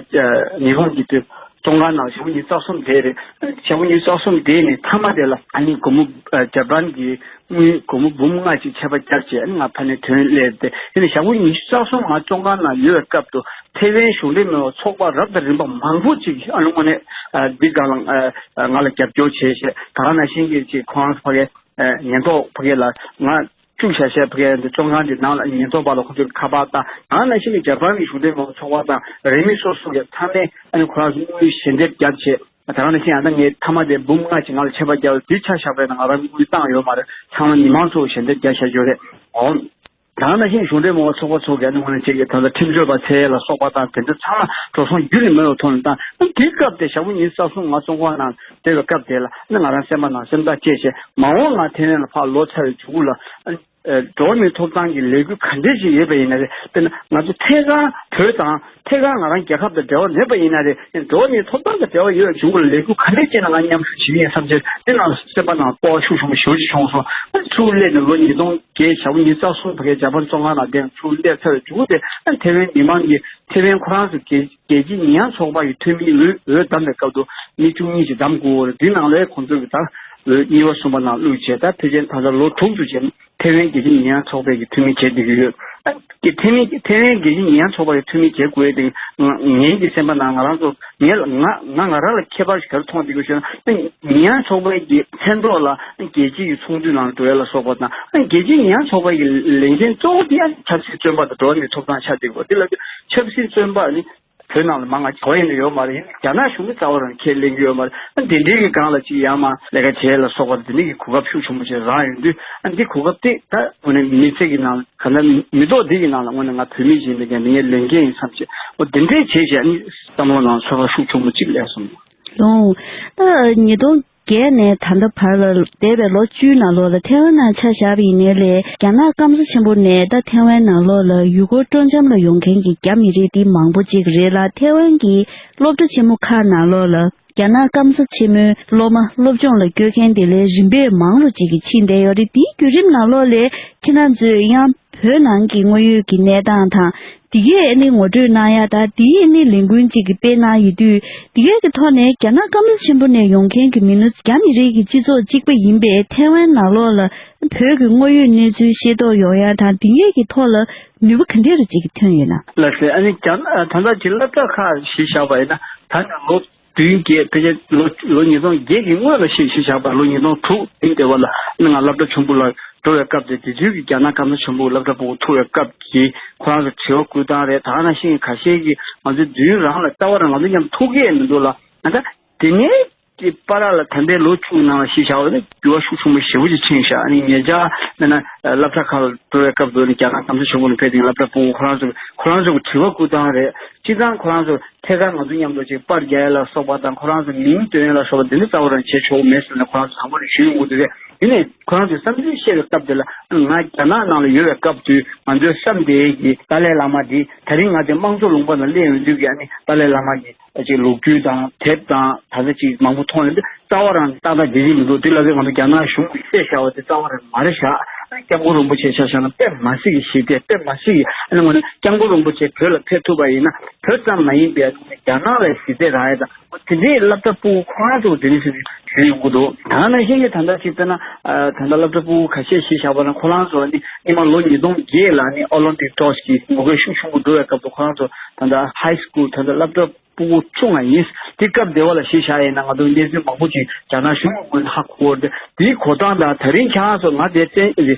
ཉི་ཧོང་གི་དུས་བཙོན་ཁང་ནང་ཞག་པོ་ཉི་ཤུ་རྩ་གསུམ་བསྡད་རེད། ཞག་པོ་ཉི་ཤུ་རྩ་གསུམ་བསྡད་ནས་མཐའ་མ་དེ་ལ་ཨ་ནི་སྒོར་མོ་ཇ་པན་གྱི་དངུལ་སྒོར་མོ་འབུམ་ལྔ་ཅིག་ཆད་པ་བརྒྱབ་བྱས་ཨ་ནི་ང་ཕ་ནས་ཐོན་སླེབས་ཏེ། དེ་ནས་ཞག་པོ་ཉི་ཤུ་རྩ་གསུམ་ང་བཙོན་ཁང་ནང་ཡོད་པའི་སྐབས་དུ་ཐེ་ཝན་གཞུང་འབྲེལ་མི་མང་ཚོགས་པ་རབ་དང་རིམ་པ་མང་པོ་ཅིག་ཨ་ནི་དངོས་གནས་འདི་སྒང་ལ་ང་ལ་རྒྱབ་སྐྱོར་བྱས་བྱས། ད་ག་ནང་བཞིན་གྱི་ཅིག་ཁོང་རང་ཚོ་ཕ་གི་ཉེན་རྟོག་ཕ་གི་ལ་ང་བཅུག་བཞག་བྱས་ཕ་གི་འདི་བཙོན་ཁང་འདི་ནང་ལ་ཉེན་རྟོག་པ་ལ་ཁོ་ཚོས་ཁ་པར་བཏང་། ད་ག་ནང་བཞིན་གྱི་ཇ་པན་གྱི་གཞུང་འབྲེལ་མི་མང་ཚོགས་པ་དང་རིས་མེད་སོ་སོ་གི་ཚང་མས་ཨ་ནི་ཁོ་རང་ཚོ་དངུལ་ཞལ་འདེབས་བརྒྱབ་བྱས། ད་ག་ནང་བཞིན་ཡང་ད་ངས་མཐའ་མ་དེ་འབུམ་ལྔ་ཅིག་ང་ལ་ཆད་པ་བརྒྱབ་དེ་ཆ་བཞག་པས་ན་ང་རང་དངུལ་བཏང་ཡོད་མ་རེད། ཚང་མ་མི་མང་ཚོ་ཞལ་འདེབས་བརྒྱབ་བཞག་ཡོད་རེད། འོ། ད་ག་ནང་བཞིན་གཞུང་འབྲེལ་མི་མང་ཚོགས་པ་ཚོ་གི་ཨ་ནི་དངོས་གནས་ཅིག་གི་ད་ལྟ་ཁྲིམས་རྩོད་པ་འཚོལ་ཡས་ལ་སོགས་པ་དང་དེ་ཚོ་ཚང་མ་འགྲོ་སོང་རྒྱུན་རིང་མེད་པའི་ཐོག་ནས་བཏང་། ཨ་དེའི་སྐབས་དེ་ཞག་པོ་ཉི་ཤུ་རྩ་གསུམ་ང་བཙོན་ཁང་ནང་བསྡད་པའི་སྐབས་དེ་ལ་ཨ་ནི་ང་རང་སེམས་པ་ནང་སེམས་ཐག་བཅད་བྱས་མ་འོངས་ང་ཐེ་ཝན་ལ་ཕར་ལོག་ཚར་བའི་མཇུག་ལ་ཨ་ནི། ཨ་འགྲོ་བ་མིའི་ཐོབ་ཐང་གི་ལས་འགུལ་ག་འདྲས་ཅིག་ཡོད་པ་ཡིན་ན་རེད། དཔེར་ན་ང་ཚོ་ཐད་ཀར་བོད་དང་ཐད་ཀར་ང་རང་རྒྱལ་ཁབ་དང་འབྲེལ་བ་མེད་པ་ཡིན་ན་རེད། འགྲོ་བ་མིའི་ཐོབ་ཐང་དང་འབྲེལ་བ་ཡོད་པའི་གཞུང་ལ་ལས་འགུལ་ག་འདྲས་བྱས་ན་ང་མཉམ་ཞུགས་བྱེད་ཀྱི་ཡིན་བསམ་བྱས་དེ་ནང་སེམས་པ་ནང་སྤོབས་པ་ཤུགས་ཆེན་པོ་ཞེ་པོ་ཅིག་བྱུང་སོང་། ཨ་ཚུར་སླེབས་ནས་ལོ་ཉིས་སྟོང་བརྒྱད་ཞག་པོ་ཉི་ཤུ་རྩ་གསུམ་ཕ་གིའི་ཇ་པན་བཙོན་ཁང་ནང་བསྡད་ནས་ཚུར་སླེབས་ཚར་བའི་མཇུག་དེ་ཨ་ཐེ་ཝན་མི་མང་གིས་ཐེ་ཝན་ཁོ་རང་ཚོ་རྒྱལ་རྒྱལ་སྤྱིའི་ཉེས་ཡངས་ཚོགས་པ་ཡི་འཐུས་མིའི་འོས་འོས་བདམས་པའི་སྐབས་དུ་མི་བཅུ་གཉིས་ཤིག་བདམས་དགོས་རེད། འདི་ནང་ལ་ཁོང་ཚོ་གི་ད་འོས་གཉིས་པ་གསུམ་པ་ནང་བླུགས་བྱས་ད་ཕལ་ཆེར་ད་ལྟ་ལོ་དྲུག་ཏུ་བྱས་ཐེ་ཝན་རྒྱལ་སྤྱིའི་ཉེས་ཡངས་ཚོགས་པའི་གི་འཐུས་མི་བྱེད་བསྡད་ཀྱི་ཡོད། ཨ་ཀྱི་ཐེ་ཝན་ཐེ་ཝན་རྒྱལ་སྤྱིའི་ཉེས་ཡངས་ཚོགས་པ་གི་འཐུས་མི་བྱེད་དགོས་ཡས་དེ་ང་ངའི་གི་སེམས་པ་ནང་ང་རང་ཚོ་ངས་ལ་ང་ང་ང་རང་ལ་ཁྱད་པར་ཞིག་ག་རེ་མཐོང་བསྡད་ཀྱི་ཡོད་ཟེར་ན། ཉེས་ཡངས་ཚོགས་པའི་གི་མཚན་ཐོག་ལ་རྒྱལ་སྤྱིའི་གི་ཚོགས་འདུ་ནང་འགྲོ་ཡས་ལ་སོགས་པ་དང་རྒྱལ་སྤྱིའི་ཉེས་ཡངས་ཚོགས་པའི་གི་ལས་འགན་གཙོ་བོ་དེ་ཡང་ཆབ་སྲིད་བཙོན་པ་དང་འགྲོ་བ་མིའི་ཐོབ་ཐང་ཆགས་བསྡད་ཀྱི་ཡོད། དེ་ལ་ཆབ་སྲིད་བཙོན་པ་ནི། བོད་ནང་ལ་མང་ང་ག་བ་ཡིན་ན་ཡོད་མ་རེད། ཡིན་ན་རྒྱ་ནག་གཞུང་གིས་རྩ་བ་རང་ཁས་ལེན་གྱི་ཡོད་མ་རེད། ཨ་འདི་འདྲའི་གི་སྒང་ལ་ཅིག་ཡར་མར་ལས་ཀ་བྱེད་ལ་སོགས་པ་འདི་འདྲའི་གི་གོ་སྐབས་ཤུགས་ཆེན་པོ་ཞིག་རག་ཡོང་དུས་ཨ་འདི་གོ་སྐབས་དེ་ད་དངོས་གནས་མི་ཚེ་གི་ནང་ག་ལ་མི་ཐོག་འདི་གི་ནང་ལ་དངོས་གནས་ང་བོད་མི་ཞིག་ཡིན་པའི་ངས་ལས་འགན་ཡིན་བསམ་བྱས་འོ་དེ་འདྲའི་བྱས་བྱས་ཨ་ནི་བསམ་བློ་ནང་ཚོར་བ་ཤུགས་ཆེན་པོ་ཅིག་སླེབས་སོང་། ལོང་། ད་ཉིས་སྟོང་བརྒྱད་ནས་ད་ལྟ་བར་ལ་འདས་པའི་ལོ་བཅུའི་ནང་ལོགས་ལ་ཐེ་ཝན་ནང་ཆ་བཞག་པ་ཡིན་ནའི་ལས་རྒྱ་ནག་སྐམ་ས་ཆེན་པོ་ནས་ད་ཐེ་ཝན་ནང་ལོགས་ལ་ཡུལ་སྐོར་སྤྲོ་འཆམ་ལ་ཡོང་མཁན་གྱི་རྒྱ་མི་རིགས་འདི་མང་པོ་ཅིག་རེད་ལ། ཐེ་ཝན་གྱི་སློབ་གྲྭ་ཆེན་མོ་ཁག་ནང་ལོགས་ལ་རྒྱ་ནག་སྐམ་ས་ཆེན་མོའི་སློབ་མ་སློབ་སྦྱོང་ལ་བསྐྱོད་མཁན་དེ་ལས་རིམ་པས་མང་རུ་ཅིག་གིས་ཕྱིན་བསྡད་ཡོད་རེད། དེའི་བརྒྱུད་རིམ་ནང་ལོགས་ལ་ཁྱེད་རང་ཚོས་ཡང་བོད་ནང་གི་དངོས་ཡོད་ཀྱི་གནས་སྟངས་དང་། འདི་གས་ནི་ངོ་སྤྲོད་གནང་ཡ་དང་། འདི་ནི་ལས་འགུལ་གཅིག་གི་སྤེལ་གནང་ཡོད་དུས། འདི་གས་ཀྱི་ཐོག་ནས་རྒྱ་ནག་སྐམ་ས་ཆེན་པོ་ནས་ཡོང་མཁན་གྱི་མི་སྣ་རྒྱ་མི་རིགས་ཀྱི་སྤྱི་ཚོགས་གཅིག་པ་ཡིན་པས་ཐའེ་ཝན་ནང་ལོགས་ལ་བོད་ཀྱི་དངོས་ཡོད་གནས་ཚུལ་ཤེས་རྟོགས་ཡོང་ཡ་དང་། འདི་གས་ཀྱི་ཐོག་ལ་ནུས་པ་ག་འདྲ་རེ་ཅིག་ཐོན་ཡོད་ན། ལགས་སེ། ཨ་ནི་རྒྱ་ད་ལྟ་གི་སློབ་གྲྭ་ཁག་གཞི་བཞག་པ་ཡིན་ན་ད་ནི་ལོ་བདུན་བརྒྱད་ཕལ་ཆེར་ལོ་ལོ་ཉིས་སྟོང་བརྒྱད་ཀྱི་སྔོན་ལ་གཞི་གཞི་བཞག་པ་ལོ་ཉིས་སྟོང་དྲུག་ཡིན་བསྡད་པ་ལ་ཨ་ནི་ང་སློབ་གྲྭ་ཆུང་པོ་ལ། འགྲོ་བའི་སྐབས་དེ་དེ་དུས་ཀྱི་རྒྱ་ནག་སྐམ་ས་ཆེན་པོའི་སློབ་གྲྭ་ཕྲུ་གུ་ཐུག་པའི་སྐབས་ཀྱི་ཁོ་རང་ཚོ་དྲི་བ་བཀོད་སྟངས་རེད། ད་ག་ནང་བཞིན་ཁ་ཤས་ཀྱིས་ང་ཚོའི་མདུན་རང་ལ་ལྟ་བ་རང་ང་ཚོ་མཉམ་ཐུག་གི་མི་འདུག་ལ། ང་ཚོ་དེ་ནས་ཀྱི་བར་ལ་ད་ལྟའི་ལོ་བཅུ་ནང་ལ་གཞི་བཞག་པ་ནི་འགྱུར་བ་ཤུགས་ཆེན་པོ་ཞེ་པོ་ཅིག་ཕྱིན་ཤག་ཨ་ནི་ཉེ་ཆར་ན་ན་སློབ་གྲྭ་ཁག་ལ་འགྲོ་བའི་སྐབས་དུ་ནི་རྒྱ་ནག་སྐམ་ས་ཆེན་པོ་ནས་ཕེབས་ཏེ་སློབ་གྲྭ་ཕྲུ་གུ་ཁོ་རང་ཚོ་ཁོ་རང་ཚོ་གི་དྲི་བ་བཀོད་སྟངས་རེད། སྤྱིར་བཏང་ཁོ་རང་ཚོ་ཐད་ཀར་ང་ཚོ་མཉམ་དུ་ཅིག་པར་རྒྱག་ཡ་ལ་སོགས་པ་དང་ཁོ་རང་ཚོ་མིང་འདོན་ཡ་ལ་སོགས་པ་འདི་ནི་རྩ་བ་རང་བྱེད་ཆོག་མེད་ཟེར་ནས་ཁོ་རང་ཚོ་དང་པོ་ནས་ཞུས་ཡོང་གི་འདུག་གས། དེ་ནས་ཁོ་རང་ཚོས་བསམ་ཚུལ་བཤད་པའི་སྐབས་དེ་ལ། ང་རྒྱ་ནག་ནང་ལ་ཡོད་པའི་སྐབས་དུས་ང་ཚོའི་བསམ་དེ་གི་ཏཱ་ལའི་བླ་མ་འདི་ད་རིང་ང་ཚོའི་དམངས་གཙོ་ལུང་པ་ནང་སླེབས་ཡོང་དུས་ཀྱི་ཨ་ནི་ཏཱ་ལའི་བླ་མ་གི་ཅིག་ལོ་རྒྱུས་དང་དེབ་དང་ད་ལྟ་ཅིག་མང་པོ་མཐོང་ཡོད་དུས་རྩ་བ་རང་ཏག་ཏག་བསྡད་ཀྱི་མི་འདུག་དེ་ལ་ང་ཚོ་རྒྱ་ནག་གཞུང་གིས་བཤད་བཞག་པ་དེ་རྩ་བ་རང་མ་རེད་བཞག་སྐྱབས་མགོན་རིན་པོ་ཆེ་ཆ་བཞག་ན་དཔེ་མ་སྲིད་ཀྱི་ཞི་བདེ། དཔེ་མ་སྲིད་ཀྱི་ཨ་ནི་ངོ་ནས་སྐྱབས་མགོན་རིན་པོ་ཆེ་བོད་ལ་ཕེབས་ཐུབ་པ་ཡིན་ན་བོད་ཙམ་མ་ཡིན་པའི་རྒྱ་ནག་ལ་ཞི་བདེ་རག་ཡ་དང་། དེ་འདྲའི་སློབ་གྲྭ་ཕྲུ་གུ་ཁོ་རང་ཚོ་དེ་འདྲ་ཞིག་ཞུས་ཡོང་གི་འདུག་ད་ག་ནང་བཞིན་གྱི་ད་ལྟ་ཅིག་དཔེར་ན་ཨ་ད་ལྟ་སློབ་གྲྭ་ཕྲུ་གུ་ཁ་ཤས་ཞིག་བཞག་པ་ན་ཁོ་རང་ཚོ་ནི་སྔོན་མ་ལོ་ཉིས་སྟོང་བརྒྱད་ལ་ནི་ཨོ་ལིམ་པིག་ཊོར་ཆི་གི་ངོ་རྒོལ་ཤུགས་ཆེན་པོ་འགྲོ་བའི་སྐབས་སུ་ཁོ་རང་ཚོ་ད་ལྟ་ཧའི་སི་ཀུལ་ད་ལྟ་སློབ་གྲྭ་ཕྲུ་གུ་ཆུང་ང་ཡིན། དེ་སྐབས་དེ་བ་ལ་གཞི་བཞག་ཡིན་ན་ང་ཚོ་གནས་ཚུལ་མང་པོ་ཅིག་རྒྱ་ནག་གཞུང་གི་ངོས་ནས་ཧ་གོ་གི་རེད། དེའི་གོ་སྟངས་དང་ད་རིང་ཁྱེད་རང་ཚོ་ང་དེ་བཙན་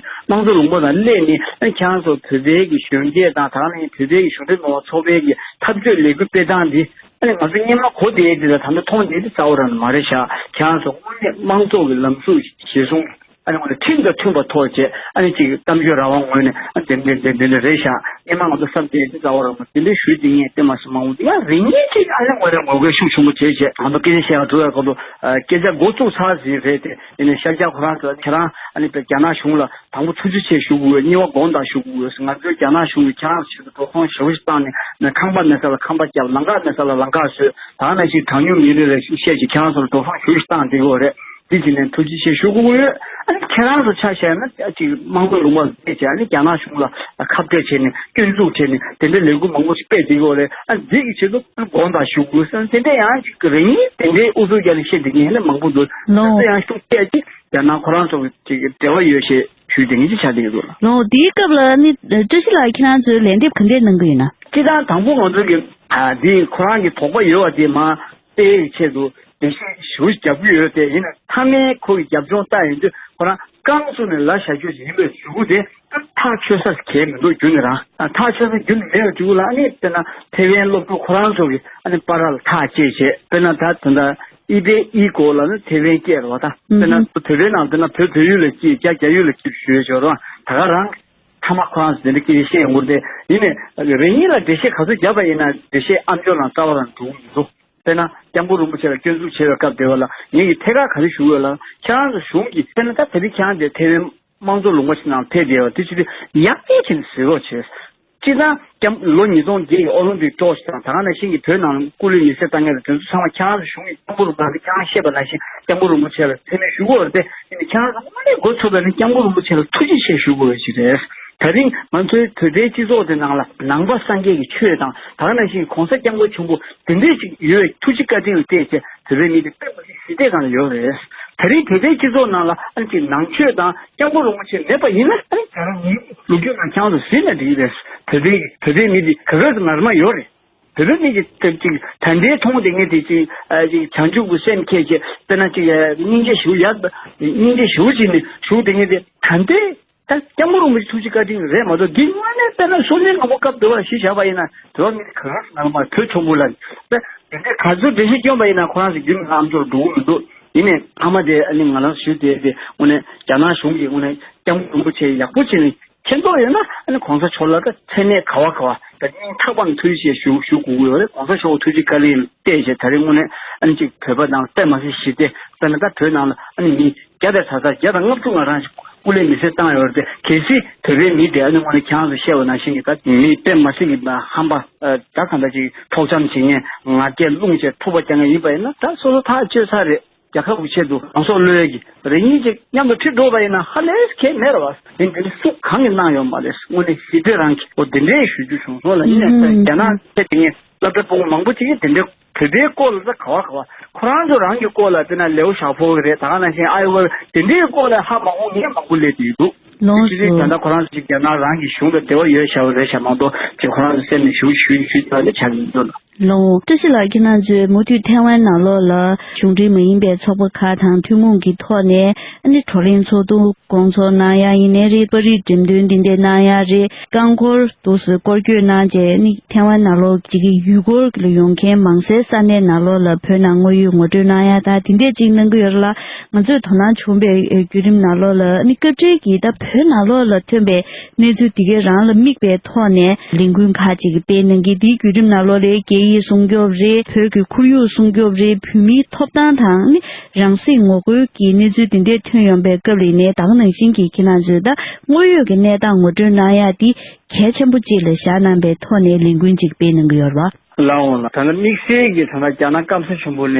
དམངས་གཙོ་ལུང་པ་ནང་སླེབས་ནས་ཁྱེད་རང་ཚོ་བོད་པའི་གི་གཞོན་སྐྱེས་དང་ད་ག་ནང་བཞིན་བོད་པའི་གི་གཞོན་སྐྱེས་མི་མང་ཚོགས་པའི་གི་འཐབ་ཇུས་ལས་འགུལ་སྤེལ་སྟངས་འདི་ཨ་ནི་ང་ཚོ་སྔོན་མ་གོ་བསྡད་དེ་ལ་ད་ལྟ་མཐོང་བསྡད་དེ་རྩ་བ་རང་མ་རེད་ཤག་ཁྱེད་རང་ཚོ་དངོས་གནས་དམངས་གཙོ་གི་ལམ་ལུགས་གཞིར་བཟུང་ཨ་ནི་ངོས་ནས་ཁྲིམས་དང་མཐུན་པ་ཐོག་བྱས་ཨ་ནི་ཅིག་གཏམ་བརྗོད་རང་དབང་ངོས་ནས་ཨ་ནི་དེ་འདྲ་དེ་འདྲ་རེད་ཤག་སྔོན་མ་ང་ཚོ་བསམ་བསྡད་དེ་རྩ་བ་རང་མ་དེ་འདྲ་ཞུས་དེ་ངས་བལྟས་མ་སོང་། མང་པོ་དེ་ཡང་རེ་གཉིས་ཅིག་ཨ་ནི་ངོས་ནས་ངོ་རྒོལ་ཤུགས་ཆེན་པོ་བྱས་བྱས་ང་ཚོ་སྐད་ཆ་བཤད་ཡག་འགྲོ་བའི་སྐོར་དུ་སྐད་ཆ་འགོ་བཙུགས་ཚར་ཟིན་རེད་དེ། ཡིན་ནའི་ཤར་རྒྱག་ཁོ་རང་ཚོ་ཁྱེད་རང་ཨ་ནི་རྒྱ་ནག་གཞུང་ལ་དང་པོ་ཐུགས་རྗེ་ཆེ་ཞུ་དགོས། གཉིས་པ་དགོངས་དག་ཞུ་དགོས། ང་ཚོའི་རྒྱ་ནག་གཞུང་གིས་ཁྱེད་རང་ཚོའི་ཆེད་དུ་འགྲོ་སོང་ཞེ་པོ་ཞིག་བཏང་ནས་ཁང་པ་མེད་ས་ལ་ཁང་པ་བརྒྱབ། ལམ་ཁ་མེད་ས་ལ་ལམ་ཁ་བཟོས། ད་ག་ནང་བཞིན་གྲངས་ཉུང་མི་རིགས་ལ་བཤད་ཅིག་ཁྱེད་རང་ཚོར་འགྲོ་སོང་ཞེ་པོ་ཞིག་བཏང་བསྡད་ཡོད་རེད། འདི་བྱས་ནས་ཐུགས་རྗེ་ཆེ་ཞུ་དགོས་ཡོད། ཨ་ནི་ཁྱེད་རང་ཚོ་ཆ་བཞག་ན་ཅིག་དམངས་གཙོ་ལུང་པ་བྱས་བྱས་ཨ་ནི་རྒྱ་ནག་གཞུང་ལ་ཁ་གཏད་བྱས་ནས་སྐྱོན་འཛུགས་བྱས་ནས་དེ་འདྲའི་ལས་འགུལ་མང་པོ་ཞིག་སྤེལ་བསྡད་ཡོད་རེད། ཨ་འདི་གི་ཆེད་དུ་དགོངས་དག་ཞུ་དགོས་ཟེར་དེ་འདྲ་ཡང་ཅིག་རེ་གཉིས་དེ་འདྲའི་ཨུ་ཚུགས་རྒྱག་ནས་བཤད་བསྡད་མཁན་ནི་མང་པོ་འདུག་ལོ། ད་ཚོད་ཡང་ཤུགས་ཆེ་ཅིག་རྒྱ་ནག་ཁོ་རང་ཚོ་གི་ཅིག་འབྲེལ་བ་ཡོད་ཞེས་ཞུས་དེ་ངེས་ཅིག་ཆགས་བསྡད་ཡོད་འདུག་ལ། ལོ། དེའི་སྐབས་ལ་ནི་བཀྲ་ཤིས་ལགས་ཁྱེད་རང་ཚོའི་ལན་འདེབས་ག་འདྲས་གནང་གི་ཡོད་ན། སྤྱིར་བཏང་དང་པོ་ང་ཚོ་གི་ཨ་འདི་ཁོ་རང་གི་དོགས་པ་ཡོད་པ་དེ་མ་སྤེལ་ཡའི་ཆེད་དུ་འགྲེལ་བཤད་ཞུ་རྒྱབ་ཀྱི་ཡོད་དེ། ཡིན་ན་མཐའ་མའི་ཁོ་གི་རྒྱབ་ལྗོངས་ལྟ་ཡོང་དུས་ཁོ་རང་རྐང་བཙུགས་ནས་ལབ་བཞག་རྒྱུ་ཞིག་ཡིན་པའི་གཞུག་གུ་དེ་ཐག་ཆོད་ས་གལ་མི་འདུག་རྒྱུ་ནི་རང་ཐག་ཆོད་ས་རྒྱུ་ནི་མེད་པའི་གཞུག་གུ་ལ་ཨ་ནི་དཔེར་ན་ཐེ་ཝན་སློབ་ཕྲུག་ཁོ་རང་ཚོ་གི་ཨ་ནི་བར་ལ་ཐག་བཅད་བྱས། དཔེར་ན་ད་ད་ལྟ་ཨི་པེ་ཨི་གོ་ལ་ནི་ཐེ་ཝན་སྐད་རེད་བ། ད་དཔེར་ན་ཨུ་ཧུ། བོད་པའི་ནང་དཔེར་ན་བོད་བོད་ཡུལ་ལ་སྐྱིད་རྒྱ་རྒྱ་ཡུལ་ལ་སྐྱིད་ཞུ་ཡས་ཞོར་རང་ད་ག་རང་། ཐ་མ་ཁོ་རང་ཚོ་དེ་འདྲ་སྐད་ཆ་བཤད་ཡོང་གི་རེད་དེ། ཡིན་ནའི་རེ་གཉིས་ལ་འགྲེལ་བཤད་ག་ཚོད་བརྒྱབ་པ་ཡིན་ན་འགྲེལ་བཤད་ཨ་མཆོག་རང་རྩ་བ་རང་འགྲོ་གི་མི་འདུག་དཔེར་ན་སྐྱབས་མགོན་རིན་པོ་ཆེ་ལ་སྐྱོན་འཛུགས་བྱས་པའི་སྐབས་དེ་བ་ལ་ངེད་ཀྱིས་ཐད་ཀར་ག་རེ་ཞུ་དགོས་ལ། ཁྱེད་རང་ཚོ་གཞུང་གིས་དཔེར་ན་ད་དེ་རིང་ཁྱེད་རང་དེ་ཐེ་ཝན་དམངས་གཙོ་ལུང་པ་ཞིག་ནང་ཕེབས་བསྡད་ཡོད་དེ་ཅི་སྟེ་ཡག་ཐལ་བྱས་ནས་བཟོས་རོགས་བྱས། སྤྱིར་བཏང་སྐྱབས་ལོ་ཉིས་སྟོང་བརྒྱད་ཀྱི་ཨོ་ལིམ་པིག་ཊོར་ཆི་དང་ད་ག་ནང་བཞིན་གྱི་བོད་ནང་སྐུ་ལུས་མེ་སྲེག་བཏང་མཁན་དང་དེ་ཚོ་ཚང་མ་ཁྱེད་རང་ཚོ་གཞུང་གིས་སྐྱབས་མགོན་རིན་པོ་ཆེ་ཁྱེད་རང་བཤད་པ་ནང་བཞིན་སྐྱབས་མགོན་རིན་པོ་ཆེ་ལ་མཚན་སྨད་ཞུ་དགོས་རེད་དེ། ཡིན་ནའི་ཁྱེད་རང་ཚོ་དངོས་གནས་འགོ་ཚུགས་པ་ཡིན་ན་སྐྱབས་མགོན་རིན་པོ་ཆེ་ལ་ཐུགས་རྗེ་ཆེ་ཞུ་དགོས་པ་ཞིག་རེད། ད་རིང་ང་ཚོའི་བོད་པའི་སྤྱི་ཚོགས་དེ་ནང་ལ་ནང་པ་སངས་རྒྱས་ཀྱི་ཆོས་དང་ད་ག་ནང་བཞིན་གོང་ས་སྐྱབས་མགོན་ཆེན་པོ་དེ་འདྲས་ཅིག་ཡོད་པའི་ཐུགས་རྗེ་བཀའ་དྲིན་ལ་བརྟེན་བྱས་བོད་པའི་མི་དེ་དཔེ་མ་སྲིད་ཞི་བདེ་སྒང་ལ་ཡོད་རེད། ད་རིང་བོད་པའི་སྤྱི་ཚོགས་ནང་ལ་ཨ་ནི་ཅིག་ནང་ཆོས་དང་སྐྱབས་མགོན་རིན་པོ་ཆེ་མེད་པ་ཡིན་ན་ཨ་ནི་ད་རང་ཉིད་ལོ་རྒྱུས་ནང་ཁྱེད་རང་ཚོ་གཟིགས་ན་འགྲིག་གི་རེད། བོད་པའི་བོད་པའི་མི་དེ་ག་ག་ཚོད་ངར་མ་ཡོད་རེད། བོད་པའི་མི་གི་དེབ་ཅིག་ད་ལྟའི་མཐོང་བསྡད་མཁན་དེ་ཅིག་ཨ་ཅིག་བྱང་ཆུབ་ཀྱི་སེམས་བསྐྱེད་ཅིག་དཔེར་ན་ཅིག་ཨ་སྙིང་རྗེ་ཞེ་པོ་ཡག་སྙིང་རྗེ་ཞེ་པོ་ཅིག་ནས་བཞུགས་བསྡད་མཁན་དེ་ད་ལྟའི་ད་སྐྱབས་མགོན་རིན་པོ་ཆེ་ཐུགས་རྗེ་བཀའ་དྲིན་རེད་མ་གཏོགས་འདི་དངོས་གནས་དཔེར་ན་སོ་ལྔ་ལྔ་པོ་སྐབས་དེ་བ་གཞི་བཞག་པ་ཡིན་ན་དེ་བ་མི་ག་རེ་ང་ལ་མ་བོད་ཆུང་བོ་ལ་ད་དེ་འདྲའི་ག་ཚོད་འགྲེལ་བཤད་བསྐྱོན་པ་ཡིན་ན་ཁོ་རང་ཚོ་རྒྱུན་ལ་ཨ་མཆོག་འགྲོ་གི་མི་འདུག་ཡིན་ནའི་ཨ་མ་དེ་ཨ་ནི་ང་རང་ཞུ་བསྡད་དེ་དངོས་གནས་རྒྱ་ནག་གཞུང་གིས་དངོས་གནས་སྐྱབས་མགོན་རིན་པོ་ཆེ་ཡག་པོ་བྱས་ནས། མཁྱེན་རྟོགས་ཡོད་ན་ཨ་ནི་གོང་ས་མཆོག་ལ་ད་མཚན་གནས་ག་བ་ག་བ་ད་སྙིང་ཐག་པ་ནས་ཐུགས་རྗེ་ཆེ་ཞུ་ཞུ་དགོས་ཀྱི་ཡོད་རེད། གོང་ས་མཆོག་ཐུགས་རྗེ་བཀའ་དྲིན་བལྟས་བྱས་ད་རེས་དངོས་གནས་ཨ་ནི་ཅིག་བོད་པ་ནང་ལ་དཔེ་མ་སྲིད་ཞི་བདེ་དཔེར་ན་ད་བོད་ནང་ལ་ཨ་ནི་མི་བརྒྱ་དང་ད་ལྟ་བརྒྱ་དང་ལྔ་བཅུ་ང་རང་ཞིག་སྐུ་ལས་མེ་སྲེག་བཏང་ཡོད་རེད་དེ། གལ་སྲིད་བོད་པའི་མི་དེ་ཨ་ནི་དངོས་གནས་ཁྱེད་རང་ཚོ་བཤད་པ་ནང་བཞིན་གྱི་ད་མི་དཔེ་མ་སྲིད་ཀྱི་ཧམ་པ་ད་གང་ལྟར་ཅིག་འཕྲོག་བཅོམ་བྱེད་མཁན་ང་རྒྱལ་རླུང་བཅས་འཁྲུག་པ་རྒྱག་མཁན་ཡིན་པ་ཡིན་ན་ད་སོ་སོ་ཐག་གཅོད་ས་རེད། རྒྱལ་ཁབ་ཀྱི་ཆེད་དུ་རང་སྲོག་བློས་ཀྱི་རེ་གཉིས་ཅིག་མཉམ་དུ་ཁྲིད་འགྲོ་བ་ཡིན་ན་ཧ་ལས་གལ་མེད་ར་བ། དེ་འདི་ནི་སུ་གང་གིས་གནང་ཡོད་མ་རེད། དངོས་གནས་ཞི་བདེ་རང་གི་འོ་དེ་འདྲའི་ཞུ་རྒྱུ་བྱུང་སོང་ལ། ཡིན་ནའི་ད་རྒྱ་ནག་ཆེད་དེ་ངས་སློབ་གྲྭ་ཕྲུ་གུ་མང་པོ་ཅིག་གིས་དེ་འདྲའི་བོད་པའི་སྐོར་ལ་ད་ག་བ་ག་བ་ཁོ་རང་ཚོ་རང་གི་སྐོར་ལ་དཔེར་ན་ལེའོ་ཞའོ་པོ་གི་རེད། ད་ག་ནང་བཞིན་ཨའི་ཝེ་དེ་འདྲའི་སྐོར་ལ་ཧ་མ་གོ་མཁན་མང་པོ་སླེབས་ཀྱི་འདུག་ལོངས་སུ། ད་ལྟ་ཁོ་རང་ཚོ་ཅིག་རྒྱ་ནག་རང་གི་གཞུང་དང་འབྲེལ་བ་ཡོད་ཤག་རེད་ཤག་མ་གཏོགས་ཅིག་ཁོ་རང་ཚོ་སེམས་ནས་ཞུ་ཞུ་ཞུ་ཆོག་ལས་ཆགས་ཀྱི་འདུག་ལ། ལོ། བཀྲ་ཤིས་ལགས་ཁྱེད་རང་ཚོས་མུ་མཐུད་ཐའེ་ཝན་ནང་ལོགས་ལ་གཞུང་འབྲེལ་མ་ཡིན་པའི་ཚོགས་པ་ཁག་དང་ཐུན་མོང་གི་ཐོག་ནས་ཨ་ནི་བགྲོ་གླེང་ཚོགས་འདུ་སྐོང་ཚོགས་གནང་ཡ་ཡིན་ནའི་རེད། པར་རིས་འགྲེམས་སྟོན་འདི་འདྲ་གནང་ཡ་རེད། རྐང་འཁོར་འདུག་སེ་སྐོར་སྐྱོད་གནང་རྗེས་ཨ་ནི་ཐའེ་ཝན་ནང་ལོགས་ཀྱི་ཡུལ་སྐོར་ལ་ཡོང་མཁན་མང་སའི་ས་གནས་ནང་ལོགས་ལ་བོད་ནང་དངོས་ཡོད་ངོ་སྤྲོད་གནང་ཡ་ད་དེ་འདྲས་ཅིག་གནང་གི་ཡོད་རེད་ལ། ང་ཚོས་དོ་སྣང་བྱུང་བའི་བརྒྱུད་རིམ་ནང་ལོགས་ལ་ཨ་ནི་སྐབས་འཕྲལ་གྱི་ད་བོད་ནང་ལོགས་ལ་ཐོན་པའི་གནས་ཚུལ་འདི་གའི་རང་ལ་དམིགས་པའི་ཐོག་ནས་ལས་འགུལ་ཁག་ཅིག་སྤེལ་གནང་གི་འདིའི་བརྒྱུད་རིམ་ནང་ལོགས་ལ་རྒྱལ་ཡོངས་ ཡིག་སྲུང་སྐྱོབ་རེད། བོད་ཀྱི་ཁོར་ཡུག་སྲུང་སྐྱོབ་རེད། བོད་མིའི་ཐོབ་ཐང་དང་ནི་རང་སྲིད་ངོ་རྒོལ་གྱི་གནས་ཚུལ་དེ་འདྲས་ཐོན་ཡོང་པའི་སྐབས་ལ་ནས་ད་ག་ནང་བཞིན་གྱི་ཁྱེད་རང་ཚོས་ད་དངོས་ཡོད་ཀྱི་གནས་སྟངས་ངོ་སྤྲོད་གནང་ཡག་དེ་གལ་ཆེན་པོ་གཅིག་ལ་བཞག་གནང་པའི་ཐོག་ནས་ལས་འགུལ་ཅིག་སྤེལ་གནང་གི་ཡོད་རེད་བ། ལགས་འོང་ལགས། ད་ལྟ་དམིགས་བསལ་གྱི་ད་ལྟ་རྒྱ་ནག་སྐམ་ས་ཆེན་པོ་ནས་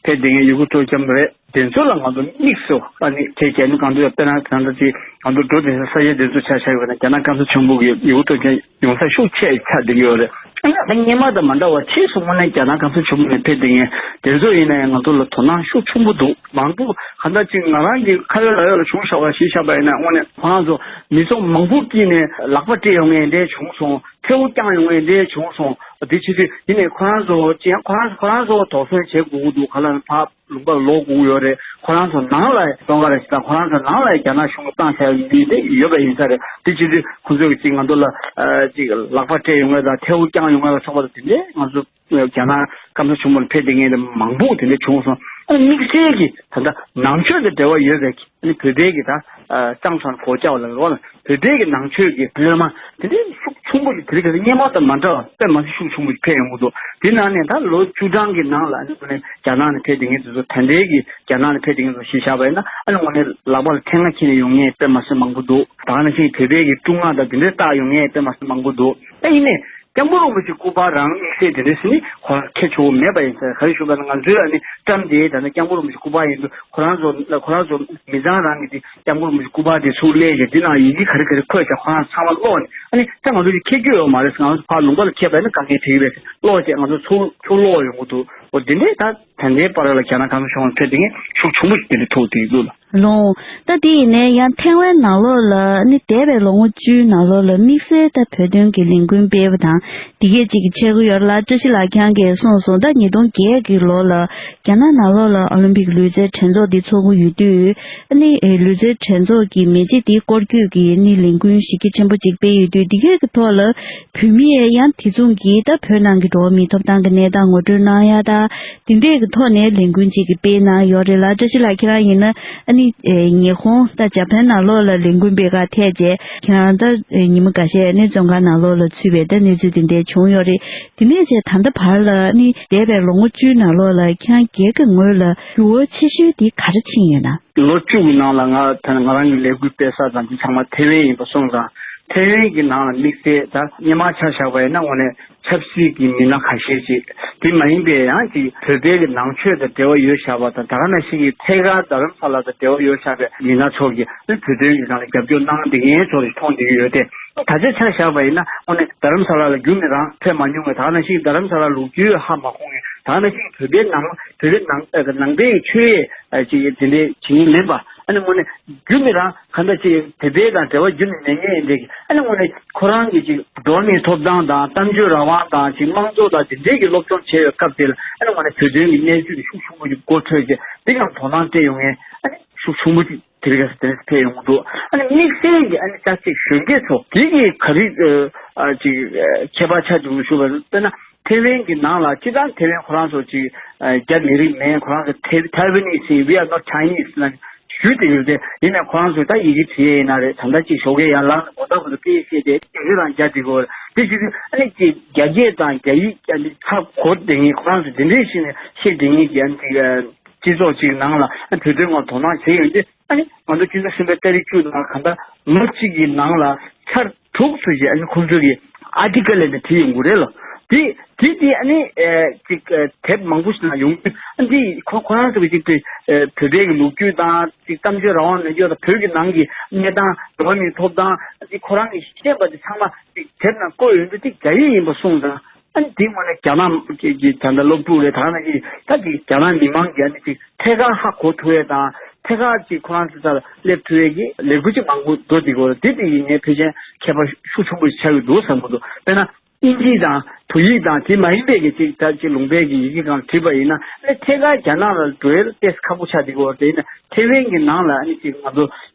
ཕེབས་བསྡད་མཁན་ཡུ་གུར་སྤྲོ་འཆམ་རེད། དེ་ཚོ་ལ་ང་ཚོ་དམིགས་སུ་ཨ་ནི་དེ་རྒྱ་མི་གང་འདྲ་དཔེར་ན་གང་འདྲ་ཅིག་ང་ཚོ་འགྲོ་དེ་ས་ས་ཡ་དེ་ཚོ་ཆ་བཞག་ཡོད་ན་རྒྱ་ནག་སྐམ་ས་ཆེན་པོ་གི་ཡུ་གུར་སྤྲོ་འཆམ་ཡོང་ས་ཤུགས་ཆེ་ཆགས་བསྡད་ཀྱི་ཡོད་རེད། ཨ་ནི་ད་སྔོན་མ་དང་མ་འདྲ་བ་ཕྱིས་སུ་དངོས་གནས་རྒྱ་ནག་སྐམ་ས་ཆེན་པོ་ནས་ཕེབས་བསྡད་མཁན་དེ་ཚོ་ཡིན་ན་ཡང་ང་ཚོ་ལ་དོ་སྣང་ཤུགས་ཆེན་པོ་འདུག་མང་པོ་གང་འདྲ་ཅིག་ང་རང་གི་ཁ་ཡོད་ལག་ཡོད་ལ་བྱུང་བཞག་པ་ཞིག་བཞག་པ་ཡིན་ན་དངོས་གནས་ཁོ་རང་ཚོ་མི་ཚོགས་མང་པོ་དཀྱིལ་ནས་ལག་པ་སྤྲད་ཡོང་མཁན་འདྲ་བྱུང་སོང་། ཐལ་བོ་བརྐྱངས་ཡོང་ངེས་འདྲ་བྱུང་སོང་། དེ་བྱེད་དུས་ཡིན་ནའི་ཁོ་རང་ཚོ་ཅི་ཡང་ཁོ་རང་ཁོ་རང་ཚོ་དོགས་ཟོན་བྱེད་དགོས་ཀྱི་འདུག་ག་ལ་ཕར་ལུང་པར་ལོག་དགོས་ཀྱི་ཡོད་རེད། ཁོ་རང་ཚོ་ནང་ལ་སྟོན་ག་རེ་ཞིག་དང་ཁོ་རང་ཚོ་ནང་ལ་རྒྱ་ནག་གཞུང་གིས་བཏང་བཞག་ཡོད་མི་དེ་ཡོད་པ་ཡིན་ས་རེད། དེ་བྱེད་དུས་ཁོ་ཚོས་ཅིག་ང་ཚོ་ལ་ཅིག་ལག་པ་སྤྲད་ཡོང་ངེས་དང་ཐལ་བོ་བརྐྱངས་ཡོང་ངེས་ལ་སོགས་པ་དེ་འདྲས་ང་ཚོ་རྒྱ་ནག་སྐམ་ས་ཆེན་པོར་ཕེབས་བསྡད་མཁན་དེ་མང་པོ་དེ་འདྲས་བྱུང་སོང་། ཨ་ནི་དམིགས་བསལ་གྱི་ད་ལྟ་ནང་ཆོས་དང་འབྲེལ་བ་ཡོད་པའི་ཨ་ནི་བོད་པའི་གི་ད་ཨ་ཀྲང་ཚང་གོ་ཅའོ་ལ་རོ་ལ་བོད་པའི་གི་ནང་ཆོས་ཀྱི་སློབ་མ་དེ་འདྲའི་ཤུགས་ཆུང་པོ་ཞིག་དེ་རིང་ཁ་སང་སྔོན་མ་དང་མ་འདྲ་བ་དཔེ་མ་སྲིད་ཤུགས་ཆུང་པོ་ཞིག་ཕེབས་ཡོང་གི་འདུག་དེ་ནང་ནས་ད་ལོ་བཅུ་གྲངས་ཀྱི་ནང་ལ་ཨ་ནི་རྒྱ་ནག་ནས་ཕེབས་བསྡད་མཁན་དེ་ཚོ་ད་ལྟའི་གི་རྒྱ་ནག་ནས་ཕེབས་བསྡད་མཁན་ཚོ་ཞིབ་བཞག་པ་ཡིན་ན་ཨ་ནི་དངོས་གནས་ལག་པ་ལ་ཐེངས་ལྔ་འཁྱེར་ནས་ཡོང་མཁན་དཔེ་མ་སྲིད་མང་པོ་འདུག་ད་ག་ནང་བཞིན་བོད་པའི་གི་སྐྲུན་ངག་དང་དེ་འདྲའི་བཏགས་ཡོང་མཁན་དཔེ་མ་སྲིད་མང་པོ་འདུག་ད་ཡིན་ནའི། སྐྱབས་མགོན་རིན་པོ་ཆེ་སྐུ་པར་རང་དམིགས་བསལ་དེ་འདྲ་ཞིག་ནི་ཁོ་རང་ཁྱད་ཆོས་མེད་པ་ཡིན་ཟེར། ག་རེ་ཞུ་བ་ན་ང་ཚོའི་ཨ་ནི་བཀྲམ་དེ་ད་ནི་སྐྱབས་མགོན་རིན་པོ་ཆེ་སྐུ་པར་ཡིན་དུས་ཁོ་རང་ཚོ་ཁོ་རང་ཚོ་མི་ཚང་རང་གི་དེ་སྐྱབས་མགོན་རིན་པོ་ཆེ་སྐུ་པར་དེ་ཚུར་ལས་ཀྱི་དེ་ནང་ཡི་གེ་ག་རེ་ག་རེ་འཁོད་ཅག་ཁོ་རང་ཚང་མ་ཀློག་ནས་ཨ་ནི་ད་ང་ཚོ་ཅིག་ཁྱེད་སྐྱོ་ཡོད་མ་རེད། ང་ཚོ་ཕར་ལུང་པ་ལ་ཁྱེད་པ་ཡིན་ན་དཀའ་ངལ་འཕྲད་ཀྱི་རེད་ཟེར་ཀློག་བྱས་ང་ཚོ་ཚུར་ཚུར་ཀློག་ཡོང་གི་འདུག་འོ་དེ་འདྲས་ད་ད་ལྟའི་བར་ལ་རྒྱ་ནག་གང་ས་ཤོང་ལ་ཕེབས་དེ་ངས་ཤུགས་ཆུང་པོ་ཞིག་དེ་འདྲས་ཐོག་དེ་འདུག་ལ། ལོང་། ད་དེ་ཡིན་ནའི་ཡང་ཐེ་ཝན་ནང་ལོགས་ལ་ནི་འདས་པའི་ལོ་ངོ་བཅུའི་ནང་ལོགས་ལ་དམིགས་བསལ་ད་བོད་དོན་གྱི་ལས་འགུལ་སྤེལ་བ་དང་འདི་གས་ཅིག་གི་ཆགས་ཀྱི་ཡོད་རེད་ལ། བཀྲ་ཤིས་ལགས་ཁྱེད་རང་གིས་གསུངས་སོང་། ད་ཉིས་སྟོང་བརྒྱད་ཀྱི་ལོ་ལ་རྒྱ་ནག་ནང་ལོགས་ལ་ཨོ་ལིམ་པིག་ལུས་རྩལ་འགྲན་ཚོགས་འདི་ཚོགས་ཀྱི་ཡོད་དུས་ཨ་ནི་ལུས་རྩལ་འགྲན་ཚོགས་ཀྱི་མེ་ལྕེ་འདི་སྐོར་སྐྱོད་ཀྱི་ནི་ལས་འགུལ་གཞི་རྒྱ་ཆེན་པོ་ཅིག་སྤེལ་ཡོད་དུས་འདི་གས་ཀྱི་ཐོག་ལ་བོད་མི་ཡས་ཡང་དེ་མཚུངས་ཀྱི་ད་བོད་ནང་གི་འགྲོ་བ་མིའི་ཐོབ་ཐང་གི་གནས་སྟངས་ངོ་སྤྲོད་གནང་ཡ་ད། དེ་འདྲས་ཀྱི་ཐོག་ནས་ལས་འགུལ་ཅིག་གི་སྤེལ་གནང་ཡོད་རེད་ལ། བཀྲ་ཤིས་ལགས་ཁྱེད་རང་ཡིན་ན་ཨ་ནི་ཉི་ཧོང་ད་ཇ་པན་ནང་ལོགས་ལ་ལས་འགུལ་སྤེལ་ག་ཐད་བྱས་ཁྱེད་རང་ད་ཉི་མ་འགའ་ཤས་ནས་བཙོན་ཁང་ནང་ལོགས་ལ་ཚུད་པའི་ད་གནས་ཚུལ་དེ་འདྲས་བྱུང་ཡོད་རེད། དེ་ནས་བྱས་ད་ལྟ་བར་ལ་ཨ་ནི་འདས་པའི་ལོ་ངོ་བཅུའི་ནང་ལོགས་ལ་ཁྱེད་རང་སྒེར་གྱི་ངོས་ལ་འགྱུར་བ་ཆེ་ཤོས་དེ་ག་རེ་ཕྱིན་ཡོད་ན། ལོ་བཅུ་གི་ནང་ལ་ང་ད་ང་རང་གི་ལས་འགུལ་སྤེལ་ས་དང་དེ་ཚང་མ་ཐེ་ཝན་ཡིན་པ་སོང་ཙང་། ཐེ་ཝན་གྱི་ནང་ལ་དམིགས་བསལ་ད་སྔོན་མ་ཆ་བཞག་པ་ཡིན་ན་དངོས་གནས་ཆབ་སྲིད་ཀྱི་མི་སྣ་ཁ་ཤས་ཤིག་དེ་མ་ཡིན་པའི་ཡང་ཅིག་བོད་པའི་གི་ནང་ཆོས་དང་འབྲེལ་བ་ཡོད་བཞག་པ་དང་ད་ག་ནང་བཞིན་གྱི་ཐད་ཀར་རྡ་རམ་ས་ལ་དང་འབྲེལ་བ་ཡོད་བཞག་པའི་མི་སྣ་ཚོ་གིས་བོད་དོན་གྱི་ནང་ལ་རྒྱབ་སྐྱོར་གནང་བསྡད་མཁན་ཚོ་ཞིག་མཐོང་བསྡད་ཀྱི་ཡོད་དེ། ད་ཆ་ཆ་བཞག་པ་ཡིན་ན་དངོས་གནས་རྡ་རམ་ས་ལ་ལ་རྒྱུན་མི་རང་ཕེབས་མ་མྱོང་བའི་ད་ག་ནང་བཞིན་རྡ་རམ་ས་ལ་ལོ་རྒྱུས་ཧ་མ་གོ་མཁན་ད་ག་ནང་བཞིན་བོད་པའི་ནང་བོད་པའི་ནང་ནང་པའི་ཆོས་ཡས་ཅིག་དེ་འདྲའི་བྱེད་མཁན་མིན་པ། ཨ་ནི་དངོས་གནས་རྒྱུ་མི་རང་གང་འདྲ་ཅིག་བོད་པའི་དང་འབྲེལ་བ་རྒྱུ་ནས་མེད་མཁན་ཡིན་དེ། ཨ་ནི་དངོས་གནས་ཁོ་རང་གི་ཅིག་འགྲོ་བ་མིའི་ཐོབ་ཐང་དང་གཏམ་བརྗོད་རང་དབང་དང་ཅིག་དམངས་གཙོ་དང་དེ་འདྲའི་གི་སློབ་སྦྱོང་བྱས་པའི་སྐབས་དེ་ལ་ཨ་ནི་དངོས་གནས་བོད་དོན་གྱི་གནས་ཚུལ་དེ་ཤུགས་ཆེན་པོ་ཅིག་མགོ་འཕྲོད་བྱས་དེ་ཡང་དོ་སྣང་སྤྲད་ཡོང་མཁན་ཨ་ནི་ཤུགས་ཆེན་པོ་ཅིག་དེ་རིང་ཁ་སང་དེ་རིང་ཕེབས་ཡོང་གི་འདུག་ཨ་ནི་དམིགས་བསལ་གྱི་ཨ་ནི་ཅག་ཅིག་གཞོན་སྐྱེས་ཚོ་དེ་གི་ག་རེ་ཨ་ཅིག་ཁྱད་པར་ཆགས་འདུག་ཞུ་བ་དཔེར་ན། ཐེ་ཝན་གྱི་ནང་ལ་སྤྱིར་བཏང་ཐེ་ཝན་ཁོ་རང་ཚོ་ཅིག་ཨ་རྒྱ་མི་རིགས་མིན། ཁོ་རང་ཚོ་ཐེ་Taiwanese ཡིན། We are not Chinese ལ་ཞུས་ཏེ་ཡོད་དེ། ཡིན་ནའི་ཁོ་རང་ཚོས་ད་ཡི་གེ་བྲིས་ཡས་ཡིན་ན་རེད། ད་ལྟ་ཅིག་ཞོགས་ཀས་ཡར་ལངས་ནས་གོ་བརྡ་གོ་བརྡ་སྤེལ་བྱས་ཏེ་ཡི་གེ་རང་རྒྱ་འབྲི་དགོས་རེད། དེ་བྱེད་དུས་ཨ་ནི་ཅིག་རྒྱ་སྐད་དང་རྒྱ་ཡིག་ཨ་ནི་ཧ་གོ་བསྡད་མཁན་ཁོ་རང་ཚོ་དེ་འདྲའི་ཞིག་ནས་བཤད་བསྡད་མཁན་གྱི་ཨ་ནི་ཅིག་ཨ་སྤྱི་ཚོགས་ཅིག་ནང་ལ་ཨ་བོད་དོན་ངོ་དོ་སྣང་བྱེད་ཡོང་དུས། ཨ་ནི་ང་ཚོ་སྤྱི་ཟླ་གསུམ་པའི་ཏ་རིག་བཅུ་ནང་གང་ལྟར་ལོ་གཅིག་གི་ནང་ལ་ཚར་དྲུག་ཙམ་ཞིག་ཨ་ནི་ཁོང་ཚོ་གི་ཨར་ཊི་ཀལ་ལབ་ནས་བྲིས་ཡོང་གི་རེད་ལོ། དེ་དེ་དེ་ཨ་ནི་ཨེ་ཅིག་ཨེ་དེབ་མང་པོ་ཞིག་ནང་ཡོང་དུས་ཨ་འདི་ཁོ་ཁོ་རང་ཚོ་གི་ཅིག་དེ་ཨེ་བོད་པའི་གི་ལོ་རྒྱུས་དང་ཅིག་གཏམ་བརྗོད་རང་དབང་མེད་རྒྱུ་དང་བོད་ཀྱི་ནང་གི་གནས་སྟངས་འགྲོ་བ་མིའི་ཐོབ་ཐང་ཅིག་ཁོ་རང་གི་ཤེས་པ་དེ་ཚང་མ་ཅིག་དེབ་ནང་བཀོད་ཡོང་དུས་དེ་རྒྱ་ཡིག་ཡིན་པ་སོང་ཙང་། ཨ་ནི་དེ་དངོས་གནས་རྒྱ་ནག་གི་གི་ད་ལྟ་སློབ་ཕྲུག་རེད། ད་ནང་གི་ད་གི་རྒྱ་ནག་མི་མང་གི་ཨ་ནི་ཅིག་ཐད་ཀར་ཧ་གོ་ཐུབ་ཡས་དང་ཐད་ཀར་ཅིག་ཁོ་རང་ཚོ་ལྟར་སླེབས་ཐུབ་ཡས་ཀྱི་ལས་འགུལ་ཅིག་མང་པོ་འགྲོ་བསྡད་ཀྱི་ཡོད་རེད། དེ་དེ་ཡིན་ངས་ཕལ་ཆེར་ཁྱད་པར་ཤུགས་ཆེན་པོ་ཞིག་ཆགས་ཀྱི་འདུག་བསམ་གྱི་འདུག་དཔེར་ན་ཨིན་ཇི་དང་བོད་ཡིག་དང་དེ་མ་ཡིན་པའི་གི་ཅིག་ད་ཅིག་ལུང་པའི་གི་ཡི་གེ་སྒང་བྲིས་པ་ཡིན་ན་ཨ་ནི་ཐད་ཀར་རྒྱ་ནག་ལ་འགྲོ་ཡས་ལ་ཏོག་ཙམ་ཁག་པོ་ཆགས་བསྡད་ཀྱི་ཡོད་རེད། དེ་ཡིན་ན་ཐེ་ཝན་གྱི་ནང་ལ་ཨ་ནི་ཅིག་ང་ཚོ་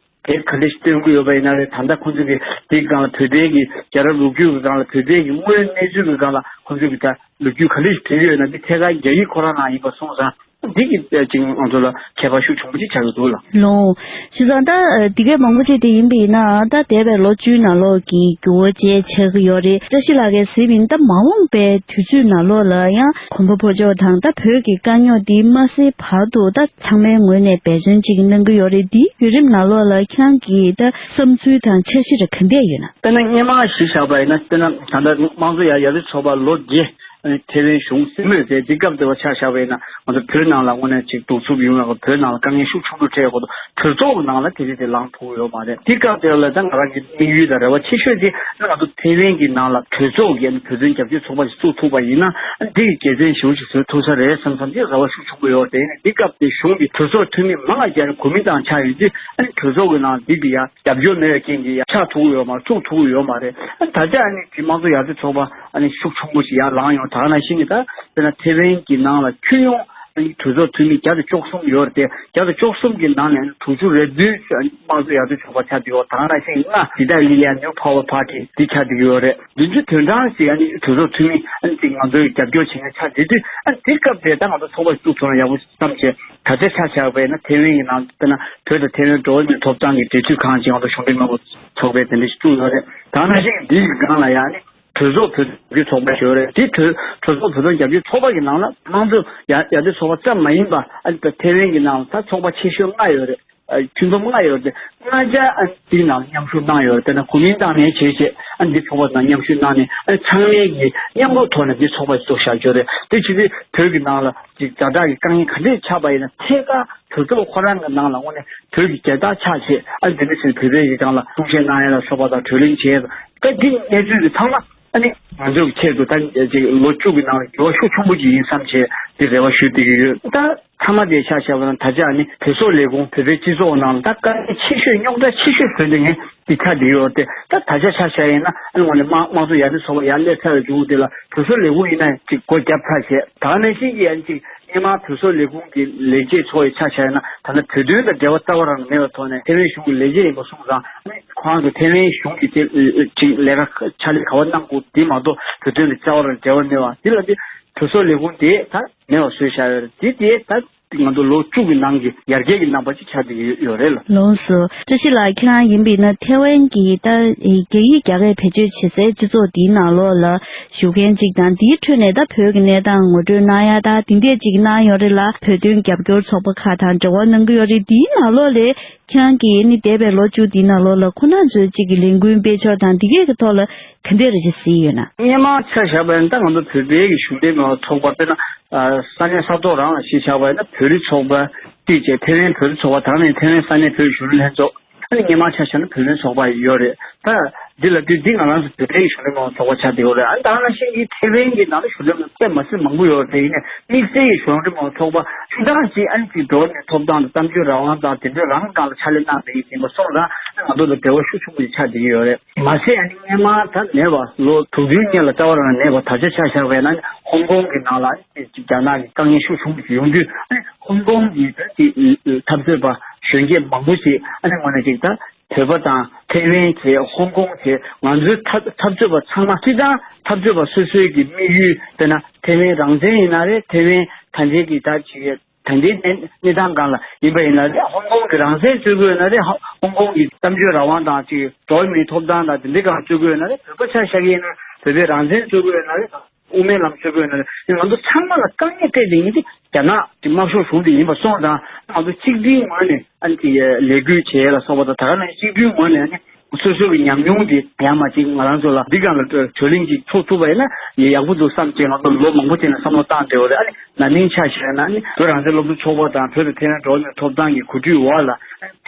དེབ་ག་འདྲ་ཞིག་སྟོན་གྱི་ཡོད་པ་ཡིན་ན་རེད། ད་ལྟ་ཁོང་ཚོ་གིས་དེའི་སྒང་ལ་བོད་པའི་གི་རྒྱལ་རབས་ལོ་རྒྱུས་ཀྱི་སྒང་ལ་བོད་པའི་གི་དངོས་ཡོད་གནས་ཚུལ་གྱི་སྒང་ལ་ཁོང་ཚོ་གིས་ད་ལོ་རྒྱུས་ག་འདྲ་ཞིག་བྲིས་ཡོད་ན་དེ་ཐད་ཀར་རྒྱ་ཡིག་ཁོ་རང་ནང་ཡིན་པ་སོང་ཙང་ འདི་གི་ཅིག་ང་ཚོ་ལ་ཁྱད་པར་ཤུགས་ཆེན་པོ་ཅིག་ཆགས་ཀྱི་འདུག་ལ། ལོ། བྱས་ཙང་ད་འདི་གའི་མང་པོ་ཅིག་དེ་ཡིན་པ་ཡིན་ན་ད་འདས་པའི་ལོ་བཅུའི་ནང་ལོགས་ཀྱི་འགྱུར་བ་ཅིག་ཆགས་ཀྱི་ཡོད་རེད། བཀྲ་ཤིས་ལགས་ཀྱིས་གཟིགས་པ་ཡིན་ན་ད་མ་འོངས་པའི་དུས་ཚོད་ནང་ལོགས་ལ་ཡང་གོམ་པ་སྤོ་ཕྱོགས་དང་ད་བོད་ཀྱི་དཀའ་རྙོག་འདི་མ་སེལ་བར་དུ་ད་ཚང་མའི་ངོས་ནས་འབད་བརྩོན་ཅིག་གནང་གི་ཡོད་རེད། འདིའི་བརྒྱུད་རིམ་ནང་ལོགས་ལ་ཁྱེད་རང་གི་ད་བསམ་ཚུལ་དང་འཆར་གཞི་རེ་ག་འདྲས་ཡོད་ན། དཔེར་ན་སྔོན་མ་གཞི་བཞག་པ་ཡིན་ན། དཔེར་ན་ད་ལྟ་དམངས་གཙོ་ཡར་ཡར་ཐོན་ཚོགས་པ་ལོ་བརྒྱད་ཨ་ནི་ཐེ་ཝན་གཞུང་ཟིན་མོད་དེ། འདི་སྐབས་དེ་བ་ཆ་བཞག་པ་ཡིན་ན་ང་ཚོ་བོད་ནང་ལ་དངོས་གནས་ཅིག་གདུག་རྩུབ་ཡོང་ཡག་གི། བོད་ནང་ལ་དཀའ་ངལ་ཤུགས་ཆེན་པོ་འཕྲད་ཡག་གི་གྲོས་ཚོགས་ཀྱི་ནང་ལ་དེ་རིགས་དེ་ལངས་ཐུབ་ཡོད་མ་རེད། འདི་སྐབས་དེ་ལ་ད་ང་རང་གི་དམིགས་ཡུལ་དང་རེ་བ་ཆེ་ཤོས་དེ་ང་ཚོ་ཐེ་ཝན་གྱི་ནང་ལ་གྲོས་ཚོགས་ཀྱི་བོད་དོན་རྒྱབ་སྐྱོར་ཚོགས་པ་ཞིག་བཙུགས་ཐུབ་པ་ཡིན་ན། འདི་གི་དགེ་མཚན་ཞེ་པོ་ཞིག་བཟོ་ཐུབ་ས་རེད་བསམ་བསམ་གྱི་རེ་བ་ཤུགས་ཆེན་པོ་ཡོད། དེ་ནས་འདི་སྐབས་དེ་གཞུང་གི་གྲོས་ཚོགས་འཐུས་མི་མང་ང་རྒྱལ་གོ་མིན་ཏང་ཆགས་ཡོད་དུས། ཨ་ནི་གྲོས་ཚོགས་ཀྱི་ནང་འདི་གི་ཡ་རྒྱབ་སྐྱོར་མེད་པའི་རྐྱེན་གྱིས་ཡ་ཆགས་ཐུབ་ཡོད་མ་རེད། ཚུགས་ཐུབ་ཡོད་མ་རེད། ཨ་ནི་ད་ཆ་ཨ་ནི་དེ་དམངས་གཙོ་ཡར་ཐོན་ཚོགས་པ་ཨ་ནི་ཤུགས་ཆེན་པོ་ཞིག་ཡར་ལངས་ཡོང་། ད་ག་ནང་བཞིན་གྱི་ད་དཔེར་ན་ཐེ་ཝན་གྱི་ནང་ལ་ཁྱོན་ཡོངས་ཨ་ནི་གྲོས་ཚོགས་འཐུས་མི་བརྒྱ་དང་བཅུ་གསུམ་ཡོད་རེད་དེ། བརྒྱ་དང་བཅུ་གསུམ་གྱི་ནང་ནས་ཨ་ནི་དྲུག་ཅུ་རེ་བདུན་ཨ་ནི་དམངས་གཙོ་ཡར་ཐོན་ཚོགས་པ་ཆགས་བསྡད་ཡོད། ད་ག་ནང་བཞིན་ལྔ་འདི་ད་ལི་ཡ་ནིའུ་ཕ་ཝར་པར་ཊི་འདི་ཆགས་བསྡད་ཡོད་རེད། བདུན་ཅུ་དོན་གྲངས་ཤིག་ཨ་ནི་གྲོས་ཚོགས་འཐུས་མི་ཨ་ནི་ཅིག་ང་ཚོའི་རྒྱབ་སྐྱོར་བྱེད་མཁན་ཆགས་བསྡད་དུས། ཨ་ནི་དེ་སྐབས་དེ་ད་ང་ཚོ་ཚོགས་པ་བཙུགས་ཐུབ་ན་ཡག་པོ་བསམ་བྱས། ད་ཆ་ཆ་བཞག་པ་ཡིན་ན་ཐེ་ཝན་གྱི་ནང་དཔེར་ན་བོད་དང་ཐེ་ཝན་འགྲོ་བ་མིའི་ཐོབ་ཐང་གི་འབྲེལ་མཐུད་ཁང་ཅིག་ང་ཚོ་གཞུང་འབྲེལ་མི་འབོར་ཚོགས་པའི་དེ་འདྲ་ཞིག་བཙུགས་ཡོད་རེད། ད་ནང་བཞིན་འདིའི་སྒང་ལ་ཡང་ནི་གྲོས་ཚོགས་བོད་དོན་རྒྱབ་སྐྱོར་ཚོགས་པ་ཞིག་ཡོད་རེད། དེ་གྲོས་གྲོས་ཚོགས་བོད་དོན་རྒྱབ་སྐྱོར་ཚོགས་པ་གི་ནང་ལ་དམངས་གཙོ་ཡར་ཡར་ཐོན་ཚོགས་པ་ཙམ་མ་ཡིན་པ། ཨ་ནི་ད་ཐེ་ཝན་གྱི་ནང་ལ་ད་ཚོགས་པ་ཆེ་ཤོས་ལྔ་ཡོད་རེད། ཨ་ཁྱོན་བསྡོམས་ལྔ་ཡོད་རེད། ལྔ་ཆ་ཨ་ནི་འདིའི་ནང་མཉམ་ཞུགས་གནང་ཡོད་རེད། དཔེར་ན་གོ་མིན་ཏང་ནས་བྱས་བྱས་ཨ་ནི་འདི་ཚོགས་པ་ནང་མཉམ་ཞུགས་གནང་ནས། ཨ་ནི་ཚང་མས་ཀྱི་མཉམ་རུབ་ཐོག་ནས་འདི་ཚོགས་པ་ཞིག་བཙུགས་བཞག་ཡོད་རེད། དེ་བྱེད་དུས་བོད་ཀྱི་ནང་ལ་ཅིག་ཛ་དྲག་གི་དཀའ་ངལ་ག་འདྲས་ཆགས་པ་ཡིན་ན། ཐད་ཀར་གྲོས་ཚོགས་ཁོ་རང་གི་ནང་ལ་དངོས་གནས་བོད་ཀྱི་རྒྱལ་དར་ཕྱར་བྱས། ཨ་ནི་དེ་འདྲ་བྱས་ནས་བོད་པའི་གི་སྒང་ལ་གསུང་བཤད་གནང་ཡ་ལ་སོགས་པ་དང་བགྲོ་གླེང་བྱས། ད་འདི་གནས་ཚུལ་འདི་ཚང་མ་ཨ་ནི་ང་ཚོའི་ཆེད་དུ་ད་ཅིག་ལོ་བཅུ་གི་ནང་ལ་འགྱུར་བ་ཤུགས་ཆེན་པོ་ཅིག་ཡིན་བསམ་བྱས་འདི་རེ་བ་ཞུ་བསྡད་ཀྱི་ཡོད། ད་མཐའ་མ་དེ་ཆ་བཞག་པ་ན། ད་ཆ་ཨ་ནི་བོད་སོག་ལས་ཁུངས་བོད་པའི་སྤྱི་ཚོགས་ནང་ལ་ད་དཀའ་ངལ་ཆེ་ཤོས་རྙོག་དྲ་ཆེ་ཤོས་བཟོས་བསྡད་མཁན་འདི་ཆགས་བསྡད་ཡོད་དེ། ད་ད་ཆ་ཆ་བཞག་ཡིན་ན་ཨ་ནི་དངོས་གནས་དམངས་དམངས་གཙོ་ཡར་ཐོན་ཚོགས་པ་ཡར་སླེབས་ཚར་བའི་མཇུག་དེ་ལ་བོད་སོག་ལས་ཁུངས་ཡིན་ན་ཅིག་སྒོ་བརྒྱབ་ཚར་བྱས། ད་ག་ནང་བཞིན་གྱི་ཨ་ནི་ཅིག་སྔོན་མ་བོད་སོག་ལས་ཁུངས་ཀྱི་ལས་བྱེད་ཚོ་ཡི་ཆ་བཞག་ཡིན་ན། ད་ལྟ་བོད་དོན་དང་འབྲེལ་བ་རྩ་བ་རང་མེད་པའི་ཐོག་ནས་ཐེ་ཝན་གཞུང་གི་ལས་བྱེད་ཡིན་པ་སོང་ཙང་། ཨ་ནི་ཁོ་རང་གི་ཐེ་ཝན་གཞུང་གི་དེ་ཅིག་ལས་ཀ་ཕྱག་ལས་ག་བ་གནང་དགོས་འདི་མ་གཏོགས་བོད་དོན་དང་རྩ་བ་རང་འབྲེལ་བ་མེད་པ་འདི་ལ་འདི་བོད་སོག་ལས་ཁུངས་དེ་ད་མེད་པ་བཟོས་བཞག་ཡོད་རེད། འདི་དེ་ད་ང་ཚོ་ལོ་བཅུ་གི་ནང་གི་ཡར་རྒྱས་ཀྱི་རྣམ་པ་ཅིག་ཆགས་བསྡད་ཡོད་ཡོད་རེད་ལ། ལགས་སོ། བཀྲ་ཤིས་ལགས། ཁྱེད་རང་ཡིན་པ་ཡིན་ན་ཐེ་ཝན་གྱི་ད་རྒྱ་ཡིག་རྒྱ་སྐད་བེད་སྤྱོད་བྱེད་སའི་སྤྱི་ཚོགས་འདིའི་ནང་ལོགས་ལ་བཞུགས་མཁན་ཅིག་དང་། འདིའི་ཁྲོད་ནས་ད་བོད་ཀྱི་གནས་སྟངས་ངོ་སྤྲོད་གནང་ཡ་ད་དེ་འདྲས་ཅིག་གནང་ཡོད་རེད་ལ། བོད་དོན་རྒྱབ་སྐྱོར་ཚོགས་པ་ཁག་དང་འབྲེལ་བ་གནང་གི་ཡོད་རེད། འདིའི་ནང་ལོགས་ལ་ཁྱེད་རང་གིས་ནི་འདས་པའི་ལོ་བཅུ་འདིའི་ནང་ལོགས་ལ་ཁོ་རང་ཚོས་ཅིག་གི་ལས་འགུལ་སྤེལ་ཕྱོགས་དང་འདི་གས་ཀྱི་ཐོག་ལ་ག་འདྲས་རེ་ཅིག་གཟིགས་ཡོད་ན། སྔོན་མ་ཆ་བཞག་པ་ཡིན་ན་ད་ང་ཚོ་བོད་པའི་གི་གཞུང་འབྲེལ་མི་ཚོགས་པ། དཔེར་ན་ཨ་ས་གནས་ས་ཐོག་རང་ལ་གཞི་བཞག་པ་ཡིན་ན་བོད་རིགས་ཚོགས་པ་གཅིག་བྱས། ཐེ་ཝན་བོད་རིགས་ཚོགས་པ། ད་ནི་ཐེ་ཝན་ས་གནས་བོད་རིགས་གཞོན་ནུ་ལྷན་ཚོགས། ཨ་ནི་སྔོན་མ་ཆ་བཞག་ན་བོད་དོན་ཚོགས་པ་ཡོད་རེད། ད་འདི་ལབ་དུས་འདི་ང་རང་ཚོ་བོད་པའི་གཞོན་ནུ་མི་ཚོགས་པ་ཆགས་བསྡད་ཡོད་རེད། ཨ་ནི་ད་ག་ནང་བཞིན་གྱི་ཐེ་ཝན་གྱི་ནང་ལ་གཞོན་ནུ་མི་དཔེ་མ་སྲིད་མང་པོ་ཡོད་རེད། ཡིན་ནའི་དམིགས་བསལ་གྱི་གཞོན་ནུ་མི་ཚོགས་པ་སྤྱིར་བཏང་གཅིག་ཨ་ནི་གཅིག་འགྲོ་བ་མིའི་ཐོབ་ཐང་དང་གཏམ་བརྗོད་རང་དབང་དང་དེ་འདྲའི་རང་སྒང་ལ་ཕྱག་ལས་གནང་བསྡད་ཀྱི་ཡིན་པ་སོང་ཙང་། ཨ་ནི་ང་ཚོ་ལ་འབྲེལ་བ་ཤུགས་ཆེན་པོ་ཞིག་ཆགས་བསྡད་ཀྱི་ཡོད་རེད། མ་ཟད་ཨ་ནི་སྔོན་མ་ད་མེད་པ་ལོ་དྲུག་བདུན་སྔོན་ལ་རྩ་བ་རང་མེད་པ། ད་ཆ་ཆ་བཞག་པ་ཡིན་ན་ཧོང་ཀོང་གི་ནང་ལ་རྒྱ་ནག་གི་དཀའ་ངལ་ཤུགས་ཆེན་པོ་ཞིག་ཡོང་དུས། ཨ་ནི་ཧོང་ཀོང་གི་ད་ཅིག་འཐབ་རྩོད་པ་གཞོན་སྐྱེས་མང་པོ་ཞིག་ཨ་ནི་དངོས་གནས་ཅིག་ད་བོད་པ་དང་ཐེ་ཝན་བྱས། ཧོང་ཀོང་བྱས། ང་ཚོའི་འཐབ་འཐབ་རྩོད་པ་ཚང་མ། སྤྱིར་བཏང་འཐབ་རྩོད་པ་སོ་སོའི་གི་དམིགས་ཡུལ། དཔེར་ན་ཐེ་ཝན་རང་བཙན་ཡིན་ན་རེད། ཐེ་ཝན་ད་ལྟའི་གི་ད་ཅིག་ད་ལྟའི་གནས་གནས་སྟངས་སྒང་ལ་ཡིན་པ་ཡིན་ན་རེད། ཧོང་ཀོང་གི་རང་བཙན་རྩོད་དགོས་ཡོད་ན་རེད། ཧོང་ཀོང་གི་གཏམ་བརྗོད་རང་དབང་དང་ཅིག་འགྲོ་བ་མིའི་ཐོབ་ཐང་དང་དེ་འདྲའི་སྒང་རྩོད་དགོས་ཡོད་ན་རེད། བོད་པ་ཆ་བཞག་གི་ཡིན་ན་བོད་པའི་རང་བཙན་རྩོད་དགོས་ཡོད་ན་རེད། དབུ་མའི་ལམ་རྩོད་དགོས་ཡོད་ན་རེད། ང་ཚོ་ཚང་མ་ལ་དཀའ་ངལ་སྤྲད་བསྡད་མཁན་དེ་རྒྱ་ནག་གི་དམར་ཤོག་གཞུང་དེ་ཡིན་པ་སོང་ཙང་། ང་ཚོ་གཅིག་སྒྲིལ་ངོས་ནས་ཨ་ནི་ཅིག་ལས་འགུལ་བྱེད་ཡ་ལ་སོགས་པ་དང་། ད་ག་ནང་གཅིག་སྒྲིལ་ངོས་ནས་ཨ་ནི་སོ་སོ་གི་ཉམས་མྱོང་དེ་ཡར་མར་ཅིག་ང་རང་ཚོ་ལ་འདི་སྒང་ལ་བགྲོ་གླེང་ཅིག་ཚོགས་ཐུབ་པ་ཡིན་ན་ཡག་པོ་འདུག་བསམ་བྱས། ང་ཚོ་ལོ་མང་པོ་ཅིག་ནས་བསམ་བློ་བཏང་བསྡད་ཡོད་རེད། ཨ་ནི་ན་ནིང་ཆ་བཞག་ན་ཨ་ནི་བོད་རང་བཙན་སློབ་ཕྲུག་ཚོགས་པ་དང་བོད་དང་ཐེ་ཝན་འགྲོ་བ་མིའི་ཐོབ་ཐང་གི་གོ་སྒྲིག་འོག་ལ་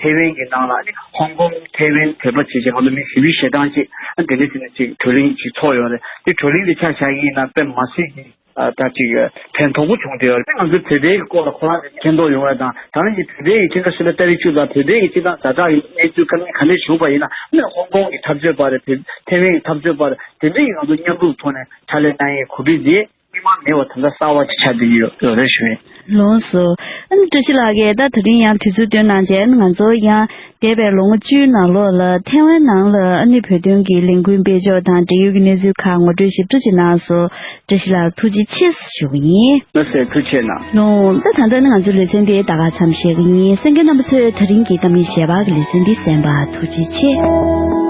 ཐེ་ཝན་གྱི་ནང་ལ་ཨ་ནི་ཧོང་ཀོང་ཐེ་ཝན་བོད་པ་བྱས་བྱས་ང་ཚོ་མི་བཞི་བཅུ་ཞེ་གྲངས་ཅིག་ཨ་དེ་འདྲ་བྱས་ནས་ཅིག་བགྲོ་གླེང་ཅིག་ཚོགས་ཡོད་རེད། དེ་བགྲོ་གླེང་དེ་ཆ་བཞག་ཡིན་ན་དཔེ་མ་སྲིད་ཀྱི་ཨ་ད་ཅིག་ཕན་ཐོགས་པོ་བྱུང་བསྡད་ཡོད་རེད། ང་ཚོ་བོད་པའི་གི་སྐོར་ལ་ཁོ་རང་ཚོ་མཁྱེན་རྟོགས་ཡོང་བ་དང་། ད་ནང་གི་བོད་པའི་གི་ཕྱི་ཟླ་གསུམ་པའི་ཏ་རིག་བཅུ་ལ་བོད་པའི་གི་སྤྱི་བཏང་ཛ་དྲག་གི་གནས་ཚུལ་དཀའ་ངལ་ག་འདྲས་བྱུང་བ་ཡིན་ན། ཨ་ནི་ཧོང་ཀོང་གི་འཐབ་རྩོད་པ་རེད། བོད་ཐེ་ཝན་གྱི་འཐབ་རྩོད་པ་རེད། དེ་འདྲ་ཡིན་ང་ཚོ་མཉམ་རུབ་ཐོག་ནས་ཕྱག་ལས་གནང་ཡའི་གོ་སྒྲིག་མཛད། མི་མང་མེད་པ་ད་ལྟ་གསར་པ་ཅིག་ཆགས་བསྡད་ཀྱི་ཡོད་རེད་ཞུ་ཡིན། ལགས་སོ། ཨ་ནི་བཀྲ་ཤིས་ལགས་ཀྱིས་ད་དེ་རིང་ཡང་དུས་ཚོད་བཏོན་གནང་བྱས། ང་ཚོ་ཡང་འདས་པའི་ལོ་ངོ་བཅུའི་ནང་ལོགས་ལ་ཐའེ་ཝན་ནང་ལ་ཨ་ནི་བོད་དོན་གྱི་ལས་འགུལ་སྤེལ་ཕྱོགས་དང་འབྲེལ་ཡོད་ཀྱི་གནས་ཚུལ་ཁག་ངོ་སྤྲོད་ཞིབ་ཕྲ་ཅིག་གནང་སོང་། བཀྲ་ཤིས་ལགས་ཐུགས་རྗེ་ཆེ་ཞུ་གི་ཡིན། ལགས་སོ། ཐུགས་རྗེ་གནང་། ལགས། ད་ད་ལྟ་ནི་ང་ཚོའི་ལེ་ཚན་འདི་ད་ག་མཚམས་བཞག་གི་ཡིན། གསན་མཁན་རྣམ་པ་ཚོས་ད་རིང་གི་གཏམ་ངན་ཞལ་པར་གྱི་ལེ་ཚན་འདི་གསན་པར་ཐུགས་རྗེ་ཆེ།